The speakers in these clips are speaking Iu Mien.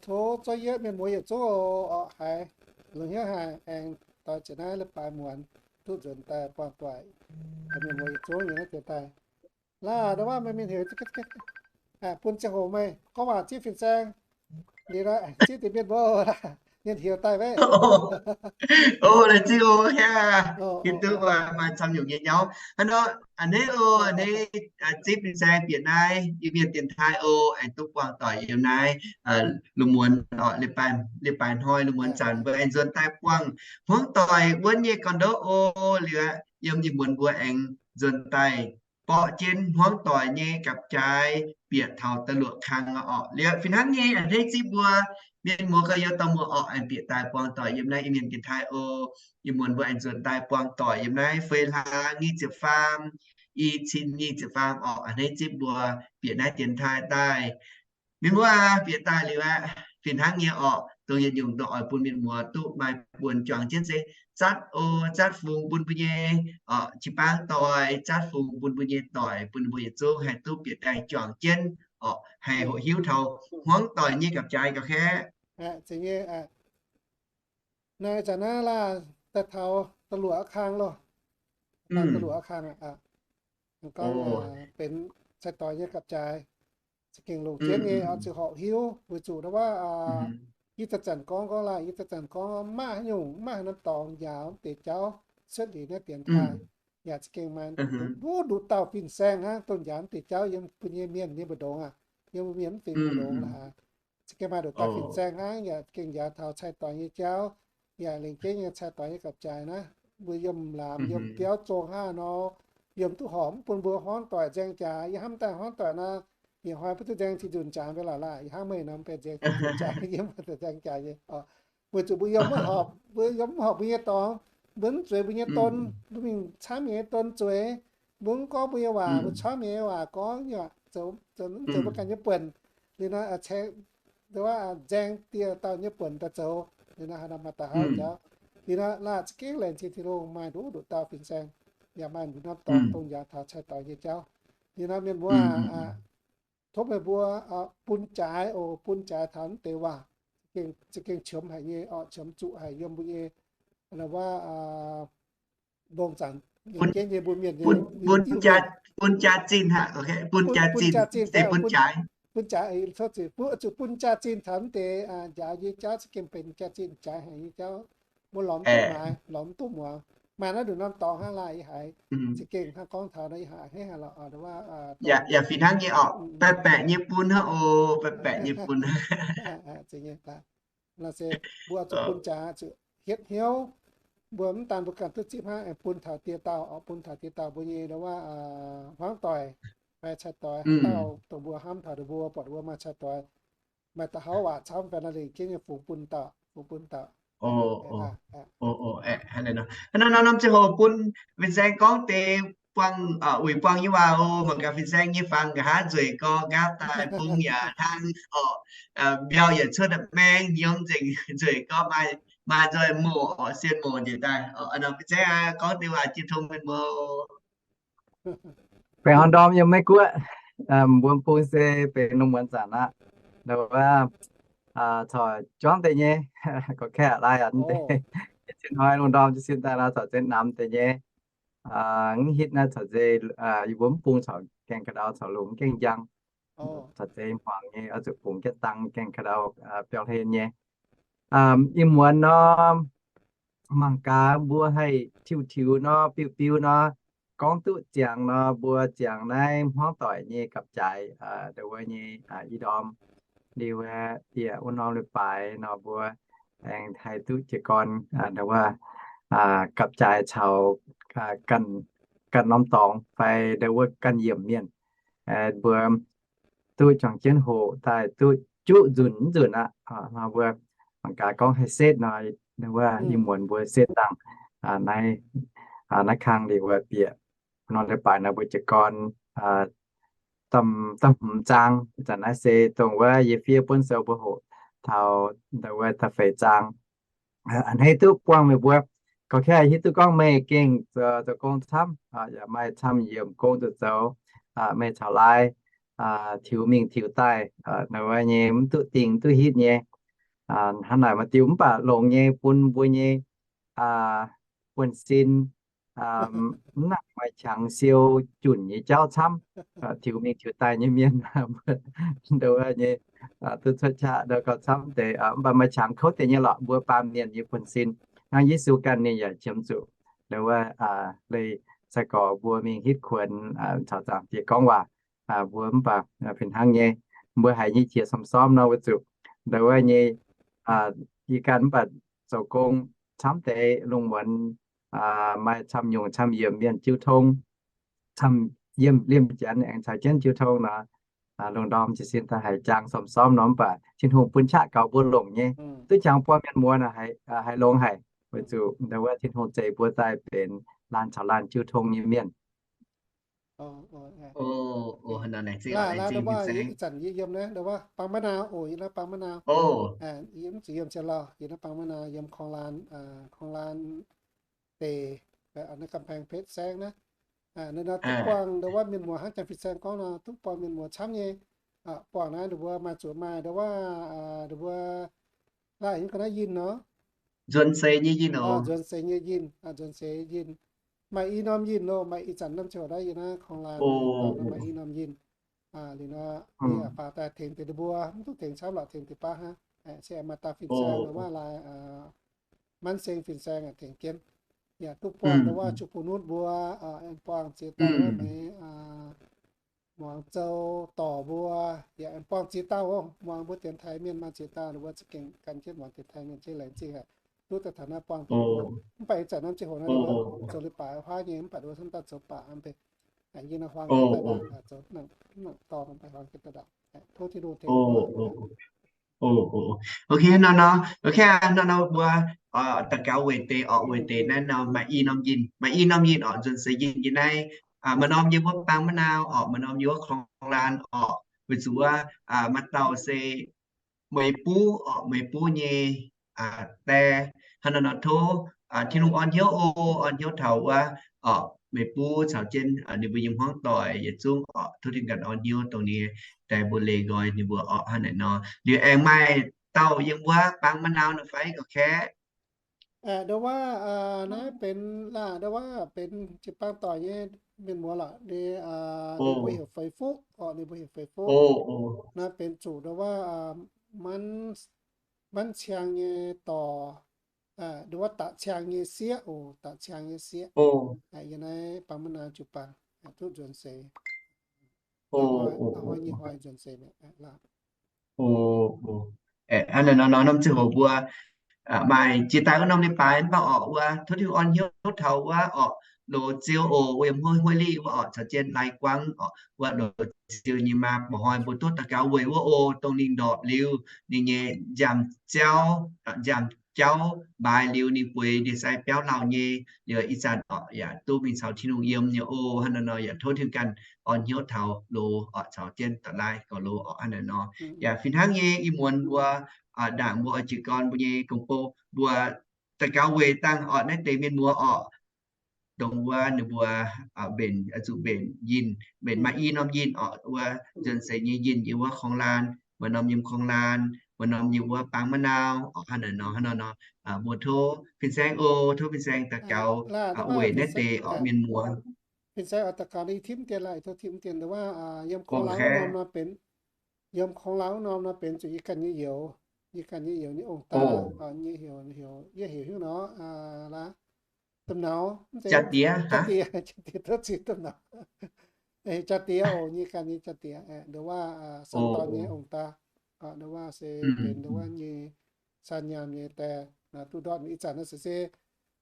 Tov zorqv yietv mienh muoz yietc zungv oc, haiz longx hnyouv haic aengx doix ziepc naaiv leiz-baaix muonz duqv nzuonx daaih buangh doic. Mienh muoz yietc zungv nyei naaiv deix daaih. Laaix ndau wuov meih mienh heuc bun ziangh hoc meih gorngv waac zieqv fin-saeng, liuz zieqv deix mienh mbuo mienh heuc daaih weic. O, laengz zingh o, hiuv duqv maaih camv nyungc nyei nyauv. Hnangv nor, a'hneiv o, a'hneiv zieqv fin-saeng bieqc naaiv Iu-Mienh dienx taaih o, aengx duqv buangh doic yiem naaiv lungh muonz, leiz-baaix hnoi lungh muonz zanc mbuo aengx nzuonx daaih buangh hmuangv doic wuonv nyei gorn-ndoqv o. Liuz yiem ih muonz mbuo aengx nzuonx daaih borqv jienv hmuangv doic nyei gapv-jaaix bieqc taux da'luoqc kang oc. Liuz fih hnangv nyei a'hneiv zipv mbuo mienh muoz gorx-youz dauh muoz orqc, aengx bieqc daaih buangh doic yiem naaiv Iu-Mienh dienx taaih o. Ih muonz mbuo aengx nzuonx daaih buangh doic yiem naaiv feix hlaax nyic ziepc faam, i cin nyic ziepc faam orqc. A'hneiv zipv mbuo bieqc naaiv dienx taaih daaih. Mienh muoz aac, bieqc daaih liuz aqv, fih hnangv nyei orqc, dongh yietc nyungc dongh oix bun mienh muoz duqv maaih buonc juangc jienv se zatv o, zatv fungx bun mbuo nyei orqc, jiu-baang doic, zatv fungx bun mbuo nyei doic, bun mbuo yietc zungv haih duqv bieqc daaih juangc jienv orqc, haih hoqc hiuv taux hmuangv doic nyei gapv-jaaix gauh kaeqv. Naaiv zanc naaiv laaih daaih taux da'luoqc kang loh. Da'luoqc kang aqv. Gorngv benx cai-doix nyei gapv-jaaix, za'gengh longc jienv nyei oix zuqc horpc hiuv weic zuqc ndau wuov yie daaih zanc gorngv, gorngv laaih yie daaih zanc gorngv maiv maaih haaix nyungc, maiv maaih haaix norm dorngx njaaux mv deix jauv cuotv liuz naaiv dienx taaih. Yaac za'gengh maaih nduqc nduqc dauh fin-saeng hnangv dongh njaaux mv deix jauv yiem mbuo nyei mienh nyei mbu'ndongx aqv, yiem mbuo mienh mv deix mbu'ndongx la'haaix. Za'gengh maaih nduqc dauh fin-saeng hnangv yaac gengh njaaux taux cai-doix nyei jauv, yaac lengc jeiv nyei cai-doix nyei gapv-jaaix naaiv. Mbuo yiem laamz yiem biauv zong hnangv nor, yiem duqv horpc mv bun mbuo hmuangv doic nzaeng jaax. Yie hnamv daaih hmuangv doic naaiv, yietc hnoi mbuo duqv nzaeng ziqc nzunc jaax mbe laac laah. Yie hnamv meih nor mv benx nzaeng ziqc nzunc jaax, yie mv haih nzaeng jaax nyei. Weic zuqc mbuo yiem mv horpc, mbuo yiem mv horpc mbuo nyei dorngx, mbuo mv zueiz mbuo nyei don, mbuo mingh camv mienh nyei don zueiz, mbuo mv gorngv mbuo nyei waac, mbuo camv mienh nyei waac gorngv, zoux mv zoux mbuo ganh nyei buonc. Liuz nor, nzaeng dieh dauh nyei buonc daaih zoux. Liuz nor, haaix nor maaih daaih haaix jauv. Liuz nor, laah za'gengh laengz zingh Tin-Hungh maaih nduqc nduqc dauh fin-saeng, yaac maaih nduqc norm dorngx dongh njaaux taux cai-doix nyei jauv. Liuz nor, mienh muoz aac, tov meih mbuo bun jaaix oc, bun jaaix taux mv deix waac, za'gengh qiemx haic nyei oc, qiemx zuqc haic yiem mbuo nyei, wuov, mbong zanc, bun jaaix zinh, bun jaaix zinh, bun jaaix zinh, bun jaaix, zuqc bun jaaix zinh taux mv deix njaaux nyei jauv, za'gengh benx jaaix zinh jaaix haic nyei jauv. Mbuo lorz mv duqv maaiz, lorz mv duqv muangx. Maaih naaiv nduqc norm dorngx hnangv laah, yie haiz za'gengh hnangv gorngv taux naaiv, yie haiz hnangv haic lorqc. Yaac fih hnangv nyei orqc, baeqc baeqc nyei bun hnangv oc, baeqc baeqc nyei bun. Nor se mbuo zuqc bun jaaix, zuqc hietv hnyouv, mbuo mv daan mbuo ganh duqv zipv hnangv, aengx bun taux dieh dauh, bun taux dieh dauh mbuo nyei ndo wuov hmuangv doic fai cai doic haaix dauh dongh mbuo hnamv taux ninh mbuo, buatc ninh mbuo maaih cai doic, maaih da'hauv waac camv fai naaiv lingc jienv nyei fungx bun dauh, fungx bun dauh. Hnangv naaiv nor, norm ziangh hoc bun Fin-Saeng gorngv deix buangh, uix buangh nyei waac oc. Mangc gaax Fin-Saeng nyei fangx nqa'haav nzueic gorx, nqaapv daaih bung yaac hnangv orqc, mbiauh yietc cuotv maeng nyiemz nzengc, nzueic gorx, maaih nzoih moc orqc, sien moc njiec daaih. Fin-Saeng gorngv deix waac jiu tong mienh muoz. Benx haaix ndorm yiem Meiv Guoqv, mbuo bung se benx lungh muonz zanc aqv. Nduov wuov, corc juangv deix nyei, gorqv-kaeqv laai aqv deix. Zinh hnoi lungh ndorm jiez sin daaih nor corc zeiz namx deix nyei. Mv hitv naaiv corc zeiz, yie mbuo mv bung corc gaengh ka'ndau corc longc mv gaengh njang. Corc zeiz hmuangx nyei, oix zuqc bungx jienv dang gaengh ka'ndau biauv hlen nyei. Ih muonz nor, mangc gaax mbuo haih tiuv-tiux nor, biuv-biuv nor, gorngv duqv ziangx nor, mbuo ziangx naaiv hmuangv doic nyei gapv-jaaix, nduov wuov nyei, ih ndorm, liuz wuov bieqc wuov norm leiz-baaix nor, mbuo aengx haih duqv jiez gorn, nduov wuov, gapv-jaaix caux ganh norm dorngx fai nduov wuov ganh yiemc mienh, mbuo duqv juangc jienv hoqc daaih duqv juqv nzunc mv nzunc aqv. Nor mbuo mangc gaax gorngv haih setv nor, nduov wuov ih muonz mbuo setv dangh naaiv, naaiv kang liuz wuov bieqc norm leiz-baaix nor mbuo jiez gorn da'hmz zaang. Ih zanc naaiv se dongh wuov yie fiev buonv sou mbuo hoqc taux nduov wuov da'feix zaang. A'hneiv duqv buangh meih mbuo, gorqv-kaeqv hiuv duqv gorngv meih gengh zoux gong camv, yaac maaih camv yiemc gong zuqc zoux, meih caux laai tiux mingh tiux daaih, nduov wuov nyei mv duqv dingh duqv hitv nyei. Hnangv naaic maaih diuh mv baac longx nyei bun mbuo nyei buonv-sin mv nangc maaih qangx siou junc nyei jauv camv, tiux mingh tiux daaih nyei mienh, nduov wuov nyei, duqv cuotv qaqv nduov gauh camv deix, mv baac maaih qangx kouv deix nyei lorqc mbuo baamh mienh nyei buonv-sin. Hnangv Yesu ganh ninh yaac qiemx zuqc nduov wuov leih sai-gorx mbuo mingh hitv kuonx caux Zaangc Diex gorngv waac. Mbuo mv baac fih hnangv nyei, mbuo haiz nyei qiex sorm-sorm nor weic zuqc nduov wuov nyei, yie ganh mv baac zoux gong camv deix lungh muonz maaih camv nyungc camv yiemc mienh jiu tong, camv yiemc liemh janx aengx caux jienv jiu tong nor, lungh ndorm jiez sin daaih haiz jang sorm-sorm nor, mv baac Tin-Hungh bun qaqv gaux mbuo longc nyei. Duqv jangx buangh mienh muoz haiz longx haic, weic zuqc nduov wuov Tin-Hungh zeix mbuo daaih benx laanh caux laanh jiu tong nyei mienh. Ih zanc yie yiem naaiv nduov wuov Bangv Ma'nau oc, yie naaiv Bangv Ma'nau, yie mv zuqc yiem Sien Lauh, yie naaiv Bangv Ma'nau yiem Korng-Laan, Korng-Laan deic, naaiv กำแพงเพชร saengv naaiv. Naaiv nor duqv buangh nduov wuov mienh muoz hnangv janx fin-saeng gorngv nor, duqv buangh mienh muoz camv nyei. Buangh naaiv nduov mbuo maaih zuqc maaih nduov wuov, nduov mbuo laaic nyei ga'naaiv yinh nor, nzuonx seix nyei yinh oc, nzuonx seix nyei yinh, nzuonx seix yinh. Maaih i norm yinh loh, maaih ih zanc norm ziouc naaiv yie naaiv Korng-Laan maaih i norm yinh. Liuz nor, yie faaux daaih tengx deix nduov mbuo, mv duqv tengx camv lorqc, tengx deix baav hnangv. Se maaih dauh fin-saeng nduov wuov laaix, Manv Seng fin-saeng tengx jienv, yaac duqv buangh nduov wuov Juuv Bun Nutv mbuo, aengx buangh ziex dauh wuov meix, muangx Zou Dorc mbuo, yaac aengx buangh ziex dauh oc. Muangx mbuo dienx taaix mienh maaih ziex dauh, nduov mbuo za'gengh gan jienv muangx dienx taaix mienh jienv laengz zingh haic. Duqv daaih taux naaiv buangh duqv mbuo, mv baac ih zanc norm ziangh hoc naaiv nduov mbuo zoux leiz-baaix huaav nyei, mv baac nduov mv daaih zoux baac hnangv. Yie naaiv huaang jienv daaih, zoux mv nangc dorngx, huaang jienv daaih. Tov Tin-Hungh tengx. Ok, nor nor, ok, nor nor mbuo daux gaux weic deix orqc, weic deix naaiv nor maaih i norm yinh, maaih i norm yinh orqc, nzuonx seix yinh nyei naaiv. Maaih norm yiem wuov Bangv Ma'nau orqc, maaih norm yiem wuov Korng-Laan orqc, weic zuqc wuov maaih dauh se Meih Buv orqc, Meih Buv nyei die. Hnangv nor nor tov Tin-Hungh orn hnyouv oc, orn hnyouv taux wuov orqc, Meih Buv caux jienv ninh mbuo yiem hmuangv doic yietc zungv orqc, tov Tin-Hungh ganh orn hnyouv dongh ninh die mbuo leih nqoi ninh mbuo orqc. Hnangv naaic nor liuz aengx maaih dauh yiem wuov Bangv Ma'nau nor fai gorqv-kaeqv? Nduov wuov, naaiv benx laah, nduov wuov benx jiu-baang doic nyei mienh muoz lorqc. Ninh, ninh mbuo heuc Feix Fuqv orqc, ninh mbuo heuc Feix Fuqv. Naaiv benx zuqc nduov wuov Manv, Manv Ciang nyei dorc, nduov wuov Da'ciang nyei sieqv oc, Da'ciang nyei sieqv. Yiem naaiv Bangv Ma'nau jiu-baang, duqv nzuonx seix. Hnoi nyic hnoi nzuonx seix mi'aqv. Hnangv naaic nor, norm ziangh hoc mbuo maaih jiex daaih wuov norm leiz-baaix mv baac orqc, wuov tov Tin-Hungh orn hnyouv taux wuov orqc, loz-ziou oc, wuov yiem huov huov liv wuov orqc, caux jienv lai guangv orqc, wuov loz-ziou nyei maa mbuoqc hnoi mbuo duqv daux gaux weic wuov oc, dongh ninh ndorpc liuz ninh nyei nziaamv jauv, nziaamv jauv mbaaix liuz ninh bueix ndie-sai biauv lauh nyei, liuz ih zanc orqc yaac duqv mingh caux Tin-Hungh yiem nyei oc. Hnangv naaiv nor yaac tov Tin-Hungh ganh orn hnyouv taux loz orqc, caux jienv da'lai gorx loz orqc, hnangv naaiv nor. Yaac fih hnangv nyei ih muonz mbuo ndaangc mbuo oix jiez gorn mbuo nyei gong-bou, mbuo daux gaux weic dangh orqc naaiv deix mienh muoz orqc, dongh wuov ninh mbuo mbenc, zuqc mbenc yinh, mbenc maaih i norm yinh orqc, wuov nzuonx seix nyei yinh yiem wuov Kongx Laanh, maaih norm yiem Kongx Laanh, maaih norm yiem wuov Baang Ma'nau orqc, hnangv naaiv nor, hnangv naaiv nor. Mbuo tov fin-saeng oc, tov fin-saeng daux gaux weic naaiv deix orqc mienh muoz. Fin-saeng oix daux gaux, i tipv dien laaih, tov tipv dien, ndo wuov yiem Kongx Laanh wuov norm nor benx, yiem Kongx Laanh wuov norm nor benx zuqc yie ganh nyei youz, yie ganh nyei youz nyei ong-daa, nyei heuc, heuc, yie heuc hnyouv nor, laaix, Domh Naux, jaa-diex, jaa-diex, jaa-diex, tov ziux Domh Naux. Jaa-diex oc, nyei ganh nyei jaa-diex, ndo wuov san dorn nyei ong-daa, ndo wuov se benx ndo wuov nyei san nyaanh nyei die, duqv ndortv ih zanc naaiv se,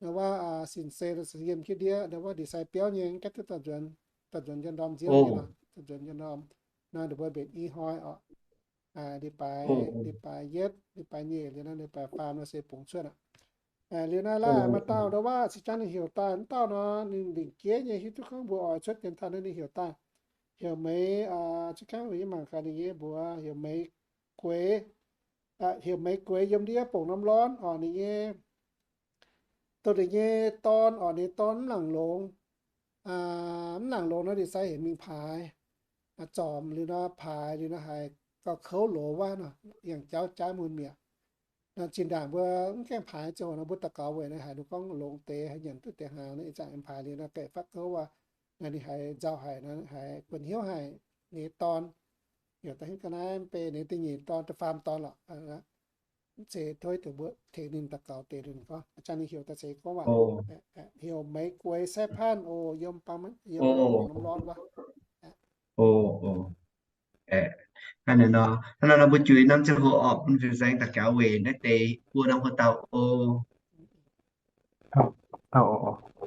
ndo wuov sin-sei se yiem jienv ndiev ndo wuov ndie-sai biauv nyei, gaeqv duqv daaih nzuonx, daaih nzuonx njang ndorm nziouv nyei, daaih nzuonx njang ndorm. Naaiv ninh mbuo mbenc i hnoi orqc, leiz-baaix, leiz-baaix yietv, leiz-baaix nyeic, liuz naaiv leiz-baaix faam nor se bungx cuotv aqv. Liuz naaiv laaih maaih dauh ndo wuov se jangv ninh heuc daaih, wuov dauh nor ninh lingc jeiv nyei, hiuv duqv gorngv mbuo oix cuotv jienv taux naaiv ninh heuc daaih, heuc Meix, cuotv jangv mbuo yie mangc gaax ninh nyei mbuox heuc Meix Gueix, heuc Meix Gueix yiem ndiev Bongc Norm Lorn orqc, ninh nyei, dongh ninh nyei dorn orqc, ninh nyei dorn mv nangc longx, mv nangc longx nor ninh sai heuc mingh paaix, zormc liuz nor paaix liuz nor haiz gauh kouv loz wuov nor, yangh jauv jaaiv mun mi'aqv. Nor zinh ndaangc mbuo mv gaengh paaix ziangh hoc nor mbuo daux gaux weic nor haiz ninh gorngv longx deix, haiz nyanc duqv deix hnaangx, ih zanc paaix liuz nor gaeqv fatv kouv wuov, nor ninh haiz nzauh haic, nor haiz buonv hnyouv haic, ninh nyei dorn heuc daaih hiuv ga'naaiv mv bei ninh da'nyeic dorn, da'faam dorn lorqc. Mv zeiz tov deix mbuo tengx ninh daux gaux deix, ninh gorngv, aa, ninh heuc daaih se gorngv waac, heuc Meix Gueix Saiphan oc, yiem Bangv, yiem Norm Lorn wuov. Hnangv naaiv nor, hnangv naaiv nor mbuo juix norm ziangh hoc orqc bun fin-saeng daux gaux weic naaiv deix buo norm hoc dauh oc.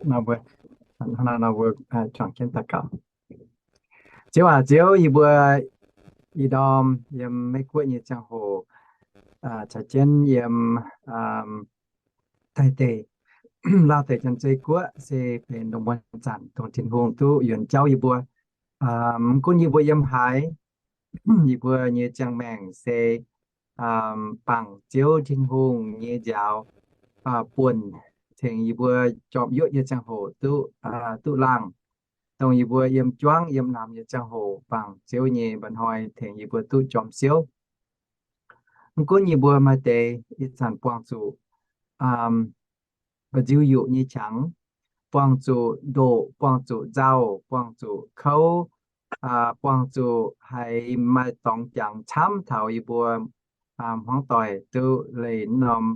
Hnangv naaiv nor mbuo juangc jienv daux gaux. Ziouv aac, Ziouv, yie mbuo ih ndorm yiem Meiv Guoqv nyei ziangh hoc caux jienv yiem Taiv deic, Laauv deic, Janx-Zei Guoqv se benx lungh muonz zanc dongh Tin-Hungh duqv yuonx jauv yie mbuo. Mv gunv yie mbuo yiem haaix, yie mbuo nyei ziangh maengc se bangc Ziouv Tin-Hungh nyei njaaux buonc, tengx yie mbuo jorm yuoqv nyei ziangh hoc duqv, duqv laangh. Dongh yie mbuo yiem juangv yiem namx nyei ziangh hoc bangc Ziouv nyei mba'hnoi tengx yie mbuo duqv jorm siouv. Mv gunv yie mbuo maaih deix ih zanc buangh zuqc mba'nziu yuqc nyei qangx, buangh zuqc ndoqc, buangh zuqc nzauh, buangh zuqc kouv, buangh zuqc haiz maaih dorngx jangx camv taux yie mbuo hmuangv doic duqv leih norm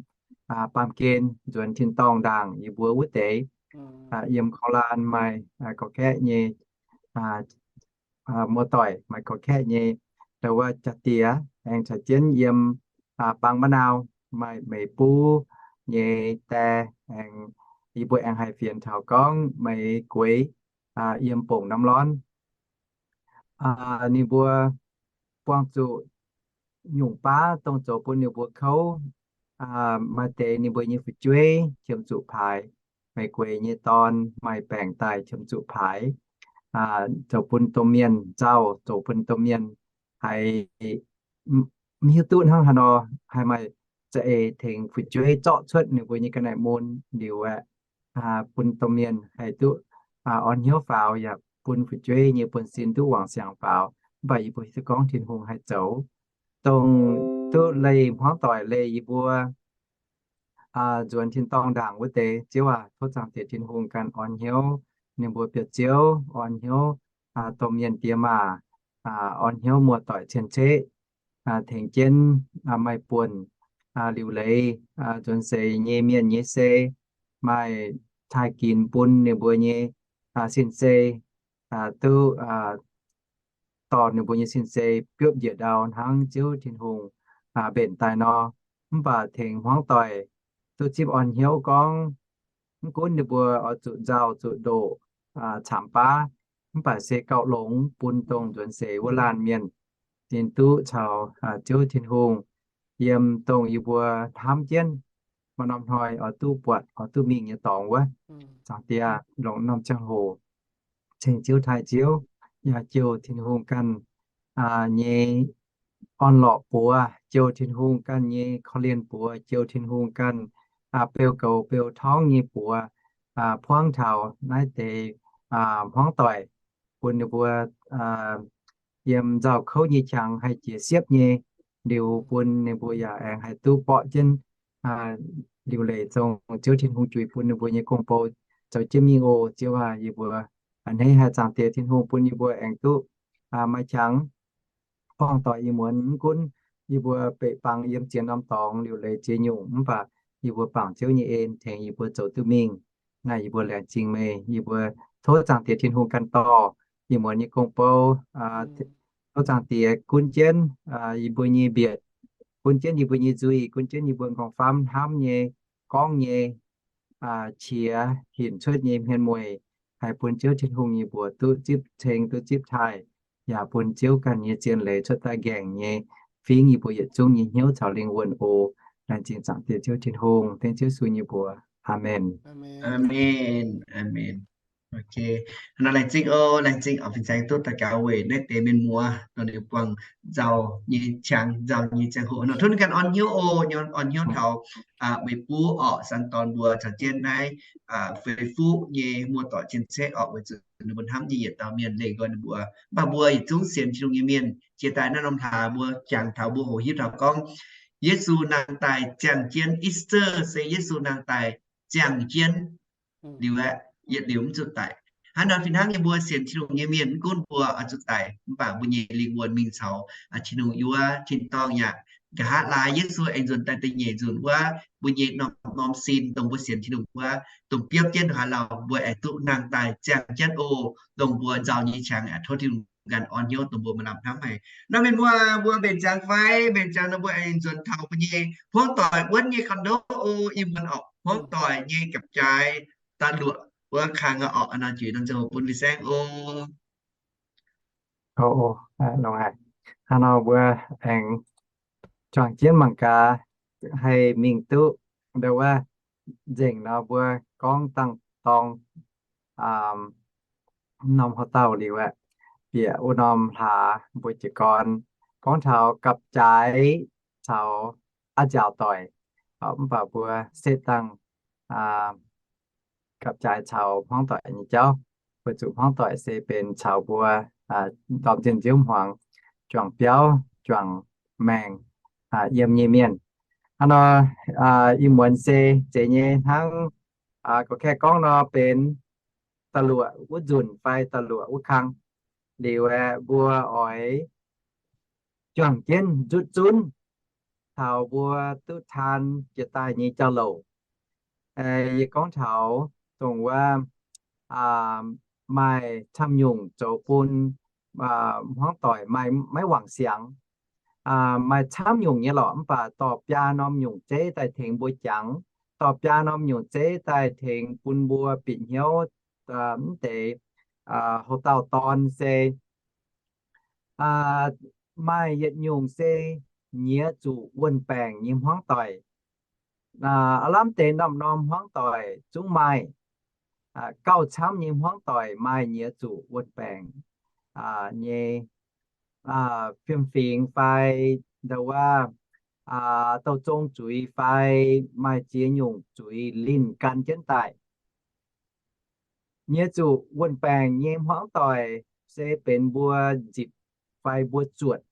baamh gen nzuonx tin-dorngh ndaangc yie mbuo wuov deix. Yiem korv-laan maaih gorqv-kaeqv nyei muoz-doic, maaih gorqv-kaeqv nyei ndo wuov jaa-diex, aengx caux jienv yiem Bang Ma'nau maaih Meix Buv nyei die, aengx yie mbuo aengx haih fienx taux gorngv Meix Gueix yiem Bongc Norm Lorn. Ninh mbuo buangh zuqc nyungc baav dongh zoux bun ninh mbuo kouv. Maaih deix ninh mbuo nyei fu'jueiv qiemx zuqc paaix, Meix Gueix nyei dorn maaih baengc daaih qiemx zuqc paaix, zoux bun domh mienh nzauh, zoux bun domh mienh haiz mv hiuv duqv hnangv haaix nor haih maaih za'eix tengx fu'jueiv zorqv cuotv ninh mbuo nyei ga'naaiv mun liuz aeqv, bun domh mienh haih duqv orn hnyouv faaux yaac bun fu'jueiv nyei buonv-sin duqv wangc siangx faaux. Mv baac yie mbuo hiuv duqv gorngv Tin-Hungh haih zoux dongh duqv leih hmuangv doic, leih yie mbuo nzuonx tin-dorngh ndaangc wuov deix. Ziouv aac, tov Zaangc Diex Tin-Hungh ganh orn hnyouv ninh mbuo biauv-ziouv, orn hnyouv domh mienh diex maac, orn hnyouv muoz-doic cien-ceqv, tengx jienv maaih buonc liuc leiz nzuonx seix nyei mienh nyei sei, maaih taaih ginx bun ninh mbuo nyei sin-sei, duqv dorh ninh mbuo nyei sin-sei biopv njiec ndau hnangv Ziouv Tin-Hungh mbenc daaih nor. Mv baac tengx hmuangv doic duqv zipv orn hnyouv gorngv, mv gunv ninh mbuo oix zuqc nzauh zuqc ndoqc, camx baav, mv baac se gauh longx bun dongh nzuonx seix wuov laanh mienh ninh duqv caux Ziouv Tin-Hungh yiem dongh yie mbuo hnamv jienv maaih norm hnoi oix duqv buatc oix duqv mingh nyei dorngx wuov. Zaangc Diex, longc norm ziangh hoc ceng Ziouv taaih Ziouv, yaac jouh Tin-Hungh ganh nyei orn-lorqc buoz, jouh Tin-Hungh ganh nyei korv-lienh buoz, jouh Tin-Hungh ganh beu goux beu torngv nyei buoz, buangv taux naaiv deix hmuangv doic, bun ninh mbuo yiem nzauh kouv nyei qangx haih jiex siepv nyei, liuz bun ninh mbuo yaac aengx haih duqv borqv jienv liuc leic zong Ziouv Tin-Hungh juix bun ninh mbuo nyei gong-bou zoux jienv mingh oc. Ziouv aac, yie mbuo a'hneiv haic Zaangc Diex Tin-Hungh bun yie mbuo aengx duqv maaih qangx buangh doic ih muonz. Mv gunv yie mbuo beic bangc yiem ziex norm dorngx liuc leic ziex nyungc, mv baac yie mbuo bangc Ziouv nyei en tengx yie mbuo zoux duqv mingh. Naaiv yie mbuo laengz zingh meih. Yie mbuo tov Zaangc Diex Tin-Hungh ganh dorh ih muonz nyei gong-bou. Tov Zaangc Diex gunv jienv yie mbuo nyei mbietc, gunv jienv yie mbuo nyei nzuih, gunv jienv yie mbuo nqorngv-famv hnamv nyei, gorngv nyei, qiex hinc cuotv nyei hmien mueic, haih bun Ziouv Tin-Hungh nyei mbuox duqv zipv ceng, duqv zipv taaih, yaac bun Ziouv ganh nyei zien leiz cuotv daaih nqaengc nyei fingv yie mbuo yietc zungv nyei hnyouv caux lingh wuonh oc. Laengz zingh Zaangc Diex Ziouv Tin-Hungh. Dengv Ziouv Yesu nyei mbuox. Aamen. Aamen. Aamen. Ok. Hnangv nor laengz zingh oc, laengz zingh oc, fin-saeng duqv daux gaux weic naaiv deix mienh muoz nor ninh buangh nzauh nyei qangx, nzauh nyei ziangh hoc nor tov ninh ganh orn hnyouv oc, orn hnyouv taux meih buv orqc, san dorn mbuo caux jienv naaiv Facebook nyei muoz-doic cien-ceqv orqc, weic zuqc ninh mbuo hnamv nyei yietc dauh mienh leih nqoi ninh mbuo. Mv baac mbuo yietc zungv sienx Tin-Hungh nyei mienh jiex daaih naaiv norm hlaax mbuo jangx taux mbuo hoqc hiuv taux gorngv Yesu nangh daaih ziangh jienv, Easter se Yesu nangh daaih ziangh jienv liuz aeqv, yietc liuz mv zuqc daic. Hnangv nor fih hnangv nyei mbuo sienx Tin-Hungh nyei mienh mv gunv mbuo oix zuqc daic mv baac mbuo nyei lingh wuonh mingh caux Tin-Hungh yuov tin-dorngh yaac nqa'haav laaix Yesu aengx nzuonx daaih da'nyeic nzunc wuov, mbuo nyei norm-norm sin dongh mbuo sienx Tin-Hungh wuov, dongh biopv jienv ndongc haaix lauh mbuo aengx duqv nangh daaih ziangh jienv oc. Dongh mbuo nzauh nyei qangx aeqv, tov Tin-Hungh ganh orn hnyouv dongh mbuo maaih lamh hnamv haic. Nor mienh muoz, mbuo mbenc ziangx fai? Mbenc ziangx nor mbuo aengx nzuonx taux mbuo nyei hmuangv doic wuonv nyei condo oc. Ih muonz orqc, hmuangv doic nyei gapv-jaaix da'luoqc wuov kang orqc, nor juix norm ziangh hoc bun fin-saeng oc. Hnangv nor mbuo aengx juangc jienv mangc gaax haih mingh duqv ndo wuov nzengc nor mbuo gorngv dangh dorng norm haaix dauh liuz aeqv, bieqc wuov norm hlaax mbuo jiez gorn gorngv taux gapv-jaaix caux a'nziaauc doic. Mv baac mbuo setv dangh gapv-jaaix caux hmuangv doic nyei jauv, weic zuqc hmuangv doic se benx caux mbuo ndorm zinh nziouv hmuangx juangc biauv juangc maengc yiem nyei mienh. Hnangv nor, ih muonz se zeiz nyei hnangv gorqv-kaeqv gorngv nor benx da'luoqc wuov nzunc fai da'luoqc wuov kang. Liuz aeqv, mbuo oix juangc jienv nzutv zunv taux mbuo duqv taan jiex daaih nyei jauv-louc. Yie gorngv taux dongh wuov maaih camv nyungc zoux bun hmuangv doic maaih maiv wangc siangx. Maaih camv nyungc nyei lorqc, mv baac dorh biaa norm nyungc zeiv daaih tengx mbuo jangx, dorh biaa norm nyungc zeiv daaih tengx bun mbuo bieqc hnyouv mv deix houc dauh dorn se maaih yietc nyungc se nyiex zuqc wuon-baengc nyei hmuangv doic. Aav lamh deix norm-norm hmuangv doic zungv maaih. Gauh camv nyei hmuangv doic maaih nyiex zuqc wuon-baengc nyei fiem-fingx fai ndo wuov douh zong zuiz fai maaih ziex nyungc zuiz linh gan jienv daaih. Nyiex zuqc wuon-baengc nyei hmuangv doic se benx mbuo nzipc fai mbuo zuotc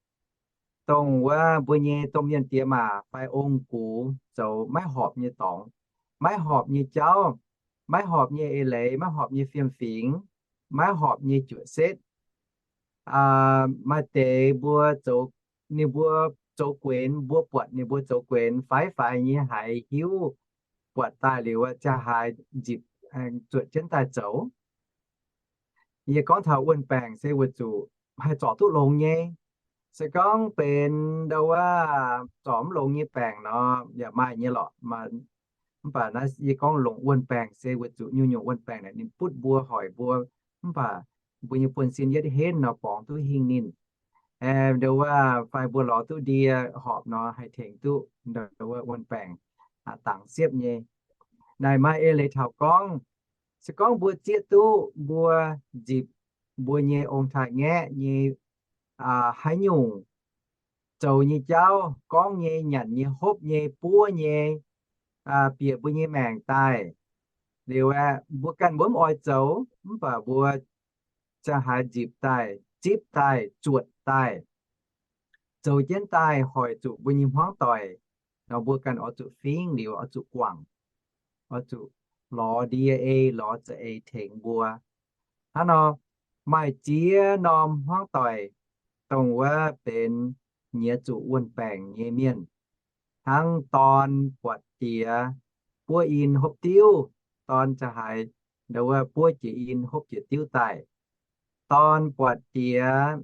dongh wuov mbuo nyei domh mienh diex maac fai ong-gux zoux maiv horpc nyei dorngx, maiv horpc nyei jauv, maiv horpc nyei eix leiz, maiv horpc nyei fiem-fingx, maiv horpc nyei juoqc setv. Maaih deix mbuo zoux, ninh mbuo zoux guenx, mbuo buatc ninh mbuo zoux guenx faix-faix nyei haiz hiuv buatc daaih liuz ziangh haaix nzipc zuotc jienv daaih zoux. Yie gorngv taux wuon-baengc se weic zuqc haih zorc duqv longx nyei. Se gorngv benx ndo wuov zorc mv longx nyei baengc nor, yaac maaih nyei lorqc. Mv baac naaiv yie gorngv longc wuon-baengc se weic zuqc nyungc-nyungc wuon-baengc naaic ninh butv mbuo hoic mbuo, mv baac mbuo nyei buonv-sin yietv henv nor borngz duqv hingh ninh. Ndo wuov fai mbuo lorz duqv ndie horpc nor haih tengx duqv ndo wuov wuon-baengc dangx siepv nyei. Naaic maaih eix leiz taux gorngv, se gorngv mbuo zieqv duqv mbuo nzipc mbuo nyei ong-taaix-ngaeqv nyei haaix nyungc zoux nyei jauv, gorngv nyei, nyanc nyei, hopv nyei, buov nyei, bieqc mbuo nyei maengc daaih liuz aeqv, mbuo ganh mbuo mv oix zoux mv baac mbuo ziangh haaix nzipc daaih, zipv daaih, zuotc daaih, zoux jienv daaih hoic zuqc mbuo nyei hmuangv doic nor, mbuo ganh oix zuqc fingx liuz, oix zuqc guangc, oix zuqc lorz ndie ei, lorz za'eix tengx mbuo. Hnangv nor, maaih ziex norm hmuangv doic dongh wuov benx nyiex zuqc wuon-baengc nyei mienh, hnangv dorn buatc diex buov in hopv diuv, dorn ziangh haaix ndo wuov buov jiex in hopv jiex diuv daaih. Dorn buatc diex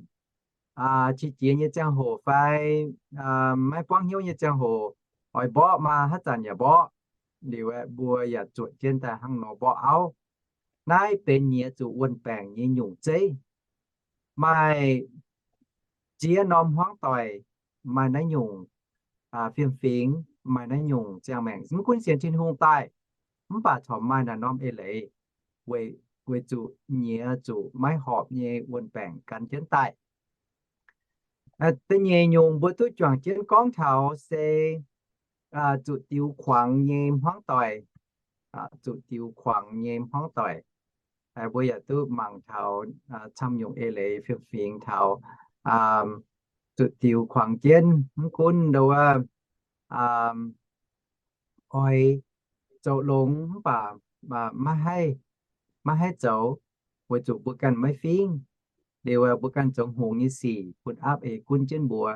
qiex jiez nyei ziangh hoc fai maiv buangv hnyouv nyei ziangh hoc, oix mborqv maa haaix zanc yaac mborqv. Liuz aeqv, mbuo yaac zuotc jienv daaih hnangv nor mborqv auv. Naaiv benx nyiex zuqc wuon-baengc nyei nyungc zeiv. Maaih ziex norm hmuangv doic maaih naaiv nyungc fiem-fingx, maaih naaiv nyungc ziangh maengc. Mv gunv sienx Tin-Hungh daaih, mv baac corc maaih naaiv norm eix leiz weic zuqc nyiex zuqc maiv horpc nyei wuon-baengc gan jienv daaih. Da'nyeic nyungc mbuo duqv juangc jienv gorngv taux se zuqc diux kuangx nyei hmuangv doic. Zuqc diux kuangx nyei hmuangv doic, mbuo yaac duqv mangc taux camv nyungc eix leiz fiem-fingx taux zuqc diux kuangx jienv, mv gunv ndo wuov oix zoux longx mv baac maiv haih, maiv haih zoux, weic zuqc mbuo ganh maiv fingx. Liuz mbuo ganh zoux hngongx nyei sic bun aapv eix gunv jienv mbuo,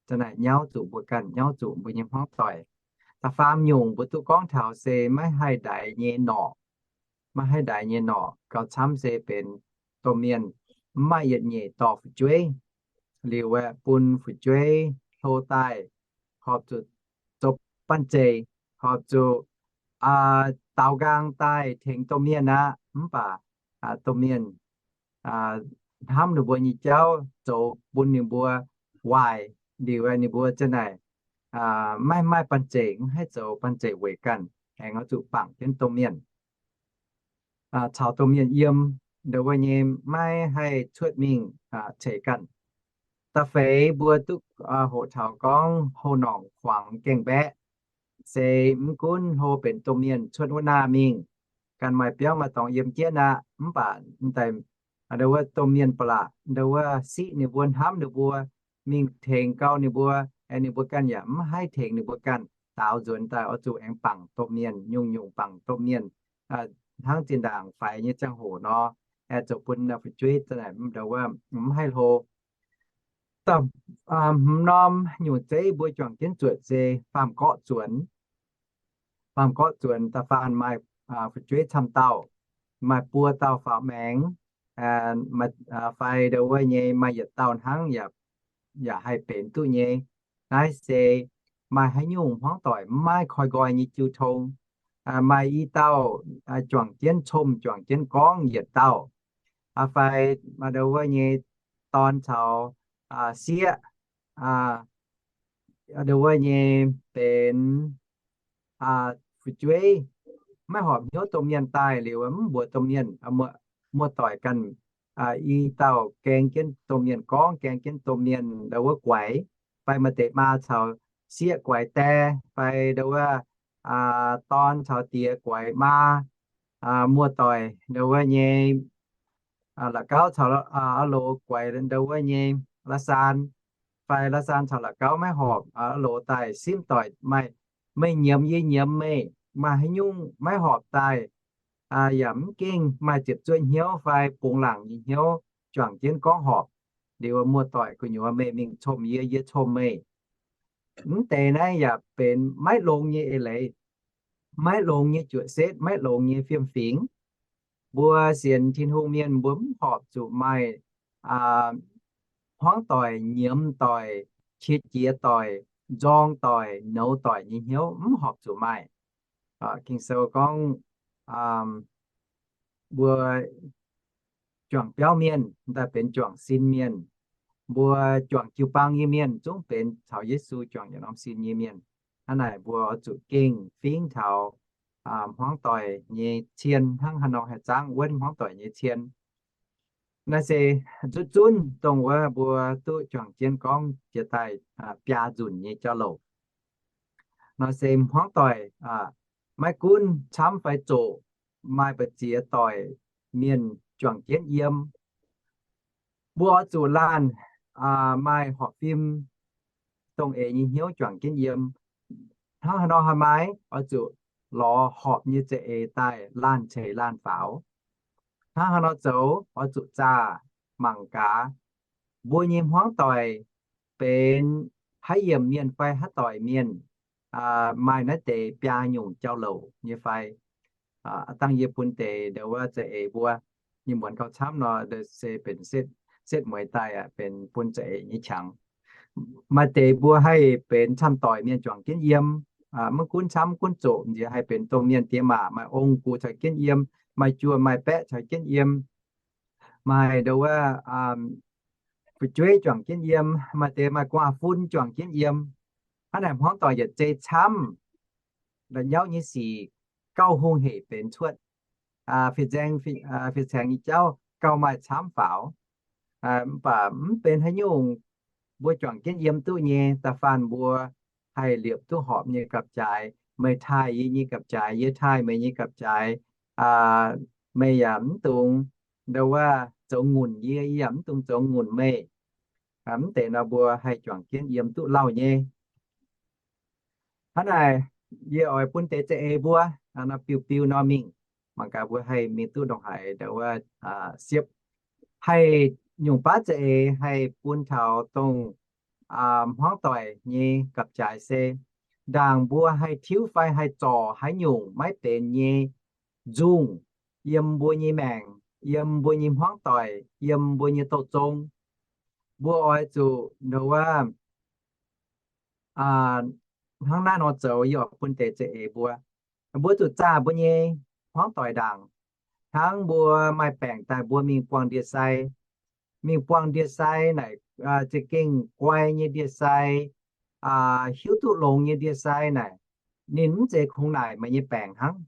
za'naaic nyauv zuqc mbuo ganh, nyauv zuqc mbuo nyei hmuangv doic. Da'faam nyungc mbuo duqv gorngv taux se maiv haih ndaix nyei norqc. Maiv haih ndaix nyei norqc gauh camv se benx domh mienh mv maaih yietc nyeic dorh fu'jueiv, liuz aeqv, bun fu'jueiv hlo daaih, horpc zuqc zoux banh zeic, horpc zuqc daaux nqaang daaih tengx domh mienh aqv. Mv baac domh mienh hnamv ninh mbuo nyei jauv zoux bun ninh mbuo waaic, liuz aeqv, ninh mbuo za'naaic maiv maaih banh zeic, mv haih zoux banh zeic weic ganh, aengx oix zuqc bangc jienv domh mienh, caux domh mienh yiem, ndo wuov nyei maiv haih cuotv mingh ceix ganh. Da'feix mbuo duqv hoqc taux gorngv houh norqc kuangx gaengh mbaeqv, se mv gunv hlo benx domh mienh cuotv wuov naah mingh, ganh maaih biauv maaih dorngx yiem jienv aqv, mv baac ndo wuov domh mienh ba'laqc ndo wuov siqv ninh mbuo, hnamv ninh mbuo, mingh tengx gau ninh mbuo, aengx ninh mbuo ganh yaac mv haih tengx ninh mbuo ganh, daaux nzuonx daaih oix zuqc aengx bangc domh mienh, nyungc-nyungc bangc domh mienh, hnangv zinh ndaangc faix nyei ziangh hoc nor, aengx zoux bun fu'jueiv za'naaic ndo wuov mv haih hlo. Hmz norm nyungc zeiv mbuo juangc jienv zuotc se faam-gorqv zuonx. Faam-gorqv zuonx da'faanh maaih fu'jueiv camv dauh, maaih buo dauh faaux maengx, fai ndo wuov nyei maaih yietc dauh hnangv yaac haih benx duqv nyei. Naaiv se maaih haaix nyungc hmuangv doic mv maaih koi nqoi nyei jiu tong, maaih i dauh juangc jienv comv, juangc jienv gorngv yietc dauh, fai ndo wuov nyei dorn caux sieqv, ndo wuov nyei benx fu'jueiv, maiv horpc hnyouv domh mienh daaih liuz, mv mbuox domh mienh, muoz-doic ganh i dauh gaeng jienv domh mienh gorngv, gaeng jienv domh mienh ndo wuov guaix, fai maaih deix maa caux sieqv guaix die, fai ndo wuov dorn caux diex guaix maa, muoz-doic ndo wuov nyei la'gauv caux a'loz guaix ndo wuov nyei la'saan, fai la'saan caux la'gauv maiv horpc, a'loz daaih simv doic maaih, meih nyiemz yie nyiemz meih, maaih haaix nyungc maiv horpc daaih, yaac mv gengh maaih ziepc zuoqv hnyouv fai bungx laangc nyei hnyouv juangc jienv gorngv horpc. Liuz muoz-doic gu'nyuoz meih mingh comv yie, yie comv meih. Mv deix naaiv yaac benx maiv longx nyei eix leiz, maiv longx nyei juoqc setv, maiv longx nyei fiem-fingx. Mbuo sienx Tin-Hungh mienh mbuo mv horpc zuqc maaih hmuangv doic, nyiemz doic, qiex jiez doic, nzorng doic, nouz doic nyei hnyouv mv horpc zuqc maaih. Ging-Sou gorngv mbuo juangc biauv mienh daaih benx juangc sin mienh. Mbuo juangc jiu-baang nyei mienh zungv benx caux Yesu juangc yietc norm sin nyei mienh. Hnangv naaic mbuo oix zuqc gengh fingx taux hmuangv doic nyei cien hnangv haaix nor haih zaangv wuonv hmuangv doic nyei cien. Naaiv se zuqc zunv dongh wuov mbuo duqv juangc jienv gorngv jiex daaih biaa nzunc nyei jauv-louc. Nor se hmuangv doic maiv gunv camv fai zoqc, maaih mbu'ziex doic mienh juangc jienv yiem. Mbuo oix zuqc laanh maaih horpc fim dongh eix nyei hnyouv juangc jienv yiem. Hnangv haaix nor haih maaih? Oix zuqc lorz horpc nyei za'eix daaih laanh ceix laanh faaux. Hnangv haaix nor zoux? Oix zuqc zaah mangc gaax mbuo nyei hmuangv doic benx haaix yiemc mienh fai haaix doic mienh maaih naaiv deix biaa nyungc jauv-louc nyei fai. Dangh yie bun deix ndau wuov za'eix mbuo nyei muonz gauh camv nor se benx setv mueiz daaih benx bun za'eix nyei qangx. Maaih deix mbuo haih benx camv doic mienh juangc jienv yiem, maiv gunv camv gunv zoqc, nziex haih benx domh mienh diex maac maaih ong-gux caux jienv yiem, maaih juoh maaih baeqv caux jienv yiem, maaih ndau wuov fu'jueiv juangc jienv yiem, maaih deix maaih guaav fun juangc jienv yiem. Hnangv naaic hmuangv doic yietc zei camv, la'nyauv nyei sic gauh hungh heic benx cuotv. Fih nzaeng fih caengx nyei jauv gauh maaih camv faaux. Mv baac mv benx haaix nyungc, mbuo juangc jienv yiem duqv nyei. Da'faanh mbuo haih liepc duqv horpc nyei gapv-jaaix, meih taaih yie nyei gapv-jaaix, yie taaih meih nyei gapv-jaaix. Meih yaac mv dungx ndau wuov zoux ngunc yie, yie yaac mv dungx zoux ngunc meih. Mv deix nor mbuo haih juangc jienv yiem duqv lauh nyei. Hnangv naaic, yie oix bun deix za'eix mbuo nor biu biu nor mingh, mangc gaax mbuo haih mingh duqv ndongc haaix ndau wuov siepv. Haih nyungc baav za'eix haih bun taux dongh hmuangv doic nyei gapv-jaaix se, ndaangc mbuo haih tiuv fai haih zorc haaix nyungc maiv benx nyei nzungh yiem mbuo nyei maengc, yiem mbuo nyei hmuangv doic, yiem mbuo nyei douz zong, mbuo oix zuqc ndau wuov hnangv naaiv nor zoux. Yie oix bun deix za'eix mbuo, mbuo zuqc zaah mbuo nyei hmuangv doic ndaangc. Hnangv mbuo maaih baengc daaih mbuo mingh buangh ndie-sai, mingh buangh ndie-sai naaic, za'gengh guai nyei ndie-sai, hiuv duqv longx nyei ndie-sai naaic, ninh mv zeiz kungx naaic meih nyei baengc hnangv.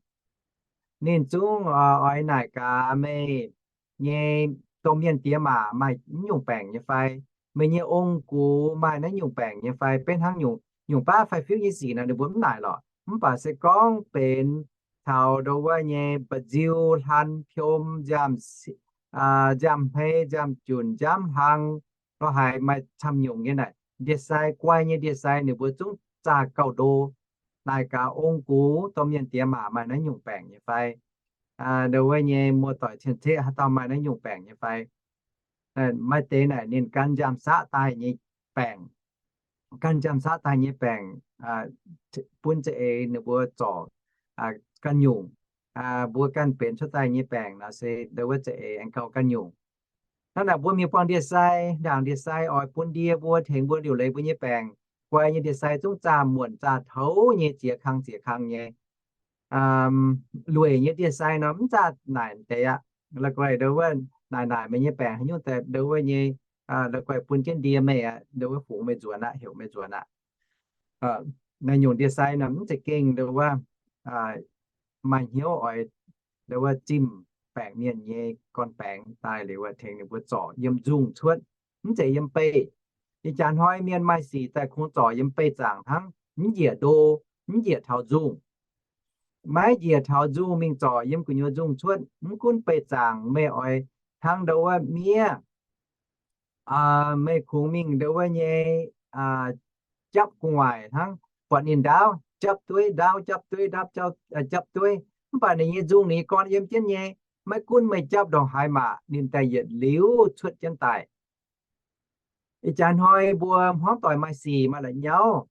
Ninh zungv oix naaic gaax meih nyei domh mienh diex maac maaih naaiv nyungc baengc nyei fai, meih nyei ong-gux maaih naaiv nyungc baengc nyei fai, beiv hnangv nyungc, nyungc baav fai fiuv nyei sic nor ninh mbuo mv naaic lorqc. Mv baac se gorngv benx taux ndau wuov nyei mba'nziu, hlan, piom, nziaamv, nziaamv hmei, nziaamv junc, nziaamv hlang, lorz haic maaih camv nyungc nyei naaic, ndie-sai, guai nyei ndie-sai ninh mbuo zungv zaah gauh ndo, naaic gaax ong-gux, domh mienh diex maac maaih naaiv nyungc baengc nyei fai, ndau wuov nyei muoz-doic cien-ceqv haaix dauh maaih naaiv nyungc baengc nyei fai. Maaih deix naaic ninh gan nziaamv-saqv daaih nyei baengc, gan nziaamv-saqv daaih nyei baengc bun za'eix ninh mbuo zorc ganh nyungc. Mbuo ganh benx cuotv daaih nyei baengc nor se ndau wuov za'eix aengx gauh ganh nyungc. Hnangv naaic mbuo mingh buangh ndie-sai, ndaangc ndie-sai oix bun ndie mbuo tengx mbuo liuc leiz mbuo nyei baengc. Guai nyei ndie-sai zungv zaah muonc zaah toux nyei, ziex kang ziex kang nyei. Lueic nyei ndie-sai nor mv zaah naaic deix aqv. La'guaih ndau wuov naaic naaic meih nyei baengc haaix nyungc daaih ndau wuov nyei, la'guaih bun jienv ndie meih aqv, ndau wuov fungx meih nzuonx aqv, heuc meih nzuonx aqv. Naaiv nyungc ndie-sai nor mv za'gengh ndau wuov maaih hnyouv oix ndau wuov zimh baengc mienh nyei gorn-baengx daaih liuz tengx ninh mbuo zorc yiem nzungh cuotv, mv zeiz yiem beih. Ih jaax hnoi mienh maaih sic daaih kungx zorc yiem beih zaangc hnangv, mv njiec ndo, mv njiec taux nzungh. Maiv njiec taux nzungh mingh zorc yiem gu'nyuoz nzungh cuotv, mv gunv beih zaangc meih oix hnangv ndau wuov miev, meih kungx mingh ndau wuov nyei japv gu'nguaaic hnangv, buatc ninh ndaauv japv dueiv, ndaauv japv dueiv, ndaauv japv dueiv, mv baac ninh nyei nzungh ninh nyei gorn yiem jienv nyei. Maiv gunv meih japv ndongc haaix maac, ninh daaih yietc liuz cuotv jienv daaih. Ih jaax hnoi mbuo hmuangv doic maaih sic maaih la'nyauv,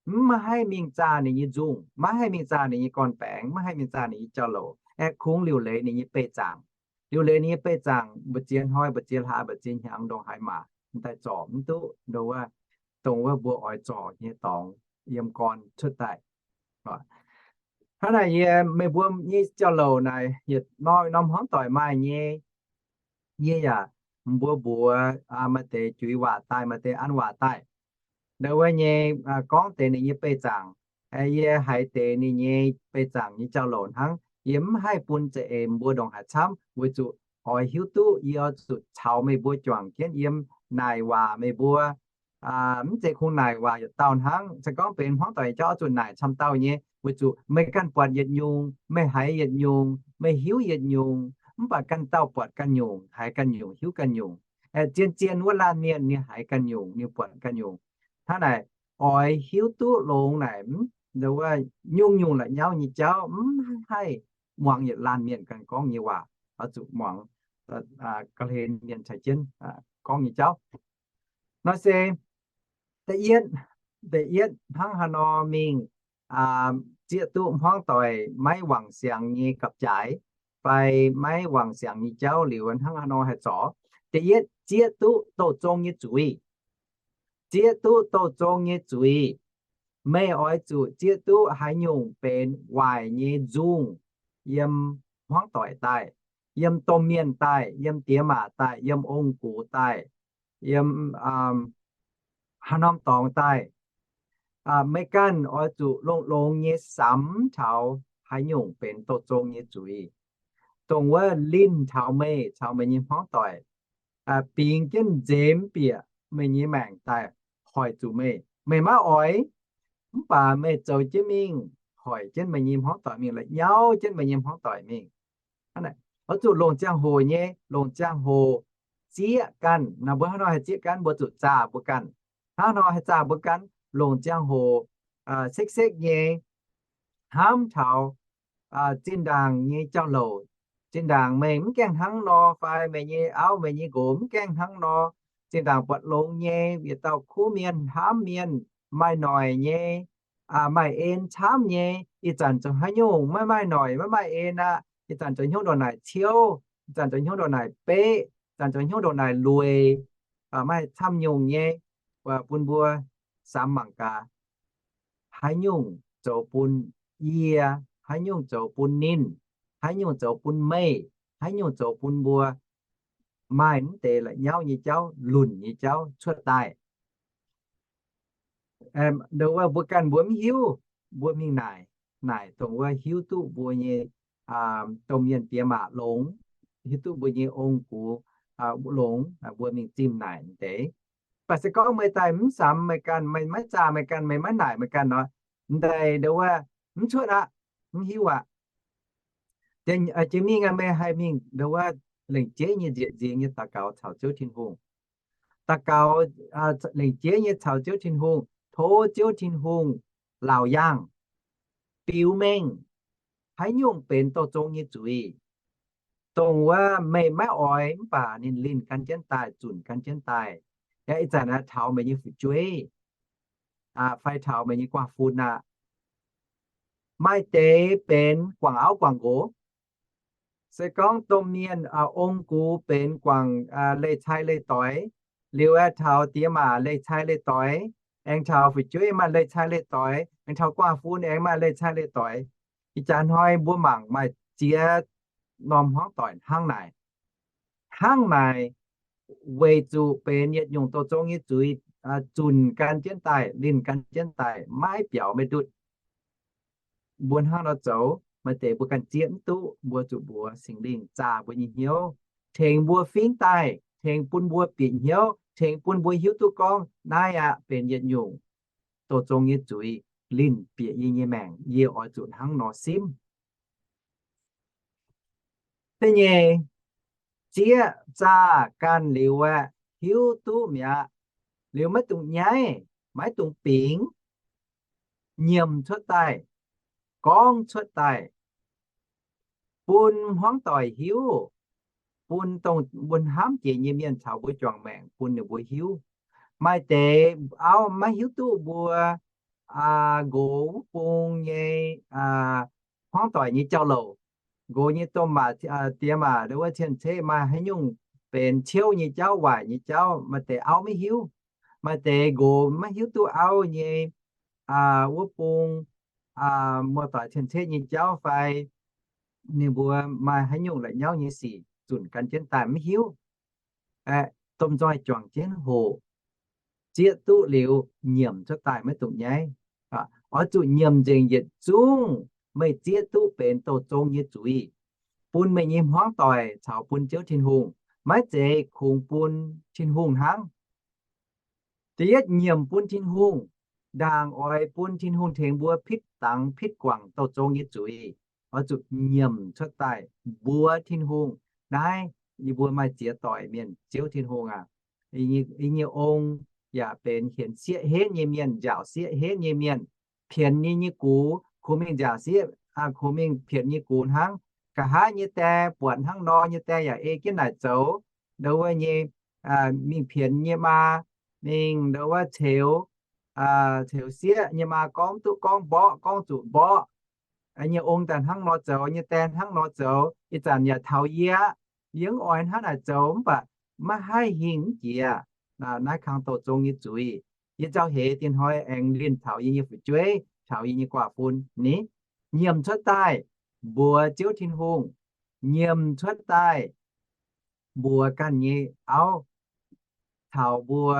mv haih mingh zaah ninh nyei nzungh, maiv haih mingh zaah ninh nyei gorn-baengx, maiv haih mingh zaah ninh nyei jauv-louc, aengx kungx liuc leiz ninh nyei beih zaangc. Liuc leiz ninh nyei beih zaangc, mbu'ziex hnoi, mbu'ziex hlaax, mbu'ziex hnyangx, ndongc haaix maac, daaih zorc mv duqv ndau wuov, dongh wuov mbuo oix zorc nyei dorngx yiem gorn cuotv daaih. Hnangv naaic yie, meih mbuo nyei jauv-louc naaic yietc norm norm hmuangv doic maaih nyei. Yie yaac, mbuo mbuox maaih deix juiz waac daaih, maaih deix an waac daaih. Ndau wuov nyei gorngv deix ninh nyei beih zaangc. Yie haiz deix ninh nyei beih zaangc nyei jauv-louc hnangv. Yie mv haih bun za'eix mbuo ndongc haaix camv, weic zuqc oix hiuv duqv yie oix zuqc caux meih mbuo juangc jienv yiem naaic waac meih mbuo mv zeiz kungx naaic waac yietc dauh hnangv. Se gorngv benx hmuangv doic nyei jauv oix zuqc naaic camv dauh nyei, weic zuqc meih ganh buatc yietc nyungc, meih haiz yietc nyungc, meih hiuv yietc nyungc, mv baac ganh dauh buatc ganh nyungc, haiz ganh nyungc, hiuv ganh nyungc. Zien-zien wuov laanh mienh ninh haiz ganh nyungc, ninh buatc ganh nyungc. Hnangv naaic, oix hiuv duqv longx naaic, nyungc-nyungc la'nyauv nyei jauv mv haih muangx yietc laanh mienh ganh gorngv nyei waac, oix zuqc muangx ga'hlen mienh caux jienv gorngv nyei jauv. Nor se da'yietv, da'yietv hnangv haaix nor mingh zieqv duqv hmuangv doic maiv wangc siangx nyei gapv-jaaix fai maiv wangc siangx nyei jauv liuz hnangv haaix nor haih zorc. Da'yietv, zieqv duqv douz zong nyei zuiz. Zieqv duqv douz zong nyei zuiz. Meih oix zuqc zieqv duqv haaix nyungc benx waaic nyei nzungh yiem hmuangv doic daaih, yiem domh mienh daaih, yiem diex maac daaih, yiem ong-gux daaih, yiem haaix norm dorngx daaih. Meih ganh oix zuqc longx-longx nyei samx taux haaix nyungc benx douz zong nyei zuiz, dongh wuov linh taux meih caux meih nyei hmuangv doic, bingx jienv nzemx bieqc meih nyei maengc daaih hoic zuqc meih. Meih maiv oix, mv baac meih zoux jienv mingh, hoic jienv meih nyei hmuangv doic mingh, la'nyauv jienv meih nyei hmuangv doic mingh. Oix zuqc longc ziangh hoc nyei, longc ziangh hoc zieqv ganh. Mbuo hnangv nor haih zieqv ganh, mbuo zuqc zaah mbuo ganh. Hnangv nor haih zaah mbuo ganh, longc ziangh hoc sekv-sekv nyei hnamv taux zinh ndaangc nyei jauv-louc. Zinh ndaangc meih mv gaengh hnangv nor fai meih nyei auv meih nyei nqox mv gaengh hnangv nor, zinh ndaangc buatc longx nyei, yietc dauh kuv mienh, hnamv mienh, maaih noic nyei, maaih en camv nyei. Ih zanc zoux haaix nyungc maiv maaih noic maiv maaih en aqv. Ih zanc zoux hnyouv ndongc naaic ciouv, ih zanc zoux hnyouv ndongc naaic beqv, ih zanc zoux hnyouv ndongc naaic lueic, maaih camv nyungc nyei. Bun mbuo samx mangc gaax, haaix nyungc zoux bun yie, haaix nyungc zoux bun ninh, haaix nyungc zoux bun meih, haaix nyungc zoux bun mbuo maaih mv deix la'nyauv nyei jauv, lunc nyei jauv cuotv daaih. Ndo wuov mbuo ganh mbuo mv hiuv, mbuo mingh naaic, naaic dongh wuov hiuv duqv mbuo nyei domh mienh diex maac longx, hiuv duqv mbuo nyei ong-gux longx, mbuo mingh zimh naaic deix. Baac se gorngv meih daaih mv samx meih ganh, meih maiv zaah meih ganh, meih maiv naaic meih ganh nor, ndaaih ndo wuov mv cuotv aqv, mv hiuv aqv. Jiex mingh meih haih mingh ndo wuov lengc jeiv nyei nzieqc nzingx nyei daux gaux caux Ziouv Tin-Hungh. Daux gaux lengc jeiv nyei caux Ziouv Tin-Hungh, tov Ziouv Tin-Hungh laauc yaangh, biux mengh haaix nyungc benx douz zong nyei zuiz, dongh wuov meih maiv oix mv baac ninh linh gan jienv daaih, zunc gan jienv daaih. Yaac ih zanc aeqv, taux meih nyei fu'jueiv fai taux meih nyei guaav fun aqv. Maaih deix benx guangc auv guangc nqox. Se gorngv domh mienh ong-gux benx guangc leih cai leih doix, liuz aeqv, taux diex maac leih cai leih doix, aengx taux fu'jueiv maaih leih cai leih doix, aengx taux guaav fun aengx maaih leih cai leih doix. Ih jaax hnoi mbuo mangc maaih ziex norm hmuangv doic hnangv naaic. Hnangv naaic weic zuqc benx yietc nyungc douz zong nyei zuiz zunc gan jienv daaih, linh gan jienv daaih, maiv biaux maiv ndutv. Mbuo hnangv nor zoux, maaih deix mbuo ganh zieqv mv duqv, mbuo zuqc mbuox Singx Lingh zaah mbuo nyei hnyouv, tengx mbuo fingx daaih, tengx bun mbuo bieqc hnyouv, tengx bun mbuo hiuv duqv gorngv naaiv aqv benx yietc nyungc douz zong nyei zuiz, linh bieqc yie nyei maengc, yie oix zuqc hnangv nor simv. Da'nyeic, zieqv zaah ganh liuz aeqv, hiuv duqv mi'aqv, liuz maiv dungx nyaiv, maiv dungx bingx, nyiemc cuotv daaih, gorngv cuotv daaih, bun hmuangv doic hiuv, bun dongh mbuo hnamv jiex nyei mienh caux mbuo juangc maengc bun ninh mbuo hiuv. Maaih deix auv maiv hiuv duqv mbuo nqox wuov bung nyei hmuangv doic nyei jauv-louc. Nqox nyei domh maac, diex maac, wuov cien-ceqv maaih haaix nyungc benx ciouv nyei jauv, waaic nyei jauv, maaih deix auv maiv hiuv. Maaih deix nqox maiv hiuv duqv auv nyei wuov bung muoz-doic cien-ceqv nyei jauv fai ninh mbuo maaih haaix nyungc la'nyauv nyei sic zunc gan jienv daaih mv hiuv. Aeqv, domh nzoih juangc jienv hoqc, zieqv duqv liuz nyiemc cuotv daaih maiv dungx nyaiv. Oix zuqc nyiemc nzengc yietc zungv meih zieqv duqv benx douh zong nyei zuiz, bun meih nyei hmuangv doic caux bun Ziouv Tin-Hungh. Maiv zeiz kungx bun Tin-Hungh hnangv. Da'yietv nyiemc bun Tin-Hungh, ndaangc oix bun Tin-Hungh tengx mbuo pitv dangx pitv guangc douh zong nyei zuiz. Oix zuqc nyiemc cuotv daaih mbuox Tin-Hungh, naaiv yie mbuo maaih ziex doic mienh, Ziouv Tin-Hungh aac, yie nyei ong yaac benx hienx sieqv henv nyei mienh, nziaauc sieqv henv nyei mienh, pienx yie nyei gux, kungx mingh nziaauc sieqv, kungx mingh pienx yie nyei gux hnangv. Nqa'haav nyei die buatc hnangv nor nyei die yaac ei jienv naaic zoux, ndo wuov nyei, mingh pienx nyei maa, mingh ndo wuov ceux, ceux sieqv nyei maa gorngv duqv gorngv mborqv, gorngv zuqc mborqv. Nyei ong daaih hnangv nor zoux, nyei die hnangv nor zoux, ih zanc yaac taux yie aqv. Yie mv oix hnangv naaic zoux mv baac maiv haih hingh mv jiex. Naaiv kang douh zong nyei zuiz, yie nzauh heix dien hnoi aengx linh taux yie nyei fu'jueiv, taux yie nyei guaav fun ni, nyiemc cuotv daaih mbuox Ziouv Tin-Hungh, nyiemc cuotv daaih mbuox ganh nyei auv caux mbuo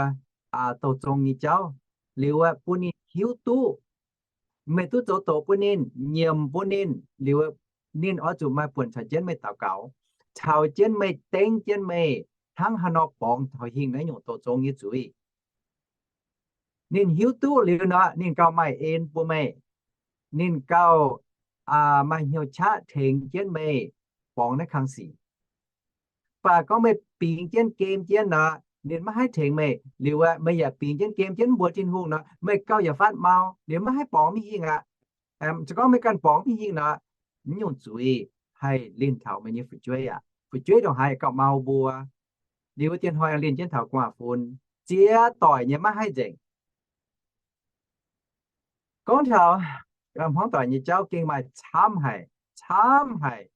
douh zong nyei jauv, liuz bun ninh hiuv duqv meih duqv zoux doqc bun ninh, nyiemc bun ninh, liuz ninh oix zuqc maaih buonc caux jienv meih daux gaux, caux jienv meih, dengv jienv meih hnangv haaix nor borngz taux hingh naaiv nyungc douh zong nyei zuiz. Ninh hiuv duqv liuz nor, ninh gauh maaih en bun meih. Ninh gauh maaih hnyouv qaqv tengx jienv meih borngz naaiv kang sic. Mv baac gorngv meih bingx jienv gem jienv nor, ninh maiv haih tengx meih. Liuz meih yaac bingx jienv gem jienv mv mbuox Tin-Hungh nor, meih gauh yaac fatv mau, liuz maiv haih borngz mingh hingh aqv. Se gorngv meih ganh borngz mingh hingh nor, naaiv nyungc zuiz haih linh taux meih nyei fu'jueiv aqv. Fu'jueiv ndongc haaix gauh mau mbuo. Liuz dien hnoi linh jienv taux guaav fun, ziex doic nyei maiv haih nzengc. Gorngv taux hmuangv doic nyei jauv gengh maaih camv haic, camv haic.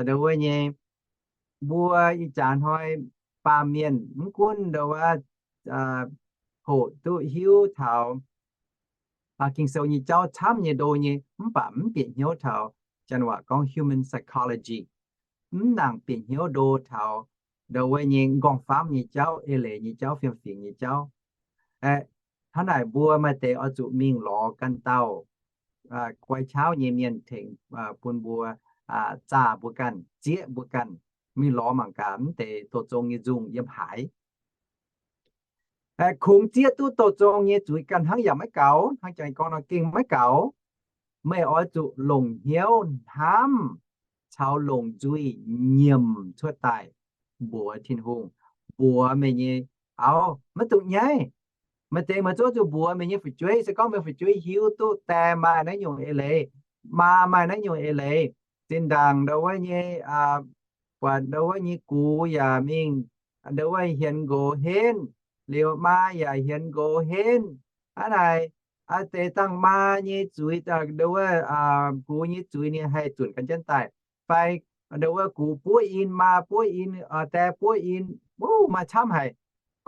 Ndo wuov nyei, mbuo ih jaax hnoi baamh mienh mv gunv ndo wuov hoqc duqv hiuv taux Ging-Sou nyei jauv camv nyei ndo nyei, mv baac mv bieqc hnyouv taux, janx waac gorngv human psychology, mv nangc bieqc hnyouv ndo taux ndo wuov nyei nqorngv-famv nyei jauv, eix leiz nyei jauv, fiem-fingx nyei jauv. Hnangv naaic mbuo maaih deix oix zuqc mingh lorz ganh dauh guai qauv nyei mienh tengx bun mbuo zaah mbuo ganh, zieqv mbuo ganh, mingh lorz mangc gaax mv deix douh zong nyei nzungh yiem haaix. Kungx zieqv duqv douh zong nyei zuiz ganh hnangv yaac maiv gaux, hnangv jangx gorngv nor gengh maiv gaux. Meih oix zuqc longc hnyouv hnamv caux longc nzuih nyiemc cuotv daaih mbuox Tin-Hungh, mbuox meih nyei auv, maiv dungx nyaiv. Maaih deix meih zungv zuqc mbuox meih nyei fu'jueiv, se gorngv meih fu'jueiv hiuv duqv die maaih naaiv nyungc eix leiz, maa maaih naaiv nyungc eix leiz, zinh ndaangc ndo wuov nyei buatc ndo wuov nyei gux yaac mingh ndo wuov hienx nqox henv, liuz maa yaac hienx nqox henv. Hnangv naaic, deix dangh maa nyei zuiz, ndo wuov gux nyei zuiz ninh haih zunc gan jienv daaih, fai ndo wuov gux buov in, maa buov in, die buov in, wuov maaih camv haic.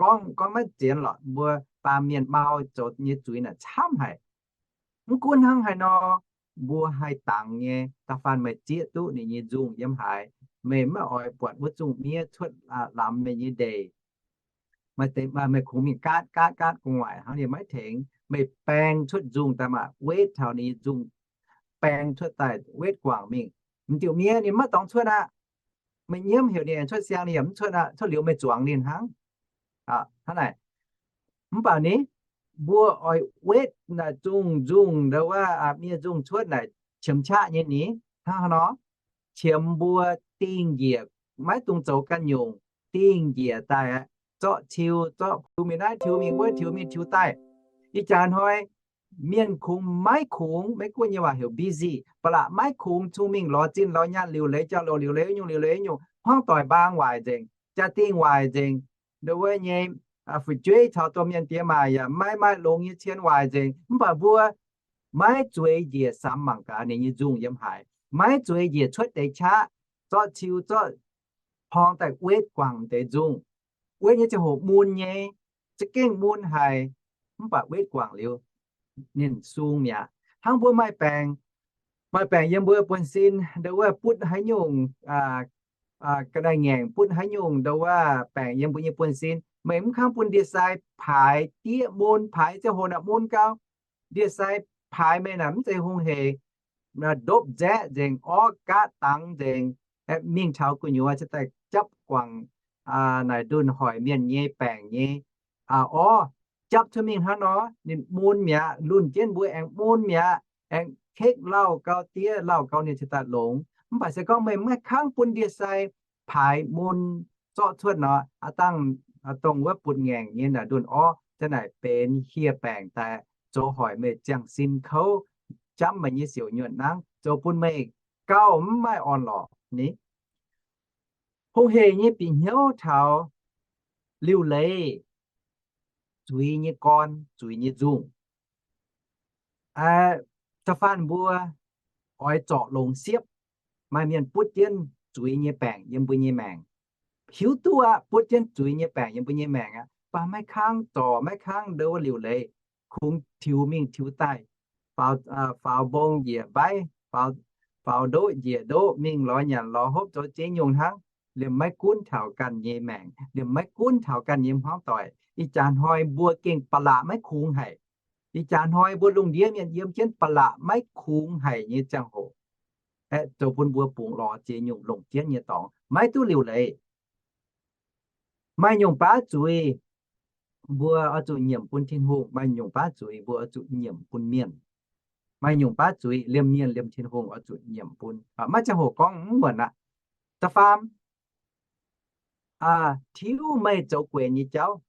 Gorngv, gorngv maiv zienx lorqc, mbuo baamh mienh mau zoux nyei zuiz naaic camv haic. Mv gunv hnangv haaix nor, mbuo haih dangx nyei. Da'faanh meih zieqv duqv ninh nyei nzungh yiem haaix, meih maiv oix buatc wuov zungh miev cuotv lamz meih nyei ndeic. Meih kungx mingh gaatv gaatv gaatv gu'nguaaic hnangv, ninh maiv tengx. Meih baeng cuotv nzungh daaih maah, wetv taux ninh nyei nzungh, baeng cuotv daaih wetv guangc mingh. M'diuh miev ninh maiv dorngx cuotv aqv. Meih nyiemv heuc ninh aengx cuotv siang, ninh yaac mv cuotv aqv. Cuotv liuz meih zuangx ninh hnangv. Hnangv naaic, mv baac ni, mbuo oix wetv naaic zungh nzungh ndo wuov miev nzungh cuotv naaic qiemx qaqv nyei ni. Hnangv haaix nor? Qiemx mbuo dingh njiec, maiv dungx zoux ganh nyungc, dingh njiec daaih aqv, zorqv ciu, zorqv tiux mingh naaiv, tiux mingh wuov, tiux mingh tiux daaih. Ih jaax hnoi mienh kungx maiv kungx, Meiv-Guoqv nyei waac heuc busy, ba'laqc maiv kungx cun mingh lorz zinh lorz nyaanh, liuc leiz jauv-louc, liuc leiz nyungc, liuc leiz nyungc, hmuangv doic mbaang waaic nzengc, jaa-dingh waaic nzengc, ndo wuov nyei fu'jueiv caux domh mienh diex maac yaac maiv maaih longx nyei cien waaic nzengc. Mv baac mbuo maiv zueiz njiec samx mangc gaax ninh nyei nzungh yiem haaix, maiv zueiz njiec cuotv deix qaqv, zorqv ciu zorqv porng daaih wetv guangc deix nzungh. Wetv nyei ziangh hoc mun nyei, za'gengh mun haic, mv baac wetv guangc liuz ninh sung mi'aqv. Hnangv mbuo maaih baengc, maaih baengc yiem mbuo buonv-sin, ndo wuov butv haaix nyungc, ga'naaiv ngaengc butv haaix nyungc, ndo wuov baengc yiem mbuo nyei buonv-sin, meih mv kangv bun ndie-sai paaix diev mun, paaix ziangh hoc naaic mun gau. Ndie-sai paaix meih naaic mv zeiz hungh heic, ndopv nzaeqv nzengc, orv gaav dangx nzengc, mingh taux gu'nyuoz cingx daaih japv guangc naaic ndunh hoic mienh nyei baengc nyei orv, japv cuotv mingh hnangv nor, ninh mun mi'aqv. Lunh jienv mbuo aengx mun mi'aqv, aengx kekv lauh gau diev, lauh gau ninh cingx daaih longx. Mv baac se gorngv meih maiv kangv bun ndie-sai paaix mun zorqv cuotv nor, aav dangh dongh wuov butv ngaengc nyei naaic ndunh orv, za'naaic benx hieh baengc daaih zoux hoic meih ziangh sin kouv, jamv meih nyei siouc nyuonh nangv, zoux bun meih gauh mv maaih orn-lorqc ni. Hungh heic nyei bieqc hnyouv taux liuc leiz, zuiz nyei gorn, zuiz nyei nzungh. Da'faanh mbuo oix zorc longx siepv, maaih mienh butv jienv zuiz nyei baengc yiem mbuo nyei maengc. Hiuv duqv aqv, butv jienv zuiz nyei baengc yiem mbuo nyei maengc aqv, mv baac maiv kangv zorc, maiv kangv ndo wuov liuc leiz, kungx tiux mingh tiux daaih, faaux mbong njiec mbaiv, faaux ndoqv njiec ndoqv, mingh lorz nyanc lorz hopv zoux ziex nyungc hnangv, liemh maiv gunv taux ganh nyei maengc, liemh maiv gunv taux ganh nyei hmuangv doic. Ih jaax hnoi mbuo gengh ba'laqc maiv kungx haic. Ih jaax hnoi mbuo lungh ndiev mienh yiem jienv ba'laqc maiv kungx haic nyei ziangh hoc, aeqv, zoux bun mbuo bungx lorz ziex nyungc longc jienv nyei dorngx, maiv duqv liuc leiz. Maaih nyungc baav zuiz mbuo oix zuqc nyiemc bun Tin-Hungh, maaih nyungc baav zuiz mbuo oix zuqc nyiemc bun mienh. Maaih nyungc baav zuiz liemh mienh liemh Tin-Hungh oix zuqc nyiemc bun. Maiv ziangh hoc gorngv mv muonc aqv. Da'faam, tiuv meih zoux guenx nyei jauv.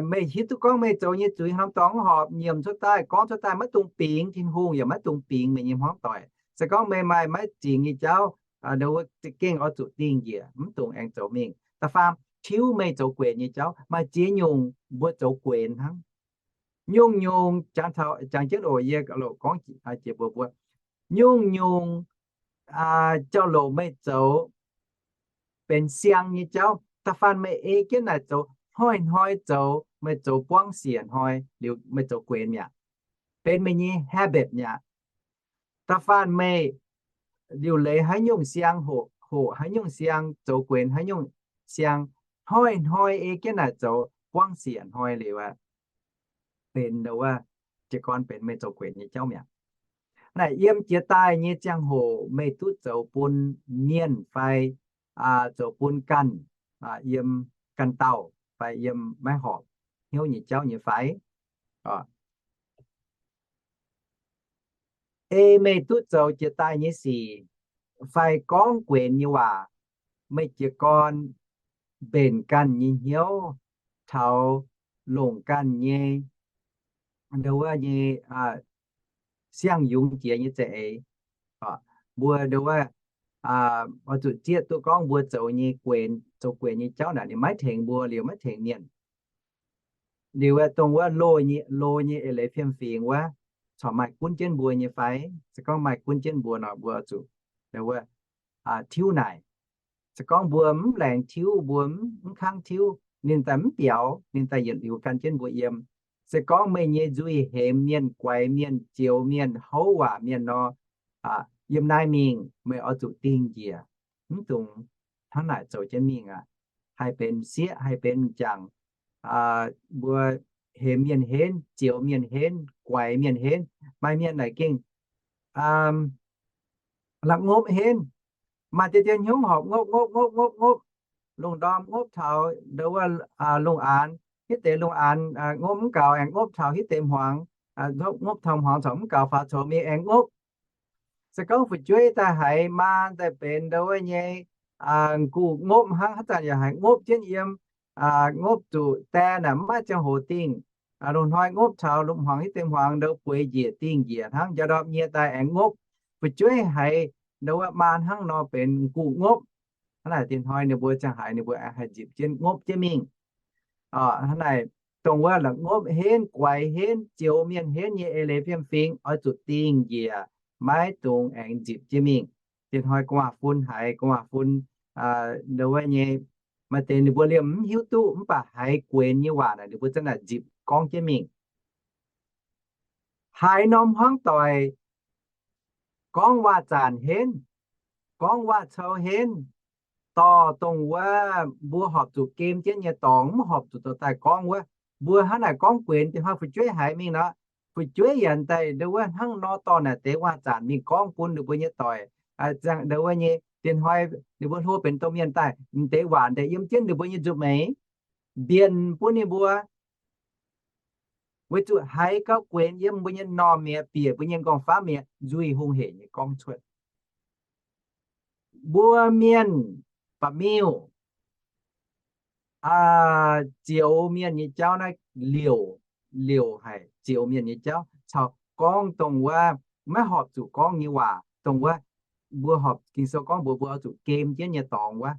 Meih hiuv duqv gorngv meih zoux nyei zuiz haaix norm dorngx mv horpc, nyiemc cuotv daaih, gorngv cuotv daaih, maiv dungx bingx Tin-Hungh yaac maiv dungx bingx meih nyei hmuangv doic. Se gorngv meih maaih maiv zingx nyei jauv, za'gengh oix zuqc dingh njiec, mv dungx aengx zoux mingh. Da'faam, tiuv meih zoux guenx nyei jauv. Maaih ziex nyungc mbuo zoux guenx hnangv. Nyungc-nyungc, jangx jienv oc, yie loc gorngv jiex mbuox mbuo, nyungc-nyungc jauv-louc meih zoux benx siang nyei jauv. Da'faanh meih ei jienv naaic zoux, hnoi-hnoi zoux, meih zoux buangv siec hnoi liuz meih zoux guenx mi'aqv. Benx meih nyei habit mi'aqv. Da'faanh meih liuc leiz haaix nyungc siang, hoqc haaix nyungc siang, zoux guenx haaix nyungc siang, hnoi-hnoi ei jienv naaic zoux buangv siec hnoi liuz aqv, benx ndo wuov, jiez gorn benx meih zoux guenx nyei jauv mi'aqv. Naaic yiem jiex daaih nyei ziangh hoc meih duqv zoux bun mienh fai zoux bun ganh, yiem ganh dauh fai yiem maiv horpc hnyouv nyei jauv nyei fai? Ei meih duqv zoux jiex daaih nyei sic fai gorngv guenx nyei waac, meih jiez gorn mbenc ganh nyei hnyouv taux longc ganh nyei, ndo wuov nyei, siang-yungz jiex nyei za'eix. Mbuo ndo wuov, oix zuqc zieqv duqv gorngv mbuo zoux nyei guenx, zoux guenx nyei jauv naaic ninh maiv tengx mbuo liuz maiv tengx mienh. Liuz dongh wuov loz nyei, loz nyei eix leiz fiem-fingx wuov, corc maaih gunv jienv mbuo nyei fai? Se gorngv maaih gunv jienv mbuo nor, mbuo zuqc, wuov, tiuv naaic. Se gorngv mbuo mv laengz tiuv, mbuo mv kangv tiuv, ninh daaih mv biaux, ninh daaih yietc liuz gan jienv mbuo yiem. Se gorngv meih nyei nzuih hemx mienh, guaix mienh, zioux mienh, houv waac mienh nor, yiem naaiv mingh meih oix zuqc dingh njiec, mv dungx hnangv naaic zoux jienv mingh aqv. Haih benx m'sieqv, haih benx m'jangc, mbuo hemx mienh henv, zioux mienh henv, guaix mienh henv. Maaih mienh naaic gengh la'ngopv henv. Maaih deix dien hnyouv horpc ngopv ngopv ngopv ngopv ngopv, lungh ndorm ngopv taux ndo wuov lungh aanx, hitv deix lungh aanx ngopv mv gaux aengx ngopv taux hitv deix hmuangx, ngopv taux hmuangx corc mv gaux faaux coux mingh aengx ngopv. Se gorngv fu'jueiv daaih haiz maan daaih benx ndo wuov nyei, m'gux ngopv hnangv, haaix zanc yaac haiz ngopv jienv yiem, ngopv zuqc daeh naaic mv maaih ziangh hoc dingh. Lungh hnoi ngopv taux lungh hmuangx hitv deix hmuangx ndo bueix njiec dingh njiec hnangv, njang ndorm nyie daaih aengx ngopv. Fu'jueiv haiz ndo wuov maan hnangv nor benx m'gux ngopv. Hnangv naaic dinh hnoi ninh mbuo ziangh haaix ninh mbuo aengx haih nzipc jienv ngopv jienv mingh. Hnangv naaic, dongh wuov la'ngopv henv, guaix henv, zioux mienh henv nyei eix leiz fiem-fingx oix zuqc dingh njiec, maiv dungx aengx nzipc jienv mingh. Dinh hnoi gu'nguaaz-fun haiz gu'nguaaz-fun ndo wuov nyei, maaih deix ninh mbuo liemh mv hiuv duqv mv baac haiz guenx nyei waac naaic ninh mbuo zanc naaic nzipc gorngv jienv mingh. Haaix norm hmuangv doic gorngv waac-zaanc henv, gorngv waac-cou henv, dorh dongh wuov mbuo horpc zuqc gem jienv nyei dorngx, mv horpc zuqc dorh daaih gorngv wuov. Mbuo hnangv naaic gorngv guenx, da'faanh fu'jueiv haiz mingh nor, fu'jueiv yaac daaih ndau wuov hnangv nor dorh naaic deix waac-zaanc mingh gorngv bun ninh mbuo nyei doic, ndau wuov nyei dien hnoi ninh mbuo hlo benx domh mienh daaih, deix waac daaih yiem jienv ninh mbuo nyei nzuih meix, mbienc bun ninh mbuo. Weic zuqc haiz gauh guenx yiem mbuo nyei m'normh mi'aqv, bieqc mbuo nyei nqorngv-famv mi'aqv, nzuih hungh heic nyei gorngv cuotv. Mbuo mienh ba'miuh zioux mienh nyei jauv naaiv liouc, liouc haic zioux mienh nyei jauv caux gorngv dongh wuov maiv horpc zuqc gorngv nyei waac, dongh wuov mbuo horpc, Ging-Sou gorngv mbuox mbuo oix zuqc gem jienv nyei dorngx wuov.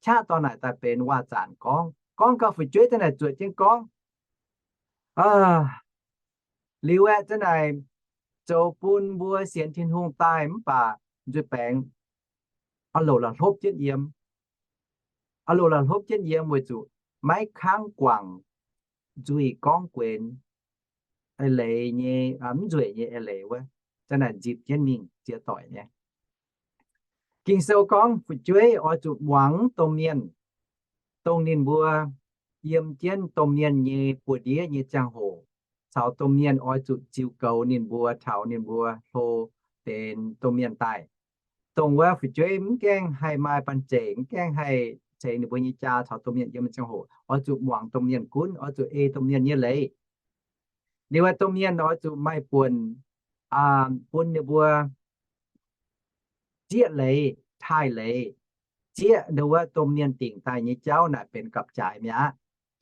Qaqv dorh naaic daaih benx waac-zaanc gorngv, gorngv gauh fu'jueiv daaih naaic zuotc jienv gorngv. Liuz aeqv, zanc naaic zoux bun mbuo sienx Tin-Hungh daaih mv baac nzuih baengx oix louc la'hlopv jienv yiem, oix louc la'hlopv jienv yiem weic zuqc maiv kangv guangc nzuih gorngv guenx eix leiz nyei, mv nzueic nyei eix leiz wuov, zanc naaic nzipc jienv mingh ziex doic nyei. Ging-Sou gorngv fu'jueiv oix zuqc muangx domh mienh, dongh ninh mbuo yiem jienv domh mienh nyei buoz-ndiev nyei ziangh hoc, caux domh mienh oix zuqc ziux goux ninh mbuo taux ninh mbuo hlo benx domh mienh daaih. Dongh wuov fu'jueiv mv gaengh haih maaih banh zeic, mv gaengh haih ceix ninh mbuo nyei jaa caux domh mienh yiem ziangh hoc, oix zuqc muangx domh mienh gunv, oix zuqc ei domh mienh nyei leiz. Liuz aeqv, domh mienh oix zuqc maaih buonc bun ninh mbuo zieqv leiz, taaih leiz, zieqv ndau wuov domh mienh dingc daaih nyei jauv naaic benx gapv-jaaix mi'aqv.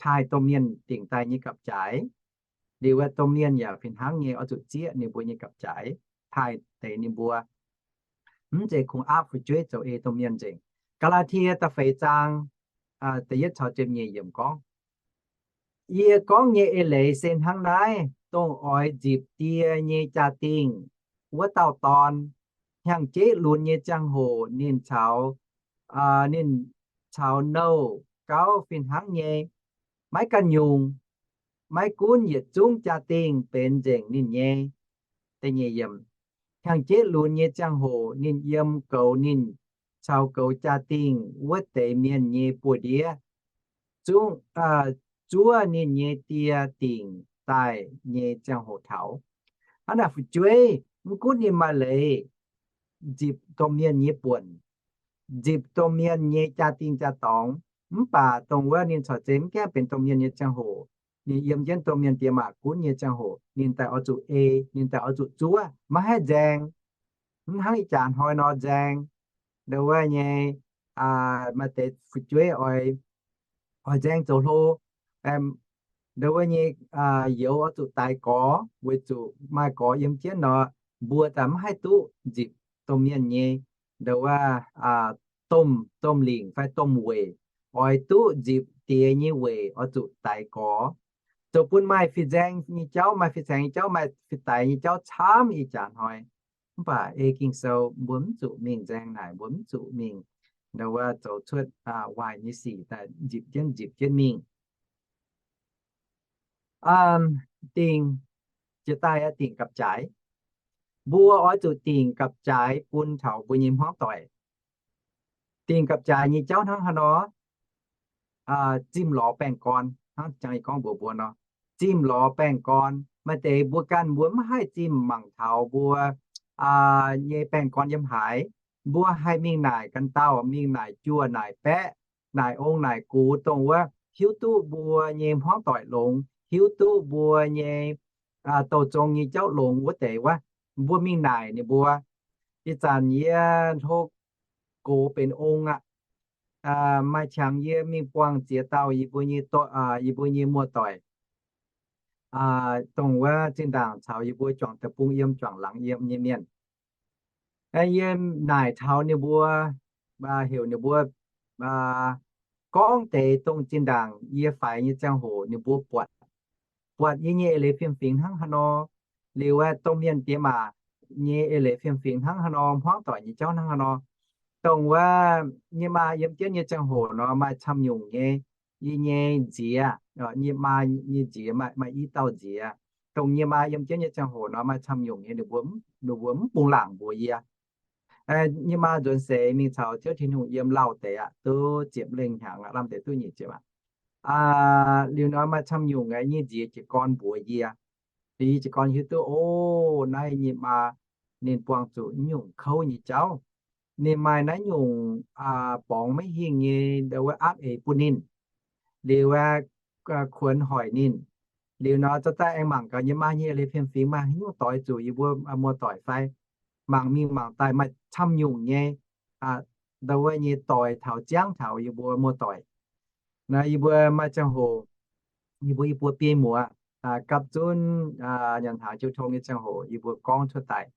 Taaih domh mienh dingc daaih nyei gapv-jaaix. Liuz aeqv, domh mienh yaac fih hnangv nyei oix zuqc zieqv ninh mbuo nyei gapv-jaaix, taaih deix ninh mbuo. Mv zeiz kungx aapv fu'jueiv zoux ei domh mienh nzengc. Gaa^laa^tie da'feix zaang da'yietv caux ziepc nyeic yiemc gorngv, Yie gorngv nyei eix leiz se hnangv naaiv, dongh oix nzipc die nyei jaa-dingh wuov dauh dorn, hnyangx-jeiv lunx nyei ziangh hoc ninh caux, ninh caux nouh gauv fih hnangv nyei, maiv ganh nyungc, maiv gunv yietc zungv jaa-dingh benx nzengc ninh nyei. Hnyangx-jeiv lunx nyei ziangh hoc ninh yiem goux ninh caux goux jaa-dingh wuov deix mienh nyei buoz-ndiev, zungv zuov ninh nyei die dingc daaih nyei ziangh hoc taux. Hnangv naaic fu'jueiv mv gunv ninh maaih leiz nzipc domh mienh nyei buonc, nzipc domh mienh nyei jaa-dingh jaa-dorngx, mv baac dongh wuov ninh corc zeiz mv gaengh benx domh mienh nyei ziangh hoc, ninh yiem jienv domh mienh diex maac gunv nyei ziangh hoc, ninh daaih oix zuqc ei, ninh daaih oix zuqc zuov, maiv haih nzaeng. Mv hnangv ih jaax hnoi nor nzaeng. Ndau wuov nyei maaih deix fu'jueiv oix, oix nzaeng zoux hlo. Ndau wuov nyei youz oix zuqc daix gorx, weic zuqc maaih gorx yiem jienv nor, mbuo daaih mv haih duqv nzipc domh mienh nyei, ndau wuov, domh, domh lingc fai domh weic. Oix duqv nzipc diex nyei weic oix zuqc daix gorx. Zoux bun maaih fih nzaeng nyei jauv, maaih fih saeng nyei jauv, maaih fih daix nyei jauv camv ih jaax hnoi. Mv baac ei Ging-Sou mbuo mv zuqc mingh nzaeng naaic, mbuo mv zuqc mingh ndau wuov zoux cuotv waaic nyei sic daaih nzipc jienv nzipc jienv mingh. Dingc, jiex daaih dingc gapv-jaaix. Mbuo oix zuqc dingc gapv-jaaix bun taux mbuo nyei hmuangv doic. Dingc gapv-jaaix nyei jauv hnangv haaix nor? Zimh lorz baengh gorn, hnangv jangx yie gorngv mbuox mbuo nor, zimh lorz baengh gorn. Maaih deix mbuo ganh mbuo mv haih zimh mangc taux mbuo nyei baengh gorn yiem haaix. Mbuo haih mingh naaic ganh dauh, mingh naaic juoh, naaic baeqv, naaic ong, naaic gux, dongh wuov hiuv duqv mbuo nyei hmuangv doic longx, hiuv duqv mbuo nyei douh zong nyei jauv longx wuov deix wuov, mbuo mingh naaic ninh mbuo. Ih zanc yie hlo gox benx ong aqv. Maaih qangx yie mingh buangh ziex dauh yie mbuo nyei, yie mbuo nyei muoz-doic, dongh wuov zinh ndaangc caux yie mbuo juangc deic-bung yiem, juangc laangz yiem nyei mienh. Yie naaic taux ninh mbuo, heuc ninh mbuo gorngv deix dongh zinh ndaangc yie faix nyei ziangh hoc ninh mbuo buatc, buatc yie nyei eix leiz fiem-fingx hnangv haaix nor, liuz aeqv, domh mienh diex maac nyei eix leiz fiem-fingx hnangv haaix nor, hmuangv doic nyei jauv hnangv haaix nor. Dongh wuov nyei maa yiem jienv nyei ziangh hoc nor maaih camv nyungc nyei, yie nyei nziex, nyei maa nyei nziex maaih, maaih i dauh nziex. dongh nyei maa yiem jienv nyei ziangh hoc nor maaih camv nyungc nyei, ninh mbuo mv bungx laangc mbuox yie. Nyei maa nzuonx seix mingh caux Ziouv Tin-Hungh yiem lauh deix aqv, duqv ziepc lengh hnyangx aqv, lamh deix duqv nyic ziepc aqv. Liuz nor maaih camv nyungc nyei nziex jiez gorn mbuox yie. Liuz yie jiez gorn hiuv duqv, o, naaiv nyei maa ninh buangh zuqc nyungc kouv nyei jauv. Ninh maaih naaiv nyungc borngz maiv hingh nyei ndau wuov aapv eix bun ninh. Liuz aeqv, kuonx hoic ninh. Liuz nor za'gengh aengx mangc gaax nyei maa nyei eix leiz fiem-fingx maaih haaix nyungc doix zuqc yie mbuo muoz-doic fai. Mangc mingh mangc daaih maaih camv nyungc nyei ndau wuov nyei doix taux ziangv taux yie mbuo muoz-doic. Naaiv yie mbuo maaih ziangh hoc yie mbuo, yie mbuo biei muoz gapv zunv nyanc hnaangx jiu tong nyei ziangh hoc yie mbuo gorngv cuotv daaih.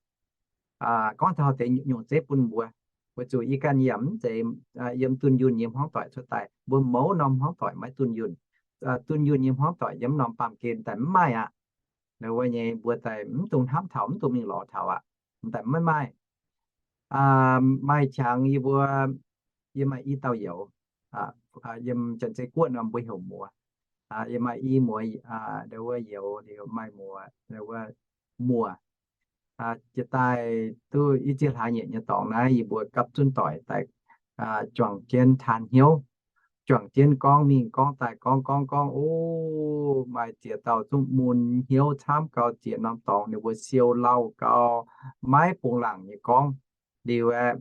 Gorngv taux deix nyungc zeiv bun mbuo, weic zuqc yie ganh yaac mv zeiz yiem dunh yunh nyei hmuangv doic cuotv daaih. Mbuo mouz norm hmuangv doic maiv dunh yunh. Dunh yunh nyei hmuangv doic yiem norm baamh gen daaih mv maaih aqv. Ndau wuov nyei mbuo daaih mv dungx hnamv taux, mv dungx mingh lorz taux aqv. Daaih maiv maaih. Maaih qangx yie mbuo, yie maaih i dauh youz, yiem Janx-Zei Guoqv nor mbuo heuc muoz. Yie maaih i muoz, ndau wuov youz, liuz maaih muoz, ndau wuov muoz. Jiex daaih duqv i ziex hlaax nyeic nyei dorngx naaiv yie mbuo gapv zunv doic daaih juangc jienv taan hnyouv, juangc jienv gorngv mingh gorngv daaih, gorngv gorngv gorngv, o, maaih ziex dauh zungv mun hnyouv camv gau, ziex norm dorngx ninh mbuo siou lauh gau, maiv bungx laangc nyei gorngv. Liuz aeqv,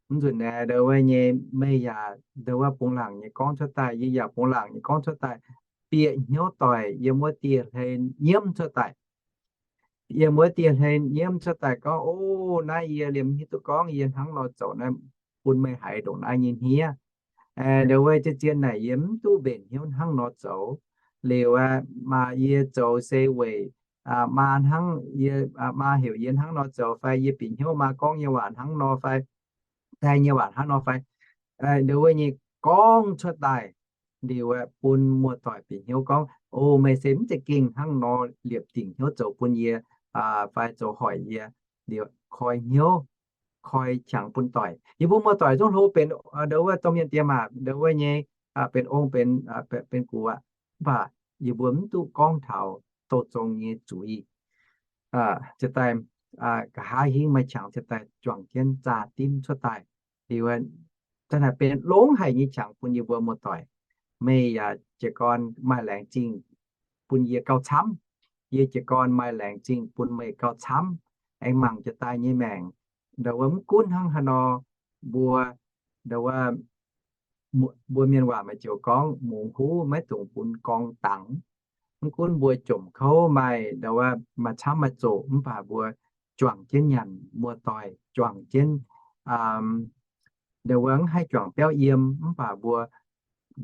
mv nzunc naaiv ndau wuov nyei meih yaac ndau wuov bungx laangc nyei gorngv cuotv daaih, yie yaac bungx laangc nyei gorngv cuotv daaih, bieqc hnyouv doic yiem wuov dieh hlen nyiemv cuotv daaih. Yiem wuov dieh hlen nyiemv cuotv daaih gorngv, o, naaiv yie liemh hiuv duqv gorngv yie hnangv nor zoux naaiv bun meih haiz ndongc naaiv nyei hniev. Ndau wuov zien-zien naaic yie mv duqv mbenc hnyouv hnangv nor zoux. Liuz aeqv, maaih yie zoux se weic maa hnangv, maa heuc yie hnangv nor zoux fai yie bieqc hnyouv maa gorngv nyei waac hnangv nor fai, daaih nyei waac hnangv nor fai, ndau wuov nyei gorngv cuotv daaih. Liuz aeqv, bun muoz-doic bieqc hnyouv gorngv, o, meih se mv za'gengh hnangv nor liepc dingc hnyouv zoux bun yie fai zoux hoic yie. Liuz koi hnyouv, koi qangx bun doic. Yie mbuo muoz-doic zungv hlo benx ndau wuov domh mienh diex maac ndau wuov nyei benx ong benx, benx gux aqv. Mv baac yie mbuo mv duqv gorngv taux douh zong nyei zuiz. Ziouc daaih nqa'haav hingv maaih qangx ziouc daaih juangc jienv zaah dimv cuotv daaih. Liuz, da'naaic benx longx haic nyei qangx bun yie mbuo muoz-doic. Meih yaac jiez gorn maaih laengz zingh bun yie gauh camv. Yie jiez gorn maaih laengz zingh bun meih gauh camv. Aengx mangc jiex daaih nyei maengc, ndau wuov mv gunv hnangv haaix nor, mbuo, ndau wuov, mbuo mienh waac maaih joux gorngv, mungz huv maiv dungx bun gorng dangx. Mv gunv mbuo jomc kouv maaih, ndau wuov, maaih camv maaih zoqc, mv baac mbuo juangc jienv nyanc muoz-doic, juangc jienv, ndau wuov mv haih juangc biauv yiem, mv baac mbuo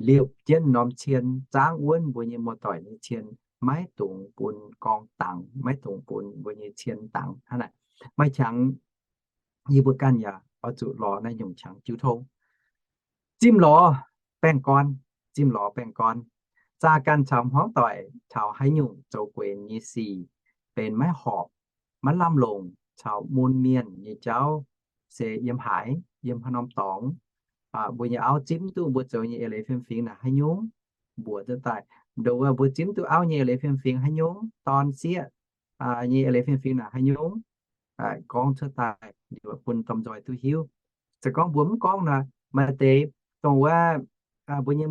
liouh jienv norm cien, zaangv wuonv mbuo nyei muoz-doic nyei cien, maiv dungx bun gorng dangx, maiv dungx bun mbuo nyei cien dangx. Hnangv naaic, maaih qangx yie mbuo ganh yaac oix zuqc lorz naaiv nyungc qangx jiu tong. Zimv lorz baengh gorn, zimv lorz baengh gorn. Zaah ganh caux hmuangv doic taux haaix nyungc zoux guenx nyei sic benx maiv horpc, maiv lamh longc caux mun mienh nyei jauv se yiem haaix, yiem haaix norm dorngx. Mbuo nyei auv zipv mv duqv mbuo zoux nyei eix leiz fiem-fingx naaic haaix nyungc, mbuox cuotv daaih. Ndongc wuov mbuo zipv mv duqv auv nyei eix leiz fiem-fingx haaix nyungc, dorn sieqv nyei eix leiz fiem-fingx naaic haaix nyungc, gorngv cuotv daaih liuz bun domh nzoih duqv hiuv. Se gorngv mbuo mv gorngv nor, maaih deix dongh wuov mbuo nyei,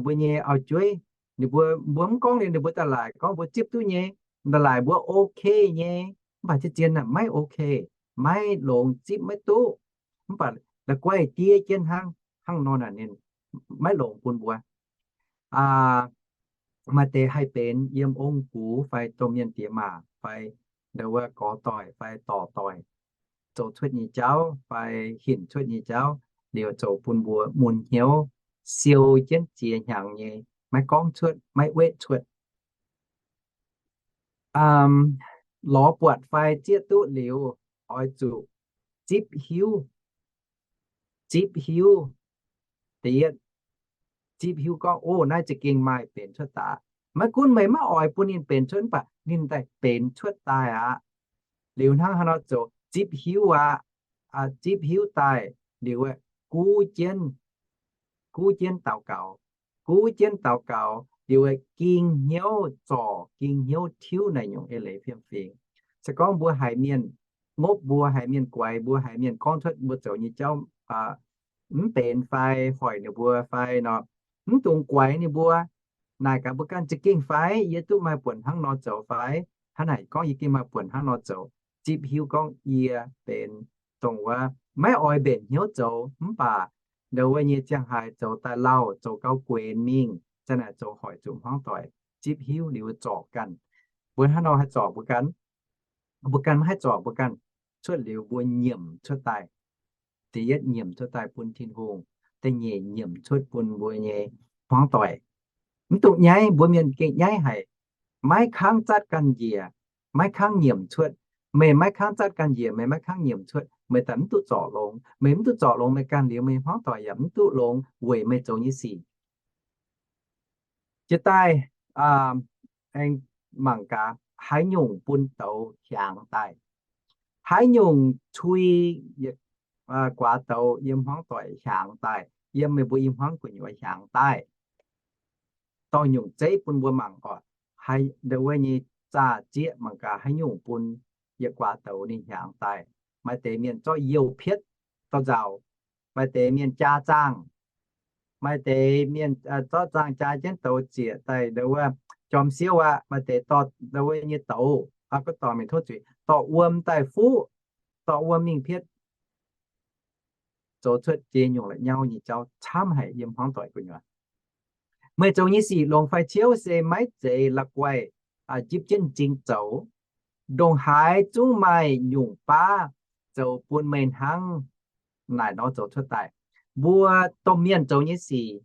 mbuo nyei auv-jueiv, ninh mbuo, mbuo mv gorngv liuz ninh mbuo daaih laaic gorngv mbuo zipv duqv nyei, daaih laaic mbuo ok nyei, mv baac zien-zien naaic maiv ok, maiv longx, zipv maiv duqv. Mv baac la'guaih diev jienv hnangv, hnangv nor naaic ninh maiv longx bun mbuo. Maaih deix haih benx yiem ong-gux fai domh mienh diex maac fai ndongc wuov gorx-doic fai dorc-doic zoux cuotv nyei jauv fai hinc cuotv nyei jauv liuz zoux bun mbuo mun hnyouv, siou jienv ziex hnyangx nyei maiv gorngv cuotv, maiv wetv cuotv. Lorz buatc fai zieqv duqv liuz, oix zuqc zipv hiuv, zipv hiuv. Da'yietv, zipv hiuv gorngv, o, naaiv za'gengh maaih benx cuotv daaih. Maiv gunv meih maiv oix bun ninh benx cuotv, mv baac ninh daaih benx cuotv daaih aqv. Liuz hnangv haaix nor zoux? Zipv hiuv aqv. Zipv hiuv daaih liuz, guv jienv, guv jienv daux gaux, guv jienv daux gaux. liuz ging hnyouv zorc, ging hnyouv tiuv naaic nyungc eix leiz fiem-fingx. Se gorngv mbuo haiz mienh ngopv mbuo, haiz mienh guaix mbuo, haiz mienh gorngv cuotv mbuo zoux nyei jauv mv benx fai hoic ninh mbuo fai nor, mv dungx guaix ninh mbuo. Naaic gaax mbuo ganh za'gengh fai yie duqv maaih buonc hnangv nor zoux fai? Hnangv naaic gorngv yie gengh maaih buonc hnangv nor zoux, zipv hiuv gorngv yie benx dongh wuov maiv oix mbenc hnyouv zoux mv baac ndau wuov nyei ziangh haaix zoux daaih lauh, zoux gau guenx mingh, zanc naaic zoux hoic zuqc hmuangv doic, zipv hiuv liuz zorc ganh. Mbuo hnangv nor haih zorc mbuo ganh? Mbuo ganh maiv haih zorc mbuo ganh. Cuotv liuz mbuo nyiemc cuotv daaih. Da'yietv nyiemc cuotv daaih bun Tin-Hungh, da'nyeic nyiemc cuotv bun mbuo nyei hmuangv doic. Mv dungx nyaiv, mbuo mienh gengh nyaiv haic. Maiv kangv zatv ganh njiec, maiv kangv nyiemc cuotv. Meih maiv kangv zatv ganh njiec, meih maiv kangv nyiemc cuotv, meih daaih mv duqv zorc longx. Meih mv duqv zorc longx meih ganh liuz, meih hmuangv doic yaac mv duqv longx weic meih zoux nyei sic. Jiex daaih aengx mangc gaax haaix nyungc bun douz hiaangx daaih. Haaix nyungc cui yietc guaax douz yiem hmuangv doic hiaangx daaih, yiem meih mbuo i hmuangv gu'nyuoz hiaangx daaih. Dorh nyungc zeiv bun mbuo mangc oc. Ndau wuov nyei zaah zieqv mangc gaax haaix nyungc bun yietc guaax douz ninh hiaangx daaih. Maaih deix mienh zorqv youh pietv dorh nzauc. Maaih deix mienh jaa zaangh. Maaih deix mienh zorqv zaangh jaa jienv douz zieqc daaih ndau wuov jorm siouv aqv. Maaih deix dorh ndau wuov nyei douz, aa, gorngv dorh mingh tov zuiz, dorh wuom daaih fuqv, dorh wuom mingh pietv, zoux cuotv jiex nyungc la'nyauv nyei jauv camv haic yiem hmuangv doic gu'nyuoz. Meih zoux nyei sic longx fai ciouv se maiv zeiz la'guaih njipv jienv m'zing zoux. Ndongc haaix zungv maaih nyungc baav zoux bun meih hnangv naaic nor zoux cuotv daaih. Mbuo domh mienh zoux nyei sic,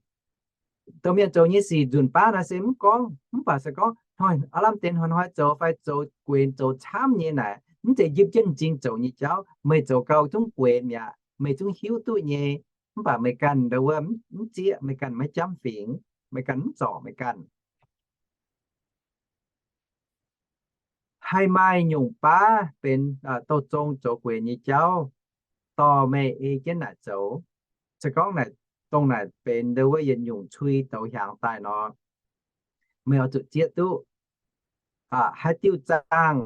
domh mienh zoux nyei sic nzunc baav naaiv se mv gorngv, mv baac se gorngv hnoi aav lamh deix hnoi-hnoi zoux fai zoux guenx zoux camv nyei naaic, mv zeiz njipv jienv m'zing zoux nyei jauv. Meih zoux gau zungv guenx mi'aqv, meih zungv hiuv duqv nyei. Mv baac meih ganh ndau wuov mv zieqv, meih ganh maiv jamv fingx, meih ganh mv zorc meih ganh. Haih maaih nyungc baav benx douh zong zoux guenx nyei jauv dorh meih ei jienv naaic zoux. Se gorngv naaic dongh naaic benx ndau wuov yietc nyungc cui douz hiaangx daaih nor, meih oix zuqc zieqv duqv. Haaix diuh zaangh,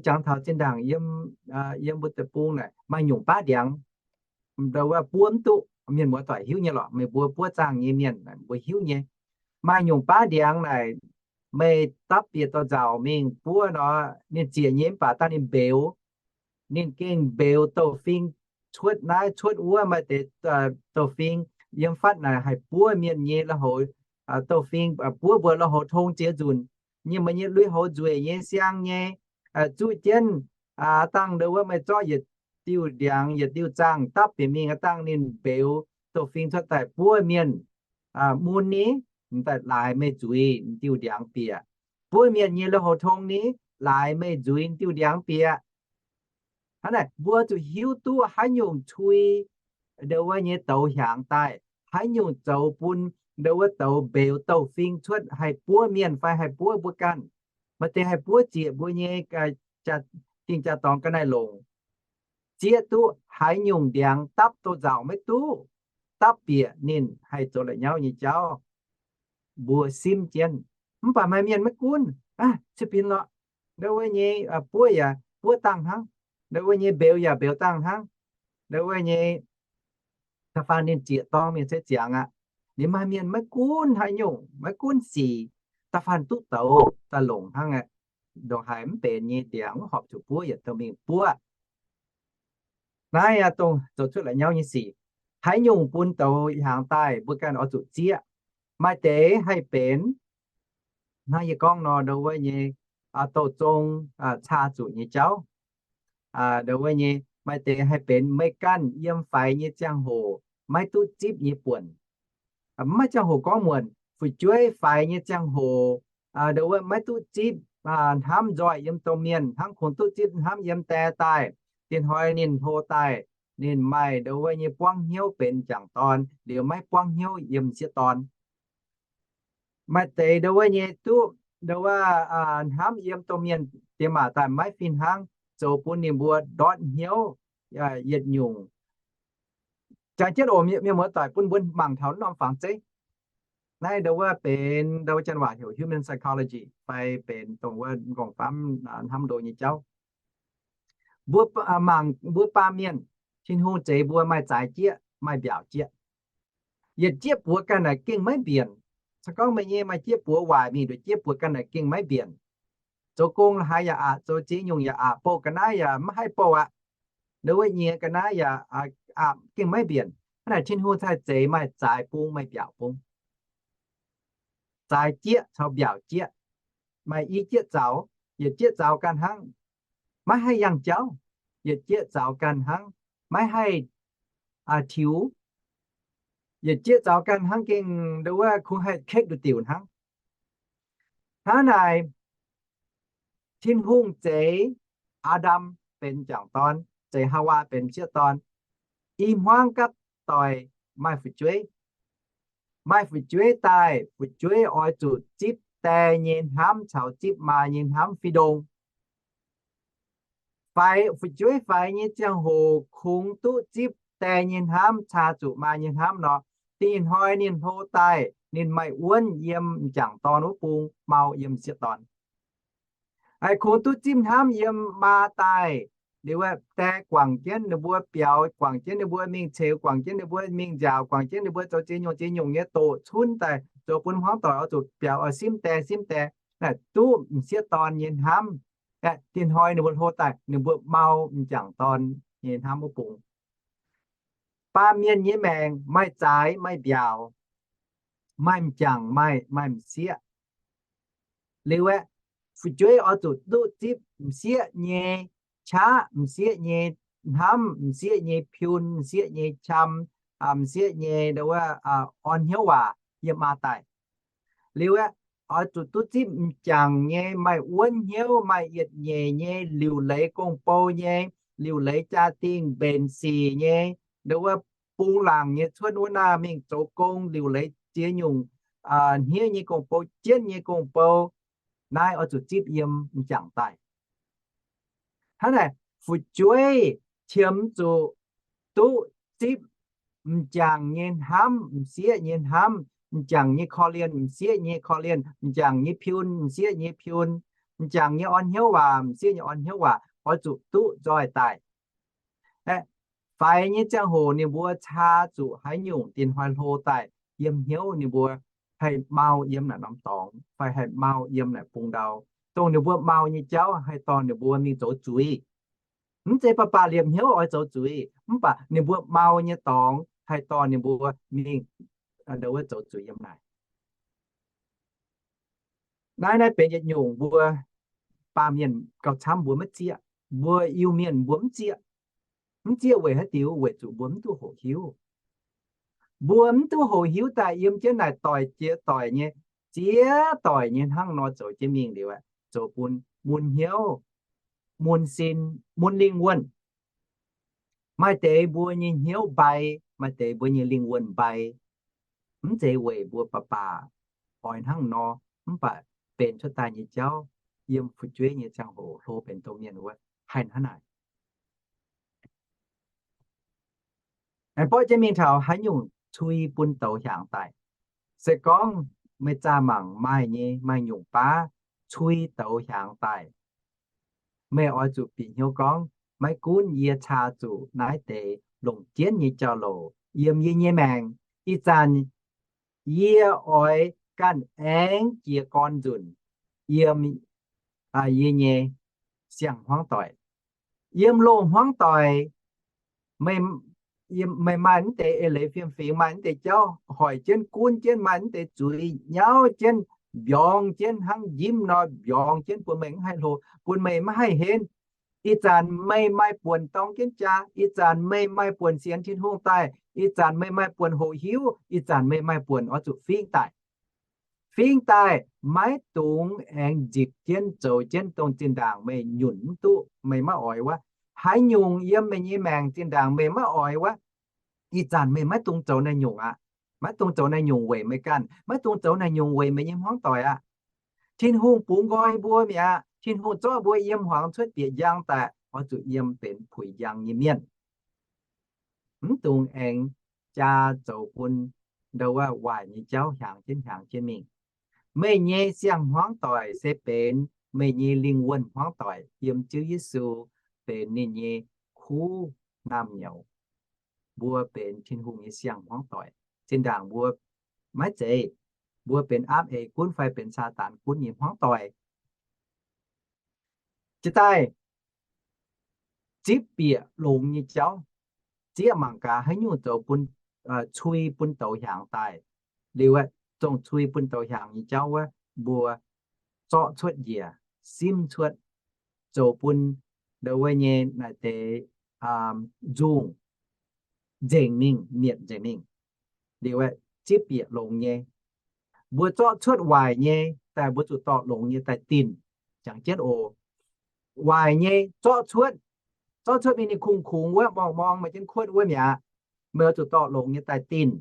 jangx taux zinh ndaangc yiem mbuo deic-bung naaic maaih nyungc baav ndiangx, ndau wuov buov mv duqv. Mienh muoz doic hiuv nyei lorqc, meih mbuo buov zaangh nyei mienh mbuo hiuv nyei. Maaih nyungc baav ndiangx naaic, meih dapv bieqc dorh nzauc mingh buov nor, ninh ziec nyei mv baac dangh ninh mbeux, ninh gengh mbeux douh fing cuotv naaiv cuotv wuov. Maaih deix douh fing yiem fatv naaic haih buov mienh nyei lui-houx, douh fing buov mbuo lui-houx tong ziex nzunc, nyei meih nyei lui-houx nzueic nyei siang nyei, zuqv jienv, aa, dangh ndau wuov meih zorqv yietc diuh ndiangx yietc diuh zaangh dapv bieqc mingh, aa, dangh ninh mbeux douh fing cuotv daaih buov mienh mun ni, m'daaih laaix meih nzuiz diuh ndiangx bieqc. Buov mienh nyei lui-houx tong ni, laaix meih nzuiz diuh ndiangx bieqc. Hnangv naaic mbuo zuqc hiuv duqv haaix nyungc cui ndau wuov nyei douz hiaangx daaih, haaix nyungc zoux bun ndau wuov douz mbeux douh fing cuotv haih buov mienh fai haih buov mbuo ganh. Maaih deix haih buov zieqc mbuo nyei gingh jaa-dorngx ga'naaiv-longc. Zieqv duqv haaix nyungc ndiangx dapv doh nzauc maiv duqv, dapv bieqc ninh haih zoux la'nyauv nyei jauv, mbuo simv jienv. Mv baac maaih mienh maiv gunv, aa, cipin lorqc, ndau wuov nyei buov yaac buov dangh hnangv, ndau wuov nyei mbeux yaac mbeux dangh hnangv, ndau wuov nyei da'faanh ninh zieqc dorng mingh se ziangx aqv. Ninh maaih mienh maiv gunv haaix nyungc, maiv gunv sic, da'faanh duqv douz daaih longc hnangv aqv. Ndongc haaix mv benx nyei ndiangx mv horpc zuqc buov yietc douh mingh buov. Naaiv aqv dongh zoux cuotv la'nyauv nyei sic. Haaix nyungc bun douz hiaangx daaih mbuo ganh oix zuqc zieqv. Maaih deix haih benx hnangv yie gorngv nor, ndau wuov nyei douh zong caa zuqc nyei jauv. Ndau wuov nyei maaih deix haih benx meih ganh yiem faix nyei ziangh hoc maiv duqv zipv nyei buonc. Maiv ziangh hoc gorngv muonc, fu'jueiv faix nyei ziangh hoc, ndau wuov maiv duqv zipv hnamv nzoih yiem domh mienh hnangv kungx duqv zipv hnamv yiem die daaih. Diex hnoi ninh hlo daaih, ninh maaih ndau wuov nyei buangv hnyouv benx m'jangc dorn liuz maiv buangv hnyouv yiem m'sieqv dorn. Maaih deix ndau wuov nyei duqv ndau wuov hnamv yiem domh mienh diex maac daaih maiv fih hnangv, zoux bun ninh mbuo ndortv hnyouv yietc nyungc. Jangx jienv oc mienh muoz doic, bun mbuo mangc taux norm fangx zeiv. Naaiv ndau wuov benx ndau wuov janx waac heuc human psychology fai benx dongh wuov m'nqorngv famv hnamv ndo nyei jauv. Mbuo mangc mbuo baamh mienh, Tin-Hungh zeix mbuo maaih zaaix jieqv, maaih mbiaauc jieqv. Yietc jieqv buoz ganh naaic gengh maiv mbienc. Se gorngv meih nyei maaih jieqv buoz waaic mingh, nduqc jieqv buoz ganh naaic gengh maiv mbienc. Zoux gong la'haaix yaac aqc, zoux ziex nyungc yaac aqc, bouh ga'naaiv yaac maiv haih bouh aqv. Ndau wuov nyiex ga'naaiv yaac aqc, gengh maiv mbienc. Hnangv naaic Tin-Hungh haih zeix maaih zaaix bung, maaih mbiaauc bung. Zaaix jieqv caux mbiaauc jieqv. Maaih i jieqv zaux, yietc jieqv zaux ganh hnangv, maiv haih yangh jauv. Yietc jieqv zaux ganh hnangv, maiv haih tiux. Yietc jieqv zaux ganh hnangv gengh ndau wuov kungx haih ketv nduqc diuc hnangv. Hnangv naaic, Tin-Hungh zeix Aa^ndam benx m'jangc dorn, zeix Haawaa benx m'sieqv dorn. I hmuangv gapv doic maaih fu'jueiv. Maaih fu'jueiv daaih, fu'jueiv oix zuqc zipv die nyei hnamv caux zipv maa nyei hnamv fih ndongc. Faix, fu'jueiv faix nyei ziangh hoc kungx duqv zipv die nyei hnamv caa zuqc maa nyei hnamv nor, da'nyeic hnoi ninh hlo daaih ninh maaih wuonv yiem m'jangc dorn wuov bung, mau yiem m'sieqv dorn. Aengx kungx duqv zipv hnamv yiem maa daaih. Liuz die guangc jienv ninh mbuo biaux, guangc jienv ninh mbuo mingh ceux, guangc jienv ninh mbuo mingh nziaauc, guangc jienv ninh mbuo zoux ziex nyungc ziex nyungc nyei doqc cunv daaih, zoux bun hmuangv doic oix zuqc biaux oix simv die simv die, naaic duqv m'sieqv dorn nyei hnamv. Aeqv, da'nyeic hnoi ninh mbuo hlo daaih ninh mbuo mau m'jangc dorn nyei hnamv wuov bung. Baamh mienh nyei maengc maaih zaaix maaih mbiaauc, maaih m'jangc maaih, maaih m'sieqv. Liuz aeqv, fu'jueiv oix zuqc duqv zipv m'sieqv nyei qaqv, m'sieqv nyei hnamv, m'sieqv nyei piun, m'sieqv nyei qam, m'sieqv nyei ndau wuov orn hnyouv waac yiem maa daaih. Liuz aeqv, oix zuqc duqv zipv m'jangc nyei maaih wuonv hnyouv, maaih yietc nyeic nyei liuc leiz gong-bou nyei, liuc leiz jaa-dingh mbenc sic nyei, ndau wuov bung laangc nyei cuotv wuov naah mingh zoux gong, liuc leiz ziex nyungc hniev nyei gong-bou, jienv nyei gong-bou. Naaiv oix zuqc zipv yiem m'jangc daaih. Hnangv naaic, fu'jueiv qiemx zuqc duqv zipv m'jangc nyei hnamv, m'sieqv nyei hnamv, m'jangc nyei korv-lienh, m'sieqv nyei korv-lienh, m'jangc nyei piun, m'sieqv nyei piun, m'jangc nyei orn hnyouv waac, m'sieqv nyei orn hnyouv waac, oix zuqc duqv nzoih daaih. Aeqv, faix nyei ziangh hoc ninh mbuo caa zuqc haaix nyungc dinh hnoi hlo daaih yiem hnyouv ninh mbuo haih mau yiem naaic norm dorngx fai haih mau yiem naaic bung ndau, dongh ninh mbuo mau nyei jauv haih dorh ninh mbuo mingh zoux zuiz. Mv zeiz baac baac liepc hnyouv oix zoux zuiz, mv baac ninh mbuo mau nyei dorngx haih dorh ninh mbuo mingh ndau wuov zoux zuiz yiem naaic. Naaiv, naaiv benx yietc nyungc mbuo baamh mienh gauh camv mbuo maiv zieqv. Mbuo Iu-Mienh mbuo mv zieqv. Mv zieqv weic haaix diuc? Weic zuqc mbuo mv duqv hoqc hiuv. Mbuo mv duqv hoqc hiuv daaih yiem jienv naaic doic jiex doic nyei, ziex doic nyei hnangv nor zoux jienv mingh liuz aeqv, zoux bun mun hnyouv, mun sin, mun lingh wuonh. Maaih deix mbuo nyei hnyouv mbai, maaih deix mbuo nyei lingh wuonh mbai. Mv zeiz weic mbuo baac baac oix hnangv nor, mv baac benx cuotv daaih nyei jauv yiem fu'jueiv nyei ziangh hoc hlo benx domh mienh wuov haih hnangv naaic. Aengx borqv jienv mingh taux haaix nyungc cui bun douz hiaangx daaih. Se gorngv meih zaah mangc maaih nyei maaih nyungc baav cui douz hiaangx daaih, meih oix zuqc bieqc hnyouv gorngv, maiv gunv yie caa zuqc naaiv deix longc jienv nyei jauv-louc yiem yie nyei maengc, ih zanc yie oix ganh aengx jiez gorn nzunc yiem yie nyei siang-hmuangv doic, yiem loz-hmuangv doic. Meih maaih mv deix eix leiz fiem-fingx, maaih mv deix jauv hoic jienv, gunv jienv, maaih mv deix zuiz nyauv jienv, mbiorngz jienv hnangv njimv nor mbiorngz jienv bun meih mv haih hlo, bun meih mv haih henv. Ih zanc meih maaih buonc dorng jienv jaa, ih zanc meih maaih buonc sienx Tin-Hungh daaih, ih zanc meih maaih buonc hoqc hiuv, ih zanc meih maaih buonc oix zuqc fingv daaih. Fingv daaih maiv dungx aengx nzipc jienv zoux jienv dongh zinh ndaangc meih nyunc mv duqv, meih maiv oix wuov. Haaix nyungc yiem meih nyei maengc zinh ndaangc meih maiv oix wuov, ih zanc meih maiv dungx zoux naaiv nyungc aqv. Maiv dungx zoux naaiv nyungc weic meih ganh, maiv dungx zoux naaiv nyungc weic meih nyei hmuangv doic aqv. Tin-Hungh bungx nqoi mbuo mi'aqv. Tin-Hungh zorqv mbuo yiem hmuangx cuotv bieqc njang daaih, oix zuqc yiem benx puix njang nyei mienh. Mv dungx aengx jaa zoux bun ndau wuov waaic nyei jauv hiaangx jienv hiaangx jienv mingh. Meih nyei siang-hmuangv doic se benx meih nyei lingh wuonh hmuangv doic yiem Ziouv Yesu benx ninh nyei kuv naamh nyouz. Mbuo benx Tin-Hungh nyei siang-hmuangv doic. Zinh ndaangc mbuo maiv zeiz, mbuo benx aapv eix gunv fai benx Saadaan gunv nyei hmuangv doic. Jiex daaih zipv bieqc longx nyei jauv, zieqv mangc gaax haaix nyungc zoux bun, cui bun douz hiaangx daaih. Liuz aeqv, zongh cui bun douz hiaangx nyei jauv wuov, mbuo zorqv cuotv njiec, simv cuotv, zoux bun ndau wuov nyei naaic deix nzungh nzengc mingh, mietc nzengc mingh. Liuz aeqv, zipv bieqc longx nyei. Mbuo zorqv cuotv waaic nyei daaih, mbuo zuqc dorh longx nyei daaih dinc. Jangx jienv oc. Waaic nyei zorqv cuotv, zorqv cuotv mingh ninh kungx-kungx wuov, morngh-morngh maaih jienv kuotv wuov mi'aqv. Meih oix zuqc dorh longx nyei daaih dinc.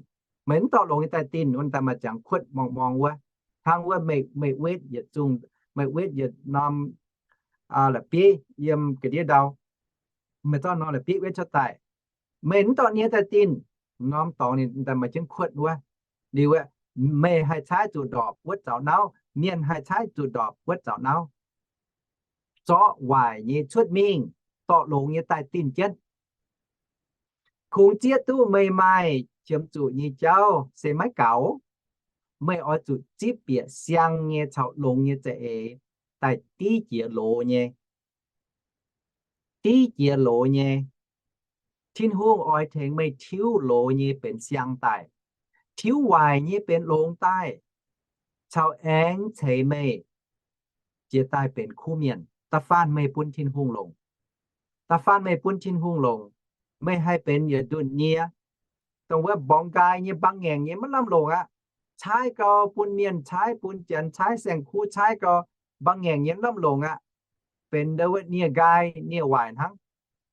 Meih mv dorh longx nyei daaih dinc, wuov daaih maaih ziangx kuotv morngh-morngh wuov. Hnangv wuov meih, meih wetv yietc zungh, meih wetv yietc norm la'bieiv yiem ga'ndiev ndau. Meih zorqv norm la'bieiv wetv cuotv daaih, meih mv dorh nie daaih dinc, norm dorngx ninh daaih maaih jienv kuotv wuov. Liuz aeqv, meih haih caaiv zuqc ndorpc wuotv zaux nauv, mienh haih caaiv zuqc ndorpc wuotv zaux nauv. Zorqv waaic nyei cuotv mingh, dorh longx nyei daaih dinc jienv. Kungx zieqv duqv meih maaih qiemx zuqc nyei jauv se maiv gaux. Meih oix zuqc zipv bieqc siang nyei caux longx nyei za'eix daaih div jiex loz nyei. Div jiex loz nyei. Tin-Hungh oix tengx meih tiuv loz nyei benx siang daaih, tiuv waaic nyei benx longx daaih, caux aengx ceix meih jiex daaih benx kuv mienh. Da'faanh meih bun Tin-Hungh longc, da'faanh meih bun Tin-Hungh longc, meih haih benx yietc ndunh nie, dongh wuov mborngx nqaai nyei, mbaang ngaengc nyei, maiv lamh longc aqv. Caaiv gau, bun mienh caaiv, bun janx caaiv, saeng-kuv caaiv gau, mbaang ngaengc nyei, maiv lamh longc aqv. Benx ndau wuov nie nqaai nie waaic hnangv.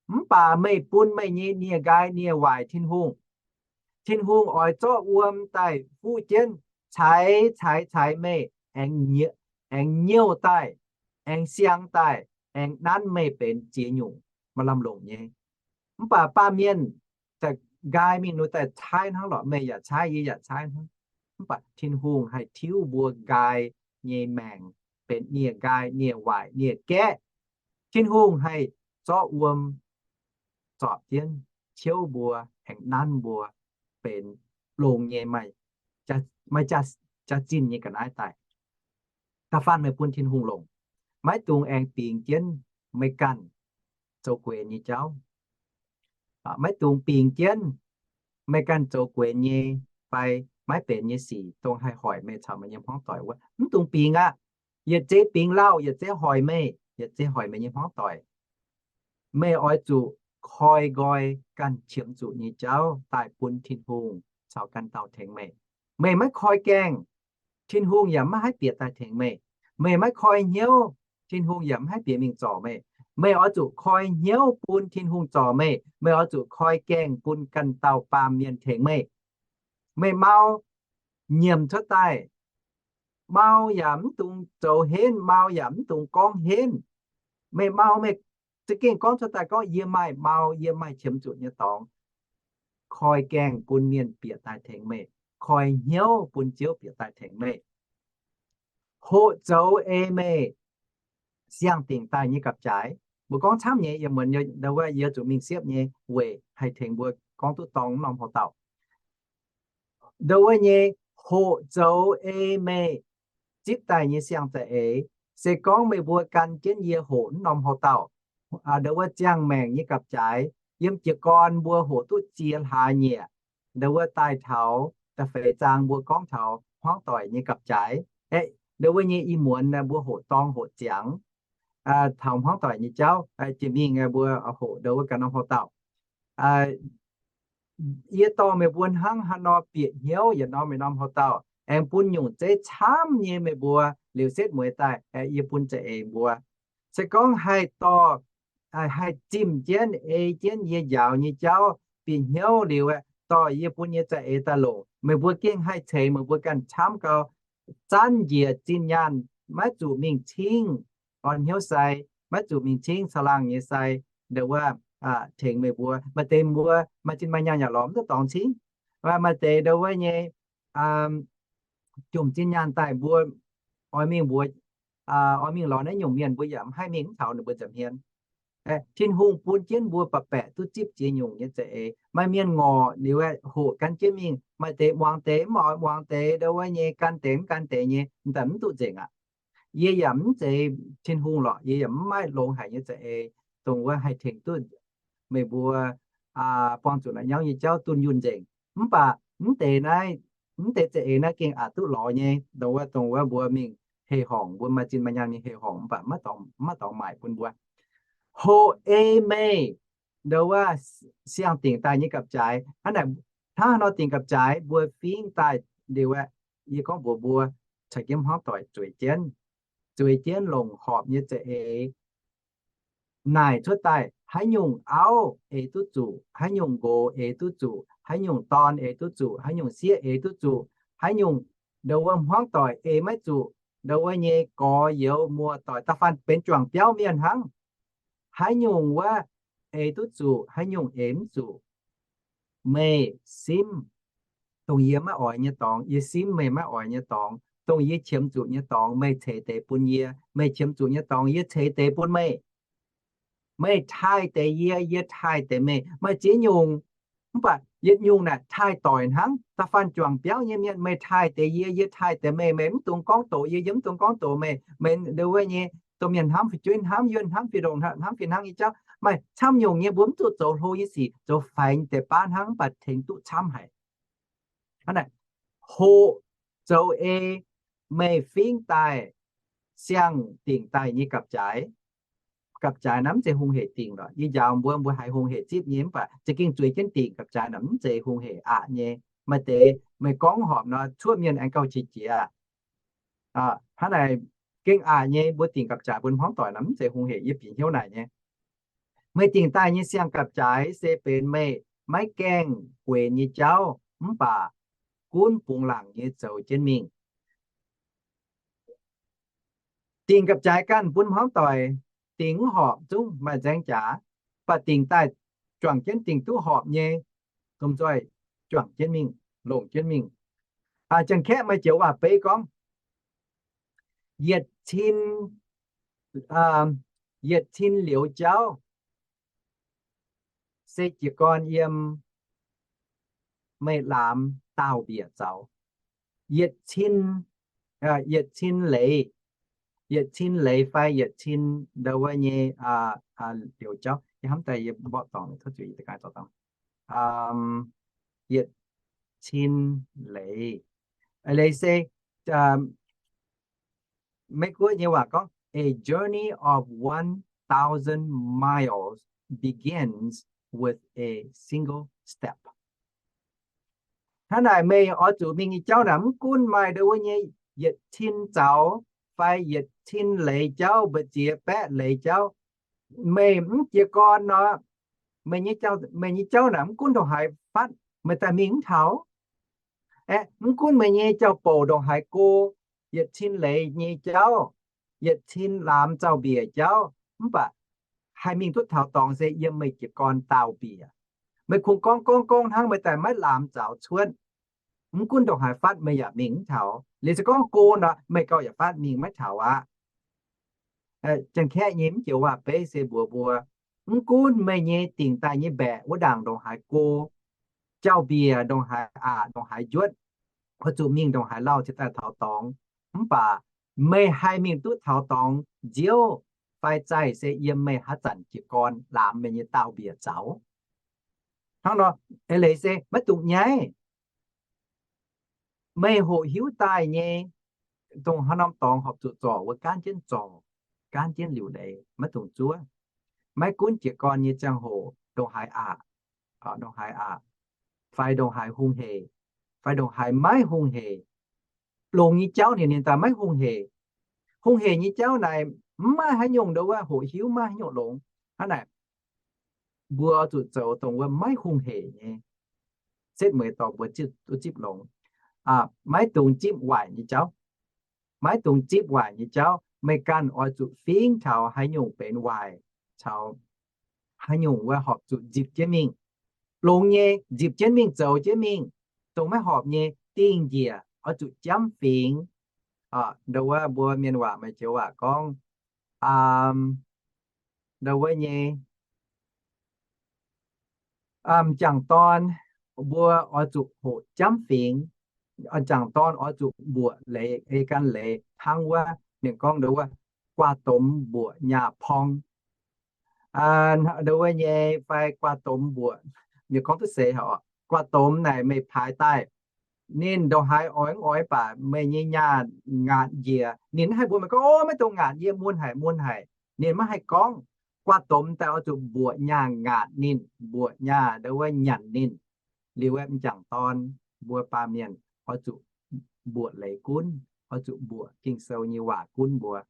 Mv baac meih bun meih nyei nie nqaai nie waaic Tin-Hungh, Tin-Hungh oix zorqv wuom daaih fuqv jienv, caaix caaix caaix meih, aengx nyouh daaih, aengx siang daaih, aengx nanv meih benx ziex nyungc, maaih lamh longc nyei. Mv baac baamh mienh nqaai mingh nor daaih caaiv hnangv lorqc, meih yaac caaiv, yie yaac caaiv hnangv. Mv baac Tin-Hungh haih tiuv mbuo nqaai nyei maengc benx nie nqaai, nie waaic, nie gaeqv. Tin-Hungh haih zorqv wuom zorpc jienv, ciouv mbuo, aengx nanv mbuo benx longx nyei, maaih jaax-zinh nyei ga'naaiv daaih. Da'faanh meih bun Tin-Hungh longc, maiv dungx aengx bingx jienv meih ganh zoux guenx nyei jauv. Maiv dungx bingx jienv meih ganh zoux guenx nyei fai maiv benx nyei sic, dongh haih hoic meih caux meih nyei hmuangv doic wuov, mv dungx bingx aqv. Yietc zeiz bingx lauh, yietc zeiz hoic meih, yietc zeiz hoic meih nyei hmuangv doic. Meih oix zuqc koi nqoi ganh qiemx zuqc nyei jauv daaih bun Tin-Hungh caux ganh dauh tengx meih. Meih maiv koi gaengh, Tin-Hungh yaac maiv haih bieqc daaih tengx meih. Meih maiv koi hnyouv, Tin-Hungh yaac maiv haih bieqc mingh zorc meih. Meih oix zuqc koi hnyouv bun Tin-Hungh zorc meih. Meih oix zuqc koi gaengh bun ganh dauh baamh mienh tengx meih. Meih mau, nyiemc cuotv daaih, mau yaac mv dungx zoux henv, mau yaac mv dungx gorngv henv. Meih mau, meih za'gengh gorngv cuotv daaih gorngv, yie maaih mau, yie maaih qiemx zuqc nyei dorngx. Koi gaengh bun mienh bieqc daaih tengx meih. Koi hnyouv bun Ziouv bieqc daaih tengx meih. Hoqc zoux ei meih siang-dingc daaih nyei gapv-jaaix. Mbuo gorngv camv nyei, yie muonz ndau wuov yie zuqc mingh siepv nyei weic haih tengx mbuo gorngv duqv dorng norm houc dauh. Ndau wuov nyei hoqc zoux ei meih zipv daaih nyei siang-za'eix, se gorngv meih mbuo gan jienv yie hoqc norm houc dauh, ndau wuov ziangh maengc nyei gapv-jaaix, yiem jiez gorn mbuo hoqc duqv ziex hlaax nyieqc, ndau wuov daaih taux da'feix zaang mbuo gorngv taux hmuangv doic nyei gapv-jaaix. Aeqv, ndau wuov nyei ih muonz mbuo hoqc dorng hoqc ziangx taux hmuangv doic nyei jauv, jiex mingh mbuo hoqc ndau wuov ganh norm houc dauh. Yie dorh meih mbuo hnangv haaix nor bieqc hnyouv yietc norm yietc norm houc dauh, aengx bun nyungc zeiv camv nyei meih mbuo liuz setv mueiz daaih, yie bun za'eix mbuo. Se gorngv haih dorh, haih zimh jienv, ei jienv yie njaaux nyei jauv bieqc hnyouv liuz, dorh yie bun nyei za'eix daaih longc, meih mbuo gengh haih ceix meih mbuo ganh camv gau, zanv njiec zinh nyaanh, maiv zuqc mingh cingv orn hnyouv sai, maiv zuqc mingh cingv caangh laangh nyei sai, ndau wuov tengx meih mbuo. Maaih deix mbuo maaih zinh maaih nyaanh yaac lorz mv duqv dorngx cingv. Maaih deix ndau wuov nyei jomc zinh nyaanh daaih mbuo oix mingh mbuox, oix mingh lorz naaiv nyungc mienh, mbuo yaac mv haih mingh mv taux ninh mbuo nza'hmien. Tin-Hungh bun jienv mbuo baeqc baeqc duqv zipv ziex nyungc nyei za'eix. Maaih mienh ngorc liuz aeqv, hoqc gan jienv mingh, maaih deix muangx deix mv oix muangx deix, ndau wuov nyei gan deix mv gan deix nyei, m'daaih mv duqv nzengc aqv. Yie yaac mv zeiz Tin-Hungh lorqc, yie yaac mv maaih longx haic nyei za'eix, dongh wuov haih tengx duqv meih mbuo buangh zuqc naaiv nyauv nyei jauv dunh yunh nzengc. Mv baac mv deix naaiv, mv deix za'eix naaiv gengh aqc duqv lorz nyei, dongh wuov, dongh wuov mbuo mingh hei horngc, mbuo maaih zinh maaih nyaanh mingh hei horngc, mv baac maiv dorngx maaic bun mbuo. Hoqc ei meih, ndau wuov siang-dingc daaih nyei gapv-jaaix. Hnangv naaic, hnangv haaix nor dingc gapv-jaaix mbuo fingx daaih liuz aeqv, yie gorngv mbuox mbuo, caux jienv hmuangv doic zueiz jienv, zueiz jienv longc horpc nyei za'eix naaic cuotv daaih, haaix nyungc auv eix duqv zuqc, haaix nyungc nqox eix duqv zuqc, haaix nyungc dorn eix duqv zuqc, haaix nyungc sieqv eix duqv zuqc, haaix nyungc ndau wuov hmuangv doic eix maiv zuqc, ndau wuov nyei gorx youz muoz-doic da'faanh benx juangc biauv mienh hnangv. Haaix nyungc wuov eix duqv zuqc, haaix nyungc eix mv zuqc, meih simv. Dongh yie maiv oix nyei dorngx, yie simv meih maiv oix nyei dorngx. Dongh yie qiemx zuqc nyei dorngx, meih ceix deix bun yie. Meih qiemx zuqc nyei dorngx, yie ceix deix bun meih. Meih taaih deix yie, yie taaih deix meih. Maaih ziex nyungc, mv baac yietc nyungc naaic taaih doic hnangv. Da'faanh juangc biauv nyei mienh, meih taaih deix yie, yie taaih deix meih. Meih mv dungx gorngv doqc yie, yie mv dungx gorngv doqc meih. Meih ndau wuov nyei domh mienh hnamv fu'jueiv, hnamv yuonh, hnamv fih ndongc, hnamv fih hnangv nyei jauv. Maaih camv nyungc nyei mbuo mv zuqc zoux hlo nyei sic, zoux faix deix baav hnangv, mv baac tengx duqv camv haic. Hnangv naaic, hoqc zoux ei meih fingx daaih siang-dingc daaih nyei gapv-jaaix. Gapv-jaaix naaiv mv zeiz hungh hec dingc lorqc. Yie njaaux mbuo, mbuo haiz hungh hec zipv nyei, mv baac za'gengh zueiz jienv dingc gapv-jaaix naaic mv zeiz hungh hec aqc nyei. Maaih deix meih gorngv horpc nor, cuotv mienh aengx gauh qiex jiez. Hnangv naaic, gengh aqc nyei, mbuo dingc gapv-jaaix bun hmuangv doic naaic mv zeiz hungh hec, yie bieqc hnyouv naaic nyei. Meih dingc daaih nyei siang-gapv-jaaix se benx meih maiv gaengh guenx nyei jauv, mv baac gunv bungx laangc nyei zoux jienv mingh. Dingc gapv-jaaix ganh bun hmuangv doic dingc mv horpc zungv maaih nzaeng jaax, mv baac dingc daaih juangc jienv dingc duqv horpc nyei, domh nzoih juangc jienv mingh, longc jienv mingh. Janx-kaeqv maaih joux waac-beiv gorngv, yietc cin, yietc cin liouz jauv se jiez gorn yiem meih laamz daauh mbiec zaux. Yietc cin, yietc cin leiz, yietc cin leiz fai yietc cin ndau wuov nyei liouz jauv. Yie hnamv daaih yie mborqv dorngc, tov zuqc yie da'gaaix zorc dorngc. Yietc cin leiz, leiz se, Meiv-Guoqv nyei waac gorngv, a journey of one thousand miles begins with a single step. Hnangv naaic meih oix zuqc mingh nyei jauv naaic mv gunv maaih ndau wuov nyei yietc cin zaux fai yietc cin leiz jauv, mbu'ziex baeqv leiz jauv, meih mv jiez gorn nor, meih nyei jauv naaic mv gunv ndongc haaix fatv, meih daaih mingh mv taux. Aeqv, mv gunv meih nyei jauv-bouc ndongc haaix go, yietc cin leiz nyei jauv, yietc cin laamz zaux mbiec jauv, mv baac haih mingh duqv taux dorngx se yiem meih jiez gorn daauh mbiec. Meih kungx gorngv gorngv gorngv hnangv meih daaih maiv laamz zaux cuotv. Mv gunv ndongc haaix fatv meih yaac mingh mv taux. Liuz se gorngv go nor, meih gauh yaac fatv mingh maiv taux aqv. Janx-kaeqv nyei mv joux waac-beiv se mbuox mbuo, mv gunv meih nyei dingc daaih nyei mbaeqc wuov ndaangc ndongc haaix go, jauv-mbiec ndongc haaix aqc, ndongc haaix njuotv, oix zuqc mingh ndongc haaix lauh cingx daaih taux dorngx, mv baac meih haih mingh duqv taux dorngx nziouv fai zaih se yiem meih haaix zanc jiez gorn laamz meih nyei daauh mbiec zaux. Hnangv nor, eix leiz se maiv dungx nyaiv. Meih hoqc hiuv daaih nyei, dongh haaix norm dorngx horpc zuqc zorc wuov, gaanv jienv zorc, gaanv jienv liuc leiz, maiv dungx zuov. Maiv gunv jiez gorn nyei ziangh hoc ndongc haaix aqc, ndongc haaix aqc, fai ndongc haaix hungh hec, fai ndongc haaix maiv hungh hec. Longx nyei jauv ninh, ninh daaih maiv hungh hec. Hungh hec nyei jauv naaic mv maaih haaix nyungc ndau wuov hoqc hiuv, maiv haaix nyungc longx. Hnangv naaic, mbuo zuqc zoux dongh wuov maiv hungh hec nyei, setv mueiz dorh mbuo duqv zipv longx. Maiv dungx zipv waaic nyei jauv. Maiv dungx zipv waaic nyei jauv. Meih ganh oix zuqc fingx taux haaix nyungc benx waaic, caux haaix nyungc wuov horpc zuqc nzipc jienv mingh. Longx nyei nzipc jienv mingh, zoux jienv mingh. Dongh maiv horpc nyei, dingh njiec, oix zuqc jamv fingx. Ndo wuov mbuo mienh waac maaih joux waac gorngv, ndo wuov nyei, m'jangc dorn mbuo oix zuqc hoqc jamv fingx. M'jangc dorn oix zuqc mbuoqc leiz, ei gan leiz hnangv wuov. Ninh gorngv ndo wuov, guaa domx mbuoqc nyaah porng. Ndo wuov nyei fai guaa domx mbuoqc, ninh gorngv duqv seix oc. Guaa domx naaic meih paaix daaih, ninh ndongc haaix oix mv oix baac meih nyei nyaah ngaatc njiec, ninh mv haih mbuox meih gorngv, o, maiv dungx ngaatc, yie mun haic, mun haic. Ninh maiv haih gorngv. Guaa domx daaih oix zuqc mbuoqc nyaah ngaatc ninh, mbuoqc nyaah ndo wuov nyanc ninh. Liuz wuov m'jangc dorn mbuo baamh mienh oix zuqc mbuoqc leiz gunv, oix zuqc mbuoqc Ging-Sou nyei waac gunv mbuo.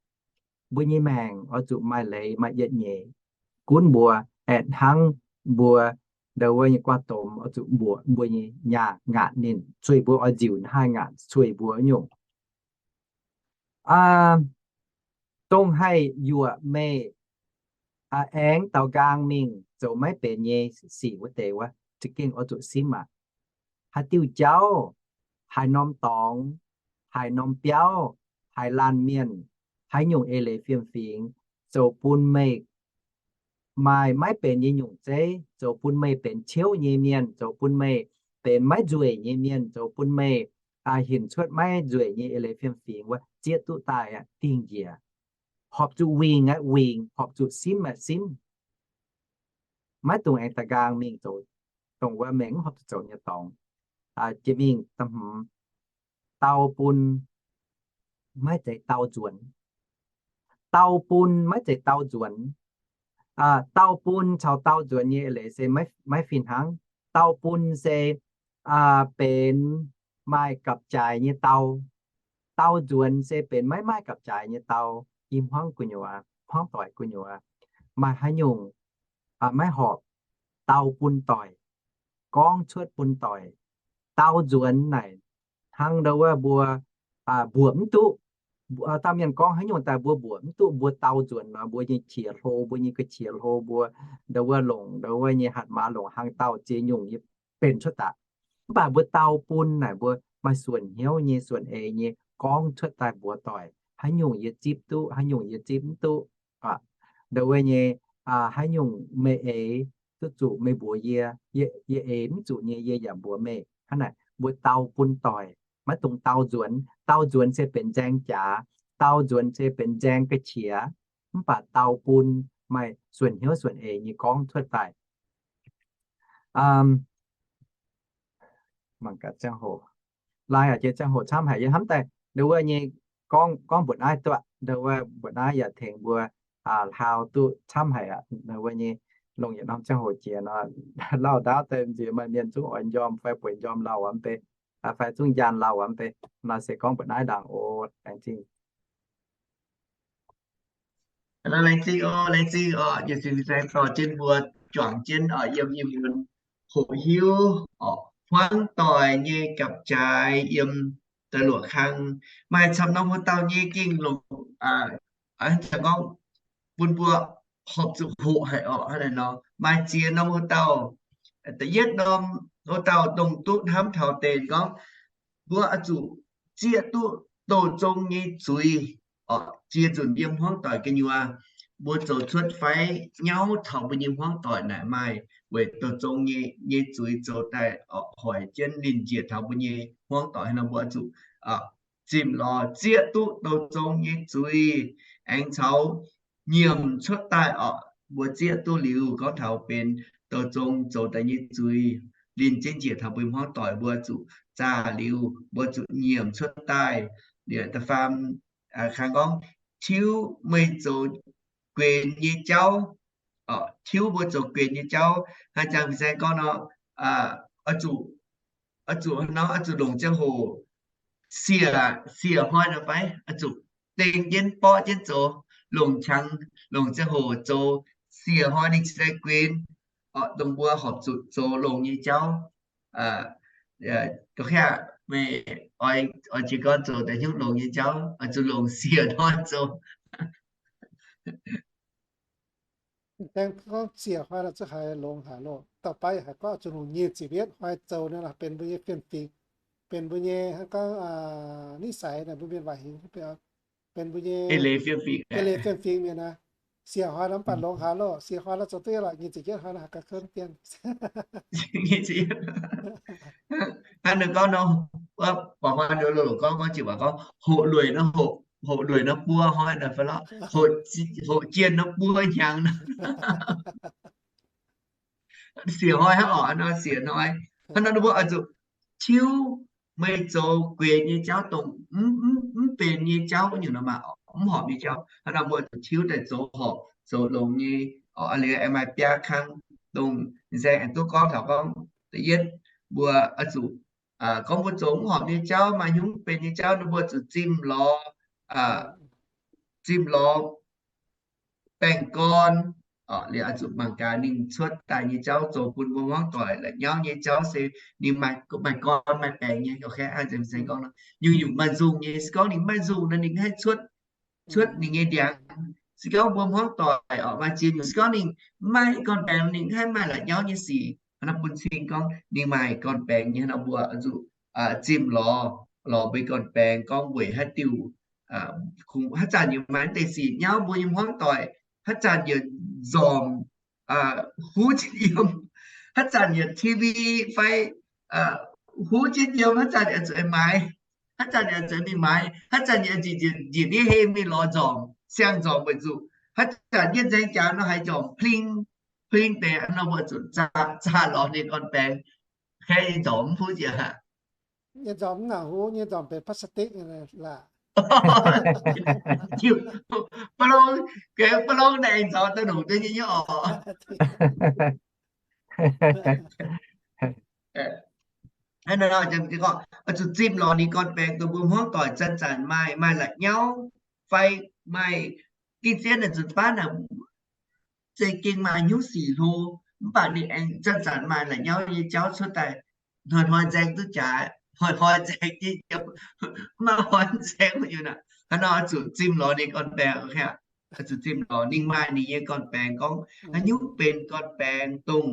Mbuo nyei maengc oix zuqc maaih leiz maaih yietc nyeic gunv mbuo, aengx hnangv mbuo ndo wuov nyei guaa domx oix zuqc mbuoqc mbuo nyei nyaah ngaatc ninh, sueih mbuo oix nziuc hnangv haaix ngaatc sueih mbuo nyungc. Dongh haih yuoqc meih aengx daaux nqaang mingh zoux maiv benx nyei sic wuov deix wuov, za'gengh oix zuqc simv aqv. Haaix diuh jauv, haaix norm dorngx, haaix norm biauv, haaix laanh mienh, haaix nyungc eix leiz fiem-fingx zoux bun meih maaih maiv benx nyei nyungc zeiv, zoux bun meih benx ciouv nyei mienh, zoux bun meih benx maiv nzueic nyei mienh, zoux bun meih hinc cuotv maiv nzueic nyei eix leiz fiem-fingx wuov, zieqv duqv daaih aqv, dingh njiec. Horpc zuqc wingh aqv, wingh. Horpc zuqc simv aqv, simv. Maiv dungx aengx daaux nqaang mingh zoux dongh wuov mengh mv horpc zuqc zoux nyei dorngx. Jiex mingh da'hmz, dau bun maiv zeiz dau nzuonx. Dau bun maiv zeiz dau nzuonx. Dau bun caux dau nzuonx nyei eix leiz se maiv fih hnangv. Dau bun se benx maaih gapv-jaaix nyei dau. Dau nzuonx se benx maiv maaih gapv-jaaix nyei dau. I hmuangv gu'nyuoz, hmuangv doic gu'nyuoz, maaih haaix nyungc maiv horpc, dau bun doic, gorngv cuotv bun doic. Dau nzuonx naaic hnangv ndo wuov mbuo mbuoqc mv duqv. Dauh mienh gorngv haaix nyungc daaih mbuo mbuoqc mv duqv, mbuo dau nzuonx nor, mbuo nyei qiex hlo, mbuo nyei ga'qiex hlo, mbuo ndo wuov longc ndo wuov nyei hatc maaz longc hlang dauh ziex nyungc nyei benx cuotv daaih. Mv baac mbuo dau bun naaic mbuo maaih suonc hnyouv nyei, suonc eix nyei gorngv cuotv daaih mbuox doic, haaix nyungc yie zipv duqv, haaix nyungc yie zipv mv duqv. Ndo wuov nyei, haaix nyungc meih eix duqv zuqc meih mbuox yie, yie eix mv zuqc nyei yie yaac mbuox meih. Hnangv naaic mbuo dau bun doic, maiv dungx dau nzuonx. Dau nzuonx se benx nzaeng jaax, dau nzuonx se benx nzaeng ga'qiex. Mv baac dau bun maaih suonc hnyouv suonc eix nyei gorngv cuotv daaih. Mangc gaax ziangh hoc, lai aqv, jiex ziangh hoc camv haic, yie hnamv daaih ndo wuov nyei gorngv, gorngv mbuoqc naaiv duqv, ndo wuov mbuoqc naaiv yaac tengx mbuo hlaau duqv camv haic aqv. Ndo wuov nyei longc yietc norm ziangh hoc jiex nor, lauh ndaauv deix nziex maaih mienh zungv oix njormh fai bueix njormh lauh aqv mv bei, fai zungv njaanh lauh aqv mv bei. Nor se gorngv mbuoqc naaiv ndaangc oc. Laengz zingh. Laengz zingh oc, laengz zingh oc. Yietc zingh laengz dorh jienv mbuo juangc jienv oc, yiem ih muonz hoqc hiuv oc, hmuangv doic nyei gapv-jaaix yiem da'luoqc kang. Maaih camv norm wuov dauh nyei gengh longc, aa, gorngv bun mbuo horpc zuqc hoqc haic oc. Hnangv naaiv nor, maaih ziex norm wuov dauh. Da'yietv norm wuov dauh dongh duqv hnamv taux deix gorngv mbuo oix zuqc zieqv duqv douh zong nyei zuiz oc. Ziex nzunc yiem hmuangv doic gu'nyuoz, mbuo zoux cuotv fai nyauv taux mbuo nyei hmuangv doic naaic maaih weic douh zong nyei, nyei zuiz zoux daaih oc, hoic jienv ninh njiec taux mbuo nyei hmuangv doic nor, mbuo oix zuqc zimh lorz zieqv duqv douh zong nyei zuiz, aengx caux nyiemc cuotv daaih oc. Mbuo zieqv duqv liuz, gorngv taux benx douh zong zoux daaih nyei zuiz, ninh jienv njiec taux mbuo hmuangv doic, mbuo zuqc zaah liuz, mbuo zuqc nyiemc cuotv daaih. Da'faam kang gorngv, tiuv meih zoux guenx nyei jauv, tiuv mbuo zoux guenx nyei jauv. Hnangv jang fin-saeng gorngv nor, oix zuqc, oix zuqc nor, oix zuqc longc ziangh hoc siec, siec hnoi nor fai, oix zuqc deng jienv borqv jienv zoux, longc qangx, longc ziangh hoc zoux, siec hnoi ninh cingx daaih guenx. Dongh mbuo horpc zuqc zoux longx nyei jauv. Meih oix, oix jiez gorn zoux daaih hnyouv longx nyei jauv, oix zuqc longc siec hnoi zoux. Aengx gorngv siec hnoi nor zungv haiz longx haic loh. Dauh baav haiz gorngv zuqc longc nyic ziepc yietv hnoi zoux nor, benx mbuo nyei fiem-fingx. benx mbuo nyei hnangv gorngv นิสัย naaic, mbuo mienh waac hingx benx mbuo nyei eix leiz fiem-fingx mienh aqv. Sieqv hnoi nor mv baac longx haaix loh, sieqv hnoi nor zoux duqv lorqc, nyic ziepc yietv hnoi nor haih gauh kouv dien. Hnangv ninh gorngv nor, wuov Bauc Huan loz-loz gorngv, gorngv jiex waac gorngv hoqc lueic nor, hoqc lueic nor buo hnoi nor fai lorqc, hoqc jienh nor buo hnyangx nor. Sieqv hnoi hnangv oc, hnangv nor sieqv hnoi. Hnangv nor ninh mbuo oix zuqc tiuv meih zoux gueix nyei jauv, dongh mv benx nyei jauv nyungc nor maah, mv horpc nyei jauv. Hnangv nor mbuo oix zuqc tiuv daaih zoux horpc, zoux longx nyei. Oc, liuz aengx maaih biaa kang dongh nzaeng aengx duqv gorngv taux gorngv, da'yietv mbuo oix zuqc gorngv mbuo zoux mv horpc nyei jauv, maaih hnyouv mv benx nyei jauv nor, mbuo zuqc zimh lorz, zimh lorz baengh gorn. Liuz oix zuqc mangc gaax ninh cuotv daaih nyei jauv zoux bun mbuo hmuangv doic la'nyauv nyei jauv se ninh maaih gorn maaih baengc nyei. Nyungc-nyungc maaih nzungh nyei. Se gorngv ninh maiv maaih nzungh nor, ninh mv haih cuotv, cuotv ninh nyei ndiangx. Se gorngv mbuo hmuangv doic oc maaih ziex nyungc, se gorngv ninh maiv maaih gorn-baengx, ninh mv haih maaih la'nyauv nyei sic. Hnangv naaiv bun cing gorngv ninh maaih gorn-baengx nyei, hnangv nor mbuo oix zuqc zimh lorz, lorz mbuo nyei gorn-baengx gorngv weic haaix diuc, kungx haaix zanc yaac maaih naaiv deix sic nyauv mbuo nyei hmuangv doic. Haaix zanc yaac nzormc, huv jienv yiem. Haaix zanc yaac T V fai huv jienv yiem, haaix zanc yaac zuqc maaiz, haaix zanc yaac zuqc mingh maaiz, haaix zanc yaac njiec, njiec, njiec ndiev hei mingh lorz nzormc, siang-nzormc weic zuqc haaix zanc yie nzaeng jaax nor haaix nzormc pling, pling deix nor, mbuo zuqc zaah, zaah lorz ninh gorn-baengx, kaeqv nyei nzormc mv huv njiec aqv. Nyei nzormc mv nangc huv, nyei nzormc benx plastic laac. Ba'longx, ba'longx naaic nzormc daaih longc duqv nyei nyei oc. Hnangv nor, oix zuqc zimh lorz ninh gorn-baengx dongh mbuo hmuangv doic zanc-zanc maaih, maaih la'nyauv fai maaih gengh zien naaic nzunc baav naaic zeiz gengh maaih hnyouv sic hlo, mv baac ninh aengx zanc-zanc maaih la'nyauv nyei jauv cuotv daaih, hnoi-hnoi nzaeng duqv jaax, hnoi-hnoi nzaeng jienv yiem, mv maaih hnoi nzaeng mv nyunc aqv. Hnangv nor oix zuqc zimh lorz ninh gorn-baengx, oix zuqc zimh lorz ninh maaih ninh nyei gorn-baengx gorngv haaix nyungc benx gorn-baengx dongh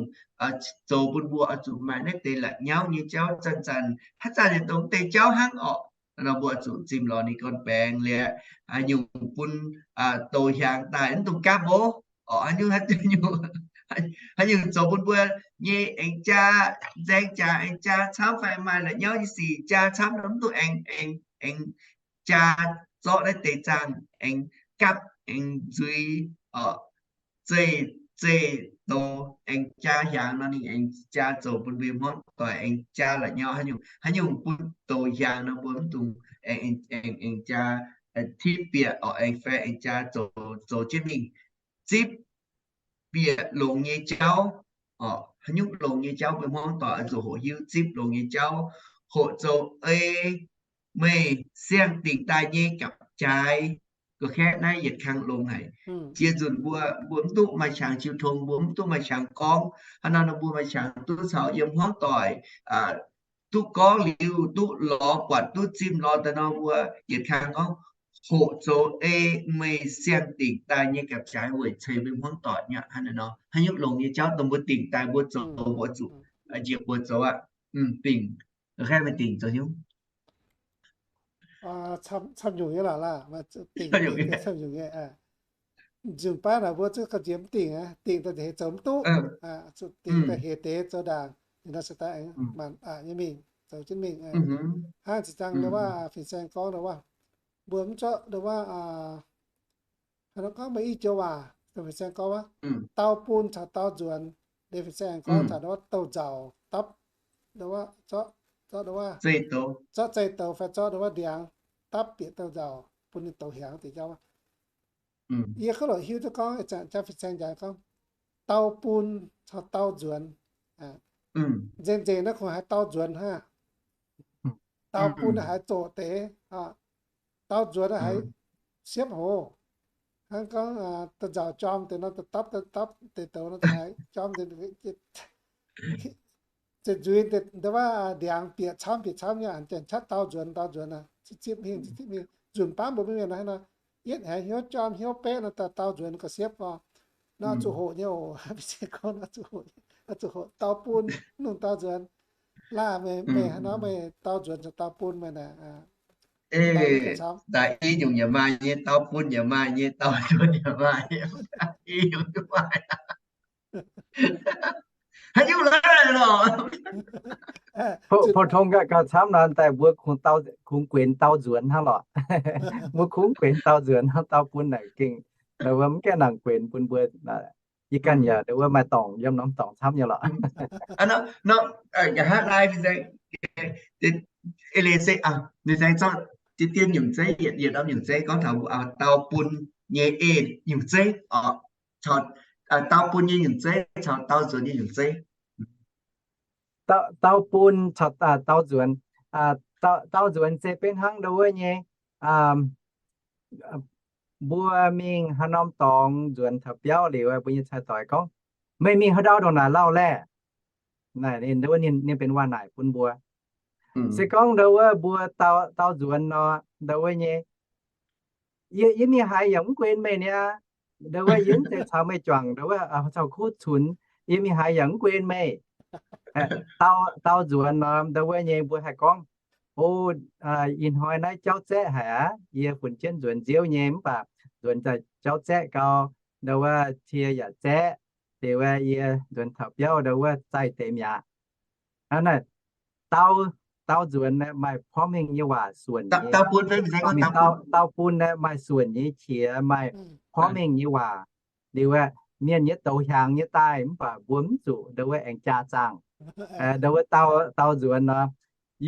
zoux bun mbuo oix zuqc maaih naaiv deix la'nyauv nyei jauv zanc-zanc, haaix zanc yaac dongh deix jauv hnangv orqc. Hnangv nor mbuo oix zuqc zimh lorz ninh gorn-baengx liuz, haaix nyungc bun douz hiaangx daaih mv dungx gapv mbuo orqc. Haaix nyungc, haaix nyungc zoux bun mbuo nyei aengx jaa, nzaeng jaax aengx jaa camv fai maaih la'nyauv nyei sic jaa camv nor mv dungx aengx, aengx, aengx jaa zorqv naaiv deix zaangh aengx gapv aengx nzuiz orqc. Zeih, zeih douz aengx jaa hiaangx nor ninh aengx jaa zoux bun mbuo hmuangv doic aengx jaa la'nyauv. Haaix nyungc, haaix nyungc bun douz hiaangx nor mbuo mv dungx aengx, aengx jaa tipv bieqc orqc, aengx fai aengx jaa zoux, zoux jienv mingh. Zipv bieqc longx nyei jauv orqc, haaix nyungc longx nyei jauv mbuo hmuangv doic oix zuqc hoqc hiuv zipv longx nyei jauv, hoqc zoux ei meih siang-dingc daaih nyei gapv-jaaix. Gorqv-kaeqv naaiv yietc kang longx haic. Ziex nzunc mbuo, mbuo mv duqv maaih qangx jiu tong, mbuo mv duqv maaih qangx gorngv. Hnangv nor nor mbuo maaih qangx duqv caux yiem hmuangv doic duqv gorngv liuz, duqv lorz buatc, duqv zimh lorz daaih nor mbuo yietc kang gorngv, hoqc zoux ei meih siang-dingc daaih nyei gapv-jaaix weic ceix mbuo hmuangv doic nyei aqv. Hnangv naaiv nor haaix nyungc longx nyei jauv dongh mbuo dingc daaih mbuo zoux, mbuo zuqc njiec mbuo zoux aqv. Dingc, gorqv-kaeqv meih dingc zoux hnyouv. Camv nyungc nyei laac, dingc camv nyungc nyei. Nzunc baav naaic mbuo zungv gauh nziex mv dingc aqv, dingc daaih hec zoux mv duqv. Zuqc dingc daaih hec deix zoux ndaangc, ninh nor se daaih maanc aqc nyei mingh, zoux jienv mingh. Hnangv zinh zaangc ndau wuov fin-saeng gorngv ndau wuov, mbuo mv zorqv ndau wuov, haaix nor gorngv meih i joux waac, fin-saeng gorngv wuov, dau bun caux dau nzuonx, ndeic fin-saeng gorngv caux ndau wuov douz-nzauc dapv, ndau wuov zorqv, zorqv ndau wuov, zorqv zeih douz fai zorqv ndau wuov ndiangx dapv bieqc douz-nzauc bun ninh douz hiaangx deix jauv. Yie kov lorqc hiuv duqv gorngv, jaa fin-saeng njang gorngv, dau bun caux dau nzuonx. Nzengc nzengc naaiv kungx haiz dau nzuonx hnangv. Dau bun haiz zoqc deix, dau nzuonx haiz siepv hoc. Hnangv gorngv douz-nzauc jorm deix nor, dapv, dapv deix douz nor haiz jorm deix, zeix nzuiz ndau wuov ndiangx bieqc camv bieqc camv nyei, janx qatv dau nzuonx dau nzuonx, zipv zipv mingh, zipv zipv mingh. Nzunc baav mbuo mienh nor, yietv haiz hnyouv jorm hnyouv beqv nor, dau nzuonx gauh siepv oc. Nor zuqc hoqc nyei oc. Fin-saeng gorngv nor zuqc hoqc, zuqc hoqc dau bun, mv dungx dau nzuonx. Laah meih, meih haaix nor meih dau nzuonx caux dau bun meih naaic? Ei, daaih i nyungc yaac maaih nyei, dau bun yaac maaih nyei, dau nzuonx yaac maaih nyei. I nyungc yaac maaih. Haaix nyungc lorqc? Pou-tong gauh camv nor, daaih mbuo kungx guenx dau nzuonx hnangv lorqc. Mbuo kungx guenx dau nzuonx hnangv, dau bun naaic gengh, mv gaengh nangc guenx bun mbuo. Yie ganh yaac wuov maaih dorngc, yiem norm dorngc camv nyei lorqc. Ninh se, ninh se zorqv deix dien nyungc zeiv, yietc norm nyungc zeiv gorngv taux dau bun nyei eix nyungc zeiv, dau bun nyei nyungc zeiv caux dau nzuonx nyei nyungc zeiv. Dau bun caux dau nzuonx, dau nzuonx se benx hnangv ndau wuov nyei, mbuo mingh haaix norm dorngx nzuonx taux biauv liuz, mbuo nyei cai-doix gorngv, meih mingh haaix ndau ndongc naaic lauh laeh? Naaic ninh, ninh benx waac naaic bun mbuo. Se gorngv ndau wuov mbuo dau nzuonx nor, ndau wuov nyei, yie, yie mingh haaix yaac mv guenx meih niaa. Ndau wuov yie mv zeiz caux meih juangc, ndau wuov caux kuv cunx, yie mingh haaix yaac mv guenx meih. Dau nzuonx nor, ndau wuov nyei mbuo haih gorngv, o, ih hnoi naaiv jauv zaeqv haic aqv. Yie funx jienv nzuonx nziouv nyei mv baac nzuonx daaih jauv zaeqv gau, ndau wuov cie yaac zaeqv, deix wuov yie nzuonx taux biauv ndau wuov zaih deix mi'aqv. Naaiv dau nzuonx maaih porv mengh nyei waac suonc nyei. Dau bun naaiv maaih suonc nyei qiex, maaih porv mengh nyei waac. Liuz aeqv, mienh nyei douz hiaangx nyei daaih mv baac mbuo mv zuqc ndau wuov aengx jaa zaangh. Ndau wuov dau nzuonx nor,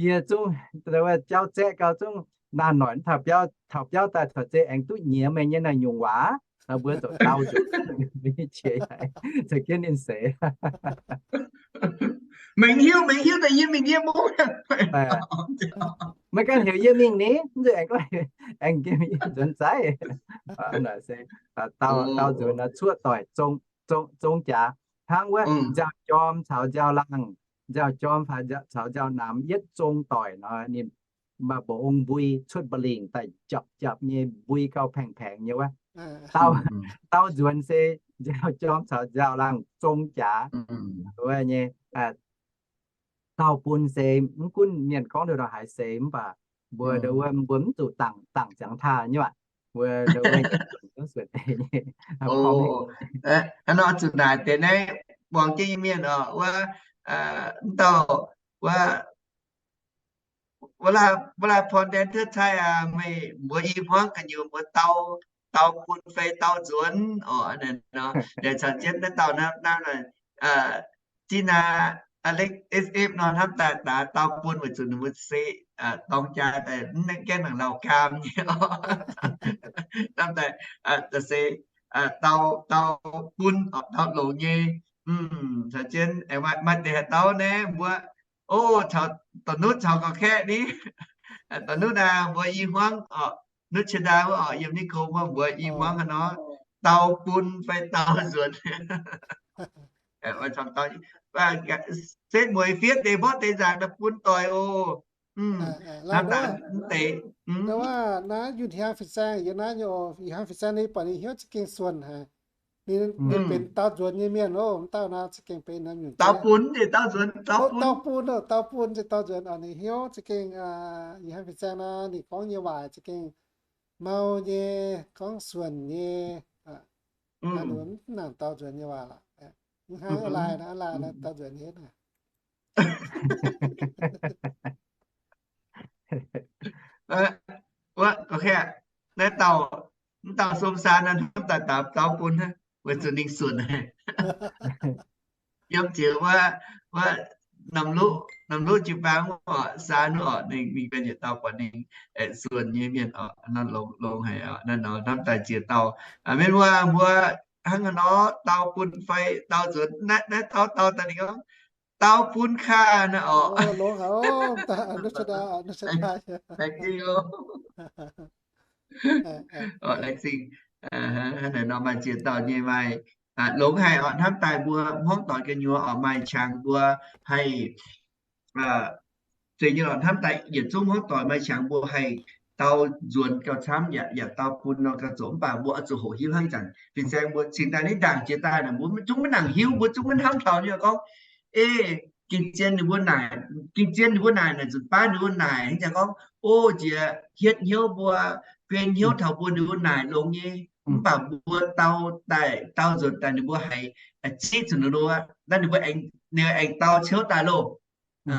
yie zungv ndau wuov jauv zaeqv gau zungv naanh noic taux biauv, taux biauv daaih caux zeiz aengx duqv nyiex meih nyei naaiv nyungc waac. Mbuo zoux dau nzuonx qiex, za'gengh ninh seix. Meih hiuv, meih hiuv daaih yie mingh yie mbuo. Meih ganh heuc yie mingh ni, mv zeiz aengx, aengx nzuonx zaiv. Dau nzuonx nor cuoqv doic, zong jaax, hnangv wuov nziaaux jorm caux nziaaux laangh, nziaaux jorm caux nziaaux namx yietv zong doic nor, ninh mba'ong mbui cuotv mba'lingc daaih japc japc nyei, mbui gauh paengx paengx nyei wuov. Dau nzuonx se nziaaux jorm caux nziaaux laangh zong jaax wuov nyei. Dau bun se mv gunv mienh gorngv ndau haaix seix mv baac mbuo ndau wuov mbuo mv zuqc dangc, dangc ziangx taaih nyei aqv. Mbuo ndau wuov suonc nyei. Hnangv nor zuqc naaic deix naaiv muangx jienv nyei mienh oc, wuov, mv dauh, wuov, wuov laaih porn daen cuotv cai aac, meih mbuox i hmuangv gu'nyuoz mbuox dau, dau bun fai dau nzuonx oc. Naaic nor, yaac caux jienv naaiv dauh naaiv, naaiv, Zinh naaic, Alex S F nor hnamv daaih daaih dau bun weic zuqc ninh mbuo se dorng jaa daaih mv gaengh nangc lauh gaam nyei oc. Hnamv daaih se dau, dau bun oc, dau longx nyei. Caux jienv aengx maaih deix haaix dauh naaiv mbuo, o, da'nutv caux gauh kaeqv ni. Da'nutv aac, mbuox i hmuangv oc, nutv qiex ndaa wuov oc, yiem ni ko wuov mbuox i hmuangv haaix nor, dau bun fai dau nzuonx. Setv mueiz fiev deix mborqv deix nzaangc daaih bun doic oc. Hnangv daaih mv deix. Naaiv yie hnangv fin-saeng, yie naaiv yie hnangv fin-saeng ni buatc ninh hnyouv za'gengh suonc haic. Ninh benx dau nzuonx nyei mienh oc, mv dauh naaiv za'gengh benx dau bun, dau bun, dau bun, dau bun se dau nzuonx oc. Ninh hnyouv za'gengh, yie hnangv fin-saeng naaiv ninh gorngv nyei waac za'gengh mau nyei, gorngv suonc nyei. Mv nangc dau nzuonx nyei waac lorqc. Mv hnangv a'laaih naaiv, a'laaih naaiv dau nzuonx nyei naaic. Wuov, naaiv dauh, mv dauh song saan naaiv hnamv daaih dau bun, weic zuqc ninh suonc haic. Yiem ziex wuov, wuov, Namluqv jiu-baang wuov oc, saan wuov oc, ninh mingh benx yietc dauh buatc ninh suonc nyei mienh oc, longx haic oc. Naaiv nor hnamv daaih ziex dauh mienh wuov, mbuo hnangv haaix nor dau bun fai dau nzuonx, naaiv dauh dau daaih ninh gorngv dau bun kaax naaiv oc. Laengz zingh oc. Laengz zingh. Hnangv naaic nor maaih ziex dauh nyei maaih longx haic oc. Hnamv daaih mbuo hmuangv doic gu'nyuoz oc maaih qangx mbuo haih zeiz nyei lorqc. Hnamv daaih yietc zungv hmuangv doic maaih qangx mbuo haih dau nzuonx gauh camv, yaac dau bun nor gauh zoqc, mv baac mbuo oix zuqc hoqc hiuv hnangv ih zanc fin-saeng mbuo cingx daaih nitv ndaangc jiex daaih naaic, mbuo zungv maiv nangc hiuv, mbuo zungv maiv hnamv taux nyei gorngv, ei, Gengh zien ninh mbuo naaic, gengh zien ninh mbuo naaic, naaic nzunc baav ninh mbuo naaic, hingv jangx gorngv, o, jiex hietv hnyouv mbuo, guen hnyouv taux mbuo ninh mbuo naaic longx nyei. Mv baac mbuo dau daaih, dau nzuonx daaih ninh mbuo haiz ziqv zuqc ninh mbuo, naaiv ninh mbuo aengx, ninh aengx dau ciouv daaih loh. Ninh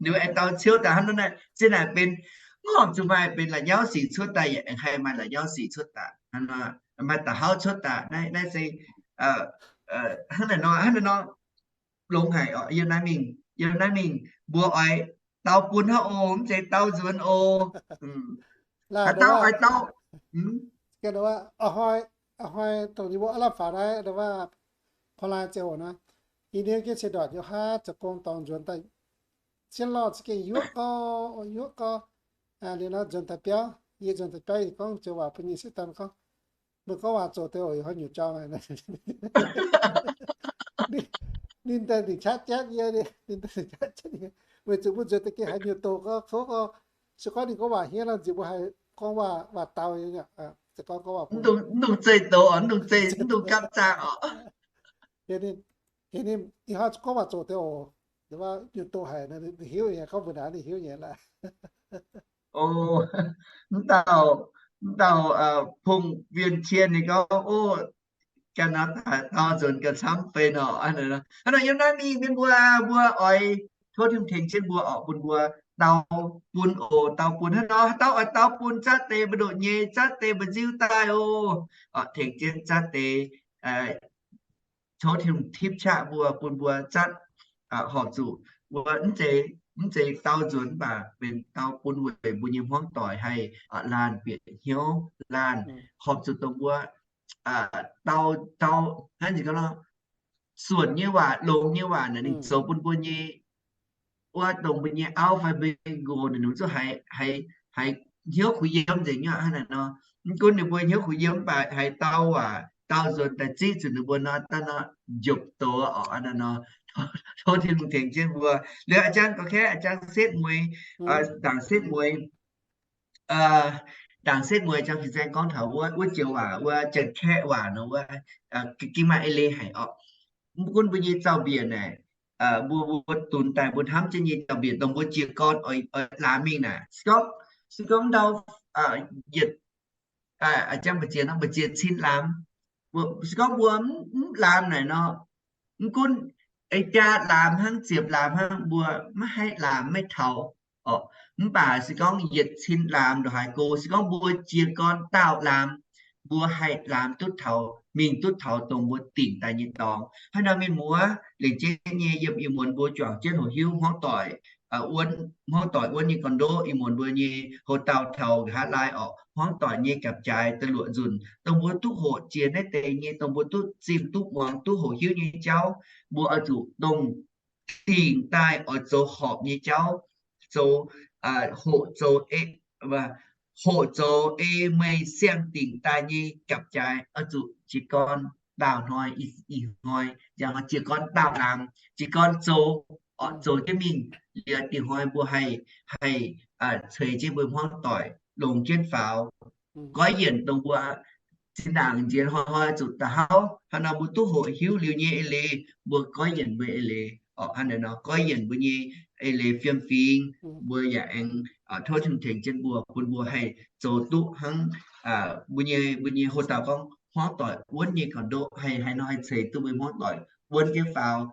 mbuo aengx dau ciouv daaih hnangv naaiv, zien naaic benx ngorc zuqc maaih benx la'nyauv sic cuotv daaih, yaac aengx haih maaih la'nyauv sic cuotv daaih, maaih da'hauv cuotv daaih. Naaiv, naaiv se hnangv naaic nor, hnangv naaiv nor longx haic oc. Yiem naaiv mingh, yiem naaiv mingh mbuo oix dau bun hnangv oc, mv zeiz dau nzuonx oc. Haaix dauh oix dau, hnoi dongh yie mbuo aav lamh faaux naaiv, online ziangh hoc naaiv, yie niouv jienv ceix ndortc yiem haav zoux gong dorngx nzuonx daaih, zien lorh za'gengh yuoqv gau, yuoqv gau. Liuz nor nzuonx daaih biauv, yie nzuonx daaih biauv, yie gorngv joux waac bun nyei sieqv daan gorngv, meih gorngv waac zoqc deix oc, ih hnoi nyutc jauv. Ninh daaih ninh qaqv jatv yie, ninh daaih ninh qaqv jatv yie, weic zuqc mbuo nzuonx daaih gengh haiz nyutc doqc gau, kouv gau. Se gorngv ninh gorngv waac hniev nor, nziex mbuo haih gorngv waac, waac dau nyei. Se gorngv gorngv waac, mv dungx zeih doqc, mv dungx zeih, mv dungx gapv zaangh oc. Heuc ninh, heuc ninh ih hnoi gorngv waac zoqc deix oc. Nyutc doqc haic, ninh hiuv nyei, gorngv mbuo naaiv ninh hiuv nyei laaix. O, mv dauh, mv dauh Pong Wien Cien ninh gorngv, o, ganh naaiv daaih dau nzuonx ganh camv fei nor. Hnangv naaic yiem naaiv mingh mienh mbuo, mbuo oix tov Tin-Hungh tengx jienv mbuo oc, bun mbuo dau bun oc, dau bun hnangv nor. Haaix dauh oix dau bun zatv deix mbu'ndoqc nyei, zatv deix mbu'nziu daaih oc. Tengx jienv zatv deix, tov Tin-Hungh tipv qaqv mbuo, bun mbuo zatv horpc zuqc mbuo mv zeiz, mv zeiz dau nzuonx mv baac benx dau bun weic mbuo nyei hmuangv doic haih laanh bieqc hnyouv, laanh horpc zuqc dongh mbuo dau, dau hnangv nor, suonc nyei waac, longx nyei waac naaic ninh zoux bun mbuo nyei, wuov dongh mbuo nyei auv fai mbuo nyei nqox naaic, ninh zuqc haiz, haiz hnyouv kuh yiem nzengc nyei hnangv naaic nor. Mv gunv ninh mbuo hnyouv kuh yiem mv baac haiz dau waac, dau nzuonx daaih ziqv zuqc ninh mbuo nor, daaih nor, njopc doz oc, hnangv naaic nor. Tov Tin-Hungh tengx jienv mbuo. Liuz a'jang ga'kaeqv, a'jang setv mueiz, ndaangc setv mueiz, ndaangc setv mueiz jang fin-saeng gorngv taux wuov, wuov joux waac, wuov janx-kaeqv waac nor, wuov ging maaih eix leiz haic oc. Mv gunv mbuo nyei zaux-mbiec naaic, mbuo, mbuo dunx daaih mbuo hnamv jienv nyei zaux-mbiec dongh mbuo jiez gorn oix laamx mingh naaic, se gorngv, se gorngv ndau yietc, a'jang mbu'ziex nor, mbu'ziex cin laamx, se gorngv mbuo mv laamx naaic nor, mv gunv ei jaa laamx hnangv, ziepc laamx hnangv, mbuo maiv haih laamx maiv taux oc. Mv baac se gorngv yietc cin laamx ndongc haaix go, se gorngv mbuo jiez gorn daauh laamx, mbuo haih laamx duqv taux, mingh duqv taux dongh mbuo dingc daaih nyei dorngx. Hnangv nor mienh muoz, lengc jeiv nyei yiem ih muonz mbuo juangc jienv hoqc hiuv hmuangv doic, hmuangv doic wuonv nyei gorn-ndoqv, ih muonz mbuo nyei houx-dauh taux nqa'haav laai orqc, hmuangv doic nyei gapv-jaaix da'luoqc nzunc, dongh mbuo duqv hoqc jiex naaiv deix nyei, dongh mbuo duqv zimh duqv muangx duqv hoqc hiuv nyei jauv, mbuo oix zuqc dongh dingc daaih oix zoux horpc nyei jauv, zoux, hoqc zoux, hoqc zoux ei meih siang-dingc daaih nyei gapv-jaaix oix zuqc jiez gorn daauh hnoi, ih hnoi, yaac jiez gorn daauh laamx, jiez gorn zoux, oix zoux jienv mingh. Liuz dingc hnoi mbuo haih, haih ceix jienv mbuo hmuangv doic longx jienv faaux. Goiv yienc dongh mbuo zinh ndaangc njiec hnoi-hnoi zuqc da'hauv, hnangv nor mbuo duqv hoqc hiuv liuz nyei eix leiz, mbuo goiv yienc mbuo eix leiz oc. Hnangv naaic nor goiv yienc mbuo nyei eix leiz fiem-fingx, mbuo yaac aengx tov Tin-Hungh tengx jienv mbuo, bun mbuo haih zoux duqv hnangv mbuo nyei, mbuo nyei houx-dauh gorngv hmuangv doic wuonv nyei gorn-ndoqv, haih, haih nor haih ceix duqv mbuo hmuangv doic wuonv jienv faaux,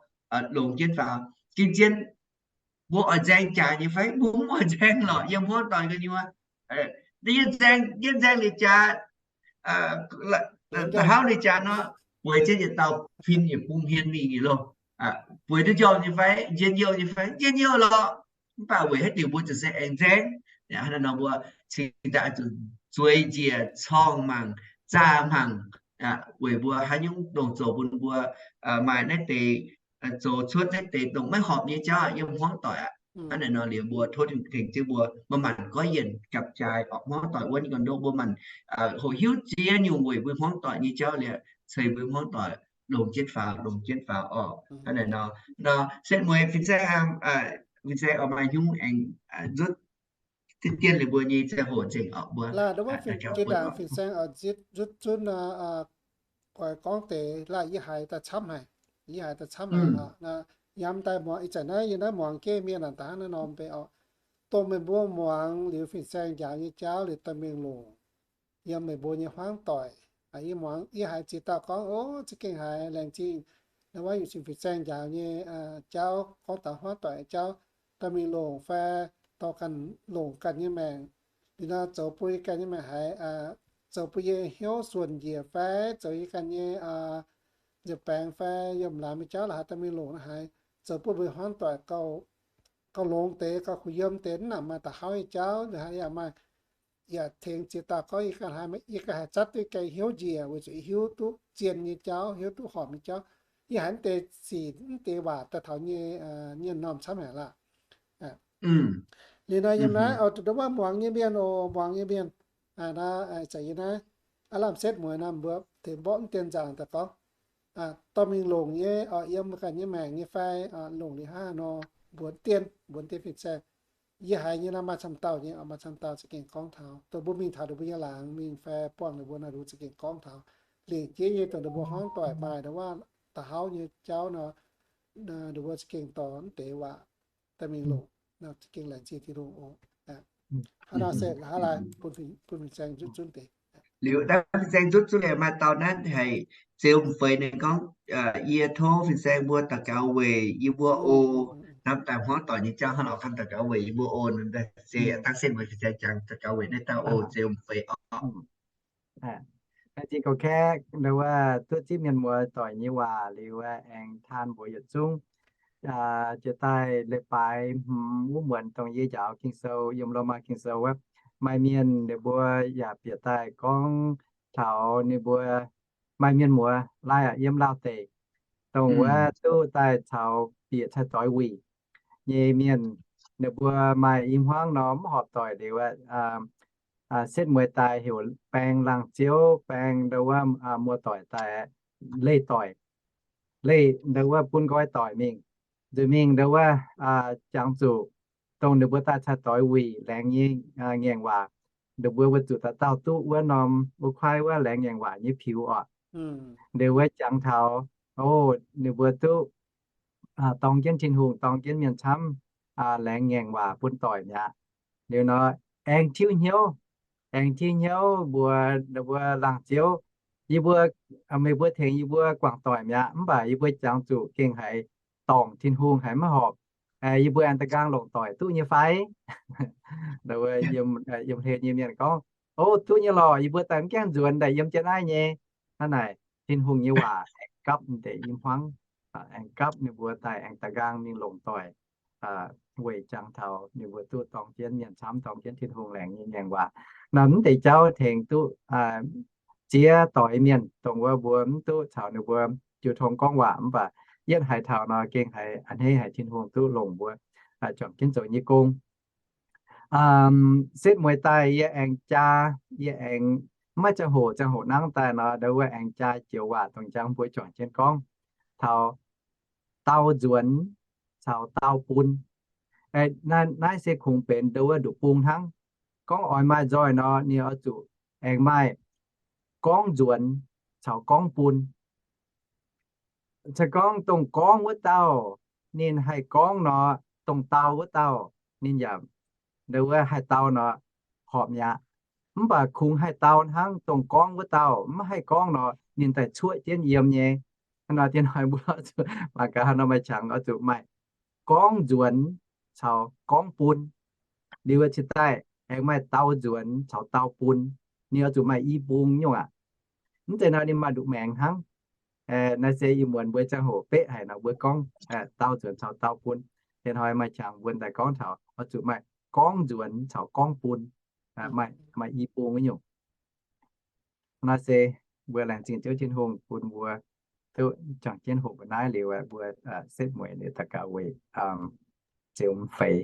longx jienv faaux. Gengh zien mbuo oix nzaeng jaax nyei fai? Mbuo mv oix nzaeng lorqc, yiem hmuangv doic gu'nyuoz. Yie nzaeng, yie nzaeng liuz jaax, da'hauv liuz jaax nor, bueix jienv yietc dauh fin yietc bung hmien mingh nyei loh. Bueix duqv njormh nyei fai? Njien-youh nyei fai? Njien-youh lorqc. Mv baac weic haaix diuc mbuo zuqc se aengx nzaeng? Hnangv naaiv nor mbuo cingx daaih zuqc zueiz njiec corngh mangc, zaah mangc, weic mbuo haaix nyungc dongh zoux bun mbuo maaih naaiv deix, zoux cuotv naaiv deix dongh maiv horpc nyei jauv yiem hmuangv doic aqv. Hnangv naaiv nor liuz mbuo tov Tin-Hungh tengx jienv mbuo, mbuo manc goiv yienc gapv-jaaix oc, hmuangv doic wuonv nyei gorn-ndoqv mbuo manc hoqc hiuv ziex nyungc weic mbuo hmuangv doic nyei jauv liuz, ceix mbuo hmuangv doic longx jienv faaux, longx jienv faaux oc. Hnangv naaiv nor, nor setv mueiz fin-saeng, fin-saeng oix maaih hnyungv aengx nzutv zipv jienv liuz mbuo nyei ziangh hoc nzengc oc mbuo. Fin-saeng nzutv zunv nor, oix gorngv deix laaih yie haiz daaih camv haic, yie haiz daaih camv haic oc. Yiem daaih muangx, ih zanc naaiv yiem naaiv muangx geh mienh naaic daaih hnangv naaiv norm beiv oc. Dongh meih mbuo muangx liuz fin-saeng njaaux nyei jauv liuz dorh mingh longc yiem meih mbuo nyei hmuangv doic. Yie muangx, yie haiz ziex dauh gorngv, o, za'gengh haiz laengz zingh naaiv wuov yuc sin fin-saeng njaaux nyei jauv, gorngv taux hmuangv doic jauv, dorh mingh longc fai dorh ganh longc ganh nyei maengc. Liuz nor zoux bun yie ganh nyei maengc haiz, zoux bun yie hnyouv suonc njiec fai zoux yie ganh nyei nza'baengx fai yiem laamz nyei jauv la'haaix dorh mingh longc naaiv haiz zoux bun mbuo hmuangv doic gauh longx deix, gauh kuh yiem deix, mv nangc maaih da'hauv nyei jauv, haiz yaac maaih yaac tengx ziex dauh gorngv yie ganh haiz, yie ganh haiz zatv duqv gaeng hnyouv njiec weic zuqc hiuv duqv zien nyei jauv, hiuv duqv horpc nyei jauv. Yie haiz mv deix sic mv deix waac daaih taux nyei, nyei norm camv haic laac. Liuz nor yiem naaiv, o, ndongc wuov muangx nyei mienh, o, muangx nyei mienh, naaiv, ih zanc yie naaiv aav lamh setv mueiz nor, mbuo tengx mborqv mv dien nzaangc daaih gorngv, dorh mingh longc nyei, o, yiem ganh nyei maengc nyei fai, longc liuz hnangv haaix nor, mbuox dien, mbuox dien fin-saeng. Yie haiz nyei nor maaih camv dauh nyei, maaih camv dauh za'gengh gorngv taux, dongh mbuo mingh taux ninh mbuo nyei laangz mingh fai buangh ninh mbuo naaiv, ninh mbuo za'gengh gorngv taux lingc jeiv nyei, dongh ninh mbuo hmuangv doic maaih ndongc wuov da'hauv nyei jauv nor, ninh mbuo za'gengh dorh mv deix waac daaih mingh longc, za'gengh laengz zingh Tin-Hungh oc. Hnangv nor se la'haaix laai bun fin-saeng nzutv zunv deix. Liuz naaiv fin-saeng nzutv zunv liuz maaih dauh naaiv haiz Zeux M'Feix ninh gorngv, yie tov fin-saeng mbuo daux gaux weic yie mbuo oc. Hnamv daaih hmuangv doic nyei jauv hnangv nor, hnamv daux gaux weic yie mbuo oc. Se dangh setv mueiz fin-saeng jangx daux gaux weic naaiv dauh oc, Zeux M'Feix oc. Naaiv zingh gox kaeqv ndau wuov duqv zipv mienh muoz doic nyei waac liuz aengx taan mbuox yietc zungv. Jiex daaih leiz-baaix hmz wuov muonz dongh yie njaaux Ging-Sou yiem Lomaa Ging-Sou wuov, maaih mienh ninh mbuo yaac bieqc daaih gorngv taux ninh mbuo maaih mienh muoz laai aqv yiem Laauh deic, dongh wuov duqv daaih caux bieqc cai-doix wuic nyei mienh, ninh mbuo maaih i hmuangv nor mv horpc doic liuz, setv mueiz daaih heuc baeng laangh ziouv, baeng ndau wuov muoz-doic daaih leih doic, leih ndau wuov bun nqoi doic mingh. Nzunc mingh ndau wuov jangx zuqc dongh ninh mbuo daaih cai-doix wuic laengz nyei ngaengc waac, ninh mbuo weic zuqc dauh dauh duqv wuov norm wuov kuaaiv wuov laengz ngaengc waac nyei piux oc. Ndau wuov jangx taux, o, ninh mbuo duqv dorng jienv Tin-Hungh, dorng jienv mienh camv, laengz ngaengc waac bun doic mi'aqv. Liuz nor, aengx tiuv hnyouv, aengx tiuv hnyouv mbuox ninh mbuo laangh ziouv, yie mbuo, meih mbuo tengx yie mbuo guangc doic mi'aqv, mv baac yie mbuo jangx zuqc gengh haiz dorngc Tin-Hungh haiz maiv horpc. Yie mbuo aengx da'nqaang longc doic duqv nyei fai? Yiem hlen nyei mienh gorngv, o, duqv nyei lorqc, yie mbuo daaih mv gaengh nzuonx daaih yiem jienv naaiv nyei. Hnangv naaic, Tin-Hungh nyei waac aengx gapv deix i hmuangv, aengx gapv ninh mbuo daaih aengx da'nqaang mingh longc doic, weic jangx taux ninh mbuo duqv dorng jienv mienh camv, dorng jienv Tin-Hungh laengz nyei ngaengc waac. Nor mv deix jauv tengx duqv ziex doix mienh, dongh wuov mbuo mv duqv caux ninh mbuo jiu tong gorngv waac, mv baac yietv haiz taux nor gengh haiz a'hneiv haic Tin-Hungh duqv longc mbuo juangc jienv zoux nyei gong. Setv mueiz daaih yie aengx jaa, yie aengx maiv ziangh hoc, ziangh hoc nangv daaih nor, ndau wuov aengx jaa joux waac dongh njang mbuo juangc jienv gorngv taux dau nzuonx caux dau bun. Naaiv se kungx benx ndau wuov nduqc bung hnangv. Gorngv oix maaih nzoih nor, ninh oix zuqc aengx maaih gorngv nzuonx caux gorngv bun. Se gorngv dongh gorngv wuov dauh ninh haih gorngv nor, dongh dau wuov dauh ninh yaac ndau wuov haih dau nor, horpc mi'aqv. Mv baac kungx haih dau hnangv dongh gorngv wuov dauh mv haih gorngv nor, ninh daaih cuoqv jienv yiem nyei. Hnangv nor dien hnoi mbuo mangc gaax hnangv nor maaih qangx oix zuqc maaih gorngv nzuonx caux gorngv bun. Liuz cingx daaih aengx maaih dau nzuonx caux dau bun. Ninh oix zuqc maaih i bung nyungc aqv. Mv zeiz nor ninh maaih nduqc maengx hnangv. Naaiv se ih muonz mbuo ziangh hoc beqv haic nor mbuo gorngv dau nzuonx caux dau bun. Dien hnoi maaih qangx mbuo daaih gorngv taux oix zuqc maaih gorngv nzuonx caux gorngv bun, maaih i bung nyungc. Naaiv se mbuo laengz zingh Ziouv Tin-Hungh bun mbuo duqv juangc jienv hoqc mbuo naaiv liuz, mbuo setv mueiz liuz daux gaux weic Ziouv M'Feix,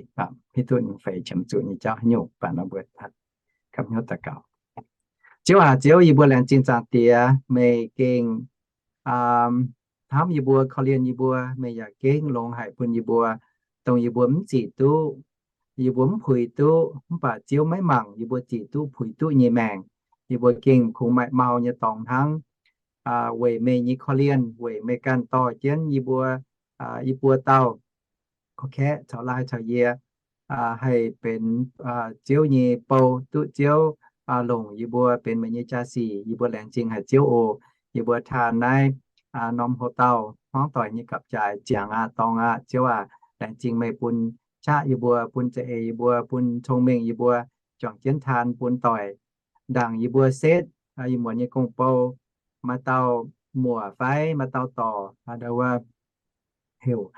hiuv duqv M'Feix qiemx zuqc nyei jauv haaix nyungc, baac nor mbuo gapv hnyouv daux gaux. Ziouv aac, Ziouv, yie mbuo laengz zingh Zaangc Diex, meih gengh hnamv yie mbuo, korv-lienh yie mbuo. Meih yaac gengh longx haic bun yie mbuo, dongh yie mbuo mv zic duqv, yie mbuo mv puix duqv, mv baac Ziouv maiv mangc yie mbuo zic duqv puix duqv nyei maengc. Yie mbuo gengh kungx maaih mau nyei dorngx hnangv. Weic meih nyei korv-lienh, weic meih ganh dorh jienv yie mbuo yie mbuo dauh gorqv-kaeqv caux laai caux yie haih benx Ziouv nyei bou, duqv Ziouv longc yie mbuo benx meih nyei jaa-sic. Yie mbuo laengz zingh haic Ziouv oc. Yie mbuo taanh naaiv norm hoc-dauh hmuangv doic nyei gapv-jaaix ziangx aqv, dorngx aqv. Ziouv aac, laengz zingh meih bun qaqv yie mbuo, bun za'eix yie mbuo, bun cong-mengh yie mbuo, juangc jienv taan bun doic. Ndaangc yie mbuo setv ih muonz nyei gong-bou, maaih dauh muoc fai maaih dauh dorc, ndo wuov heuc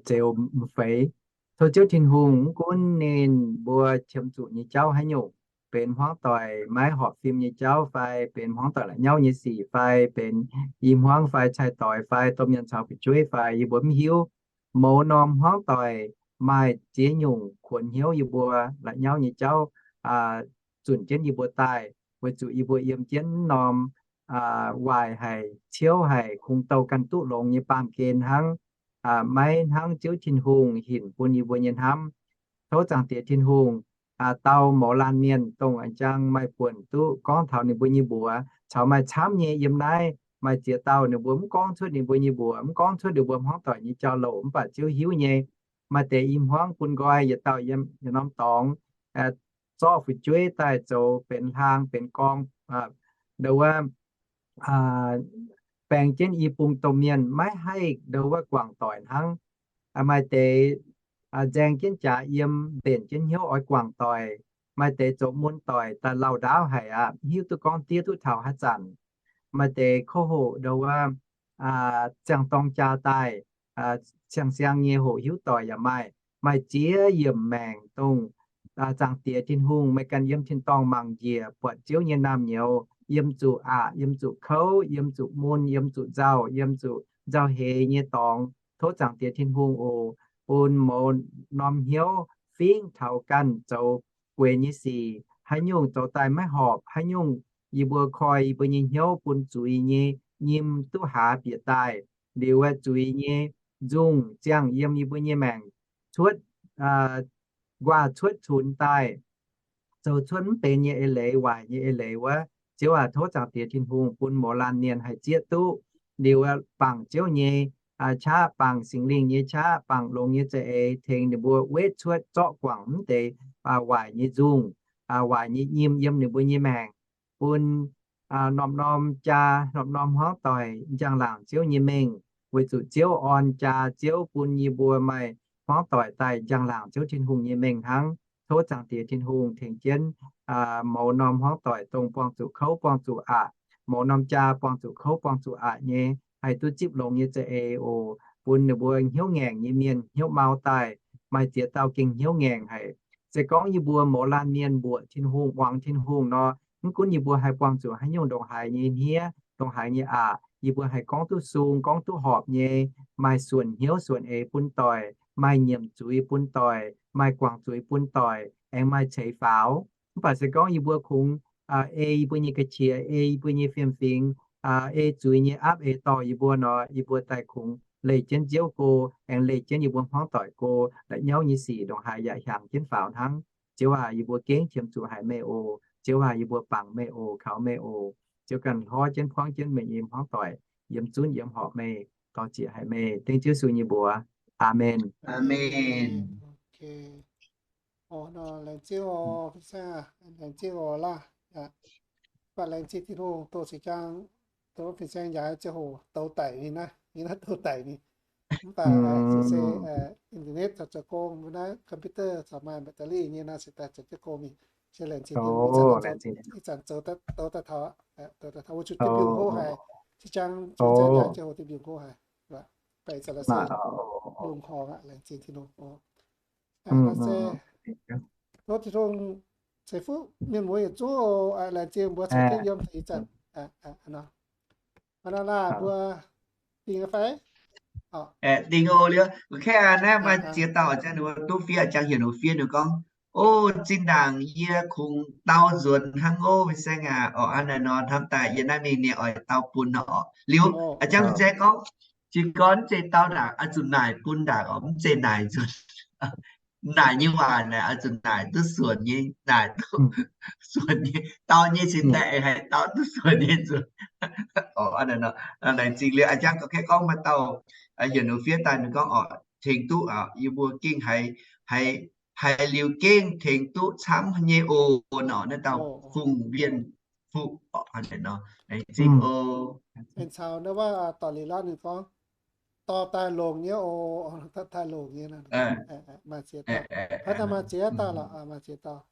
Zeux M'Feix. Tov Ziouv Tin-Hungh, mv gunv ninh mbuo qiemx zuqc nyei jauv haaix nyungc, benx hmuangv doic maiv horpc fim nyei jauv fai benx hmuangv doic la'nyauv nyei sic fai benx i hmuangv fai cai-doix fai domh mienh caux fu'jueiv fai yie mbuo mv hiuv. Mouz norm hmuangv doic maaih ziex nyungc kuonx hnyouv yie mbuo la'nyauv nyei jauv zunc jienv yie mbuo daaih, weic zuqc yie mbuo yiem jienv norm waaic haic, ciouv haic, kungx douh ganh duqv longx nyei baamh gen hnangv, maiv hnangv Ziouv Tin-Hungh hinc bun yie mbuo nyei hnamv. Tov Zaangc Diex Tin-Hungh, dauh mouz laanh mienh dongh a'jang maaih buonc duqv gorngv taux ninh mbuo nyei mbuox, caux maaih camv nyei yiem naaiv maaih ziex dauh ninh mbuo mv gorngv cuotv ninh mbuo nyei mbuox, mv gorngv cuotv ninh mbuo hmuangv doic nyei jauv-louc, mv baac Ziouv hiuv nyei. Maaih deix i hmuangv bun nqoi yietc dauh yiem yietc norm dorngx, zorqv fu'jueiv daaih zoux benx hlaang benx gorngv, ndo wuov, baeng jienv i bung domh mienh maiv haih ndo wuov guangc doic hnangv. Maaih deix nzaeng jienv jaax yiem, mbenc jienv hnyouv oix guangc doic. Maaih deix zoux mun doic daaih lauh ndaauv haic aqv, mv hiuv duqv gorngv diev duqv taux haaix zanc. Maaih deix kouv hoqc ndo wuov, ziangh dorng jaa daaih, siang-siang nyei hoqc hiuv doic yaac maaih. Maaih ziex yiemc maengc dongh Zaangc Diex Tin-Hungh meih ganh yiem tin-dorngh mangc njiec, buatc Ziouv nyei naamh nyouz, yiem zuqc aqc, yiem zuqc kouv, yiem zuqc mun, yiem zuqc nzauh, yiem zuqc nzauh heix nyei dorngx. Tov Zaangc Diex Tin-Hungh oc, bun mouz norm hnyouv fingx taux ganh zoux gueix nyei sic, haaix nyungc zoux daaih maiv horpc, haaix nyungc yie mbuo koi yie mbuo nyei hnyouv bun zuiz nyei nyim duqv haaz bieqc daaih, liuz zuiz nyei nzungh ziangh yiem yie mbuo nyei maengc cuotv, nquaah cuotv cunx daaih, zoux cuotv mv benx nyei eix leiz, waaic nyei eix leiz wuov. Ziouv aac, tov Zaangc Diex Tin-Hungh bun mouz laanh mienh haih zieqv duqv, liuz bangc Ziouv nyei qaqv, bangc Singx Lingh nyei qaqv, bangc longx nyei za'eix tengx ninh mbuo wetv cuotv zorqv guangc mv deix waaic nyei nzungh, waaic nyei nyim yiem ninh mbuo nyei maengc, bun norm-norm jaa, norm-norm hmuangv doic njang-laangc Ziouv nyei mengh, weic zuqc Ziouv orn jaa, Ziouv bun yie mbuo maaih hmuangv doic daaih njang-laangc Ziouv Tin-Hungh nyei mengh hnangv. Tov Zaangc Diex Tin-Hungh tengx jienv mouz norm hmuangv doic dongh buangh zuqc kouv buangh zuqc aqc, mouz norm jaa buangh zuqc kouv buangh zuqc aqc nyei, haih duqv zipv longx nyei za'eix oc, bun ninh mbuo hnyouv ngaengc nyei mienh hnyouv mau daaih. Maaih ziex dauh gengh hnyouv ngaengc haic. Se gorngv yie mbuo mouz laanh mienh mbuoqc Tin-Hungh, muangx Tin-Hungh nor, mv gunv yie mbuo haih buangh zuqc haaix nyungc ndongc haaix nyei hniev, ndongc haaix nyei aqc, yie mbuo haih gorngv duqv sung, gorngv duqv horpc nyei, maaih suonc hnyouv suonc eix bun doic, maaih nyiemc zuiz bun doic, maaih guangc zuiz bun doic, aengx maaih ceix faaux. Mv baac se gorngv yie mbuo kungx ei yie mbuo nyei ga'qiex, ei yie mbuo nyei fiem-fingx, ei zuiz nyei aapv eix dorh yie mbuo nor, yie mbuo daaih kungx leih jienv Ziouv go, aengx leih jienv yie mbuo hmuangv doic go, la'nyauv nyei sic ndongc haaix yaac hiaangx jienv faaux hnangv. Ziouv aac, yie mbuo gengh qiemx zuqc haic meih oc. Ziouv aac, yie mbuo bangc meih oc, kaux meih oc. Ziouv ganh hlorv jienv puangv jienv meih nyei hmuangv doic, yiem zunv yiem horpc meih, dorh ziec haic meih. Dengv Ziouv Yesu nyei mbuox. Aamen. Aamen. Laengz zingh oc, fin-saeng, laengz zingh oc laaih. Mv baac laengz zingh Tin-Hungh, doh cingx jaang, doh fin-saeng njaaux ziangh hoc douz daic mingh naaiv, mingh naaiv douz daic mingh. Mv baac se internet caux zoux gong, mbuo naaiv computer caux maaih แบตเตอรี่ nyei naaiv se daaih zoux jienv gong mingh. Se laengz zingh Tin-Hungh, ih zanc zoux douz daaih taux, douz daaih taux, wuov zuqc dieh mbiungc hlo haic. Cingx jaang fin-saeng njaaux ziangh hoc dieh mbiungc hlo haic. Mv baac ih zanc se lungh horngc aqv, laengz zingh Tin-Hungh. Naaiv se tov Tin-Hungh ceix fuqv mienh muoz yietc zungv oc. Laengz zingh mbuo caux jienv yiem ih zanc. Hnangv naaiv laah, mbuo dingh fai? Dingh oc. Liuz, okay, naaiv maaih ziex dauh a'jang ninh mbuo duqv fiev, a'jang heuc ninh mbuo fiev, ninh gorngv, O, zinh ndaangc yie kungx dau nzuonx hnangv, O, fin-saeng aac, orqc, hnangv naaiv nor, hnamv daaih yie naaiv mingh ninh oix dau bun nor, orqc. Liuz, a'jang fin-saeng gorngv, Jiex gorn mv zeiz dau ndaangc, oix zuqc naaic bun ndaangc, orqc, mv zeiz naaic nzuonx. naaic nyei waac naaic oix zuqc naaic duqv suonc nyei, naaic duqv suonc nyei, dau nyei cingx daaih haih dau duqv suonc nyei nzunc. Laengz zingh liuz a'jang gorngv, k'aeqv gorngv maaih dauh heuc ninh fiev daaih, ninh gorngv oc, tengx duqv, yie mbuo gengh haiz, haiz liuz gengh tengx duqv camv nyei oc nor, naaiv dauh Fungx Mbienv Fuqv oc. Laengz zingh oc. Caux naaiv waac dorh liuz lorz ninh gorngv, dorh daaih longx nyei oc, daaih longx nyei, maaih ziex dauh, hnangv naaiv maaih ziex dauh lorqc, maaih ziex dauh.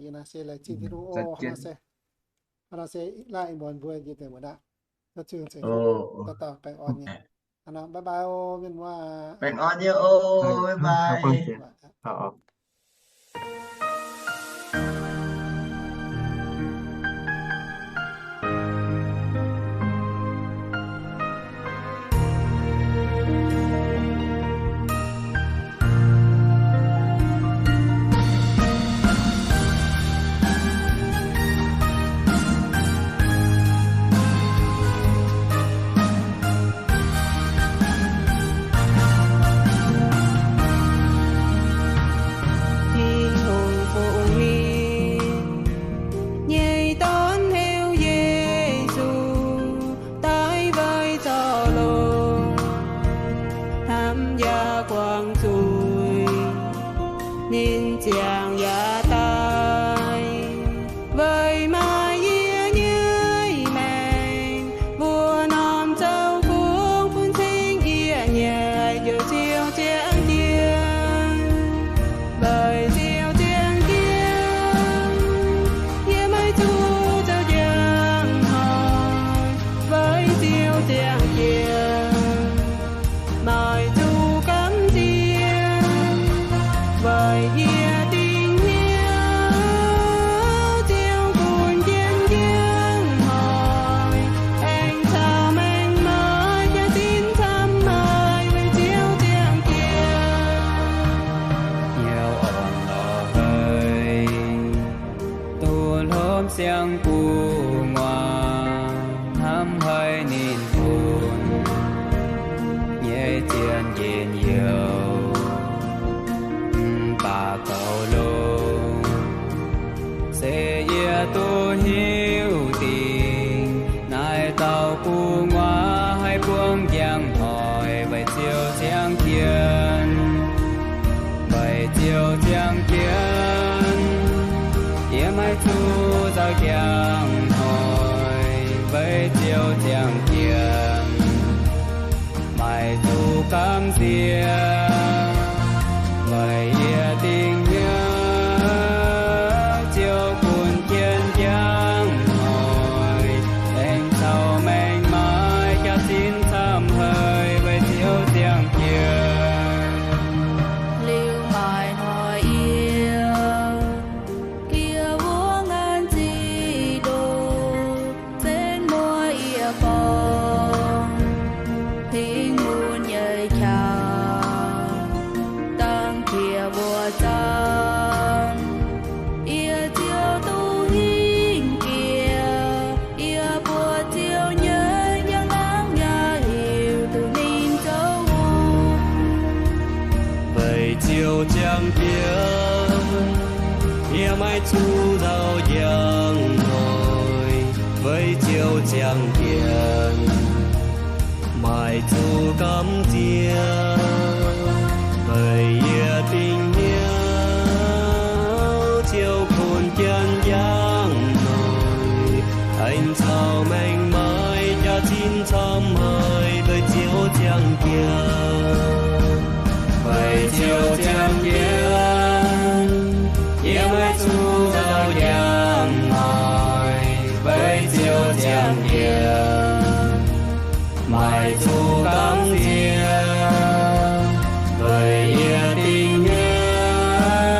Yie naaiv se laengz zingh Tin-Hungh oc, hnangv naaiv se, hnangv naaiv se laanh ih muonz mbuo njiec deix muonz aqv, dauh dauh baengh orn nyei. Hnangv naaiv, bye bye oc, mienh muoz. Baengh orn nyei oc, bye bye. Tin-Hungh fungx mienh nyei Dorn heuc Yesu daaih weic zorc longx, hnamv yaac guangc zuiz, ninh ziangh yaac daaih weic maaih yie nyei maengc. Mbuo norm zoux gong bun cing yie nyei, weic Ziouv ziangh jienv, weic Ziouv ziangh jienv. Yie maiv zuqc zoux njang hnoi, weic Ziouv ziangh jienv. Maiv zuqc gamh nziex, weic yie dingc hnyouv Ziouv bun jienv njang hnoi, aengx caux maengc maaiz jaax-zinh camv haic, weic Ziouv ziangh jienv. Hnyouv orn lorz haic, duqv hlo siang gu'nguaaz, hnamv haiz ninh bun nyei zien njien-youh, mv baac goux longx, se yie duqv hiuv dingc naaiv dauh gu'nguaaz haih buangv njang hnoi, weic Ziouv ziangh jienv. Weic Ziouv ziangh jienv, yie maiv zuqc zoux njang hnoi, weic Ziouv ziangh jienv. Maiv zuqc gamh nziex, weic yie dingc hnyouv Ziouv bun jienv njang hnoi, aengx caux maengc maaiz jaax-zinh camv haic, weic Ziouv ziangh jienv. Liuz maaih hnoi yie gieh wuov ngaanc zic ndoh, benx muoz yie borngz, hingv mun nyei qangx, dangh qiex mbuo zaangc, yie Ziouv duqv hingh jiex. Yie mbuox Ziouv nyei njang-laangc yaac hiuv duqv ninh zoux hungh. Weic Ziouv ziangh jienv, yie maiv zuqc nzauh njang hnoi, weic Ziouv ziangh jienv. Maiv zuqc gamh nziex, weic yie dingc hnyouv Ziouv bun jienv njang hnoi, aengx caux maengc maaiz jaax-zinh camv haic, weic Ziouv ziangh jienv. Weic Ziouv ziangh jienv, yie maiv zuqc nzauh njang hnoi, weic Ziouv ziangh jienv. Maiv zuqc gamh nziex, weic yie dingc hnyouv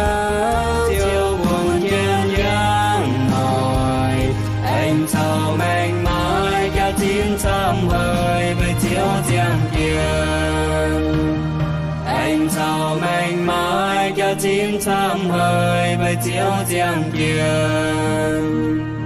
Ziouv bun jienv njang hnoi, aengx caux maengc maaiz jaax-zinh camv haic, weic Ziouv ziangh jienv. Aengx caux maengc maaiz jaax-zinh camv haic, weic Ziouv ziangh jienv.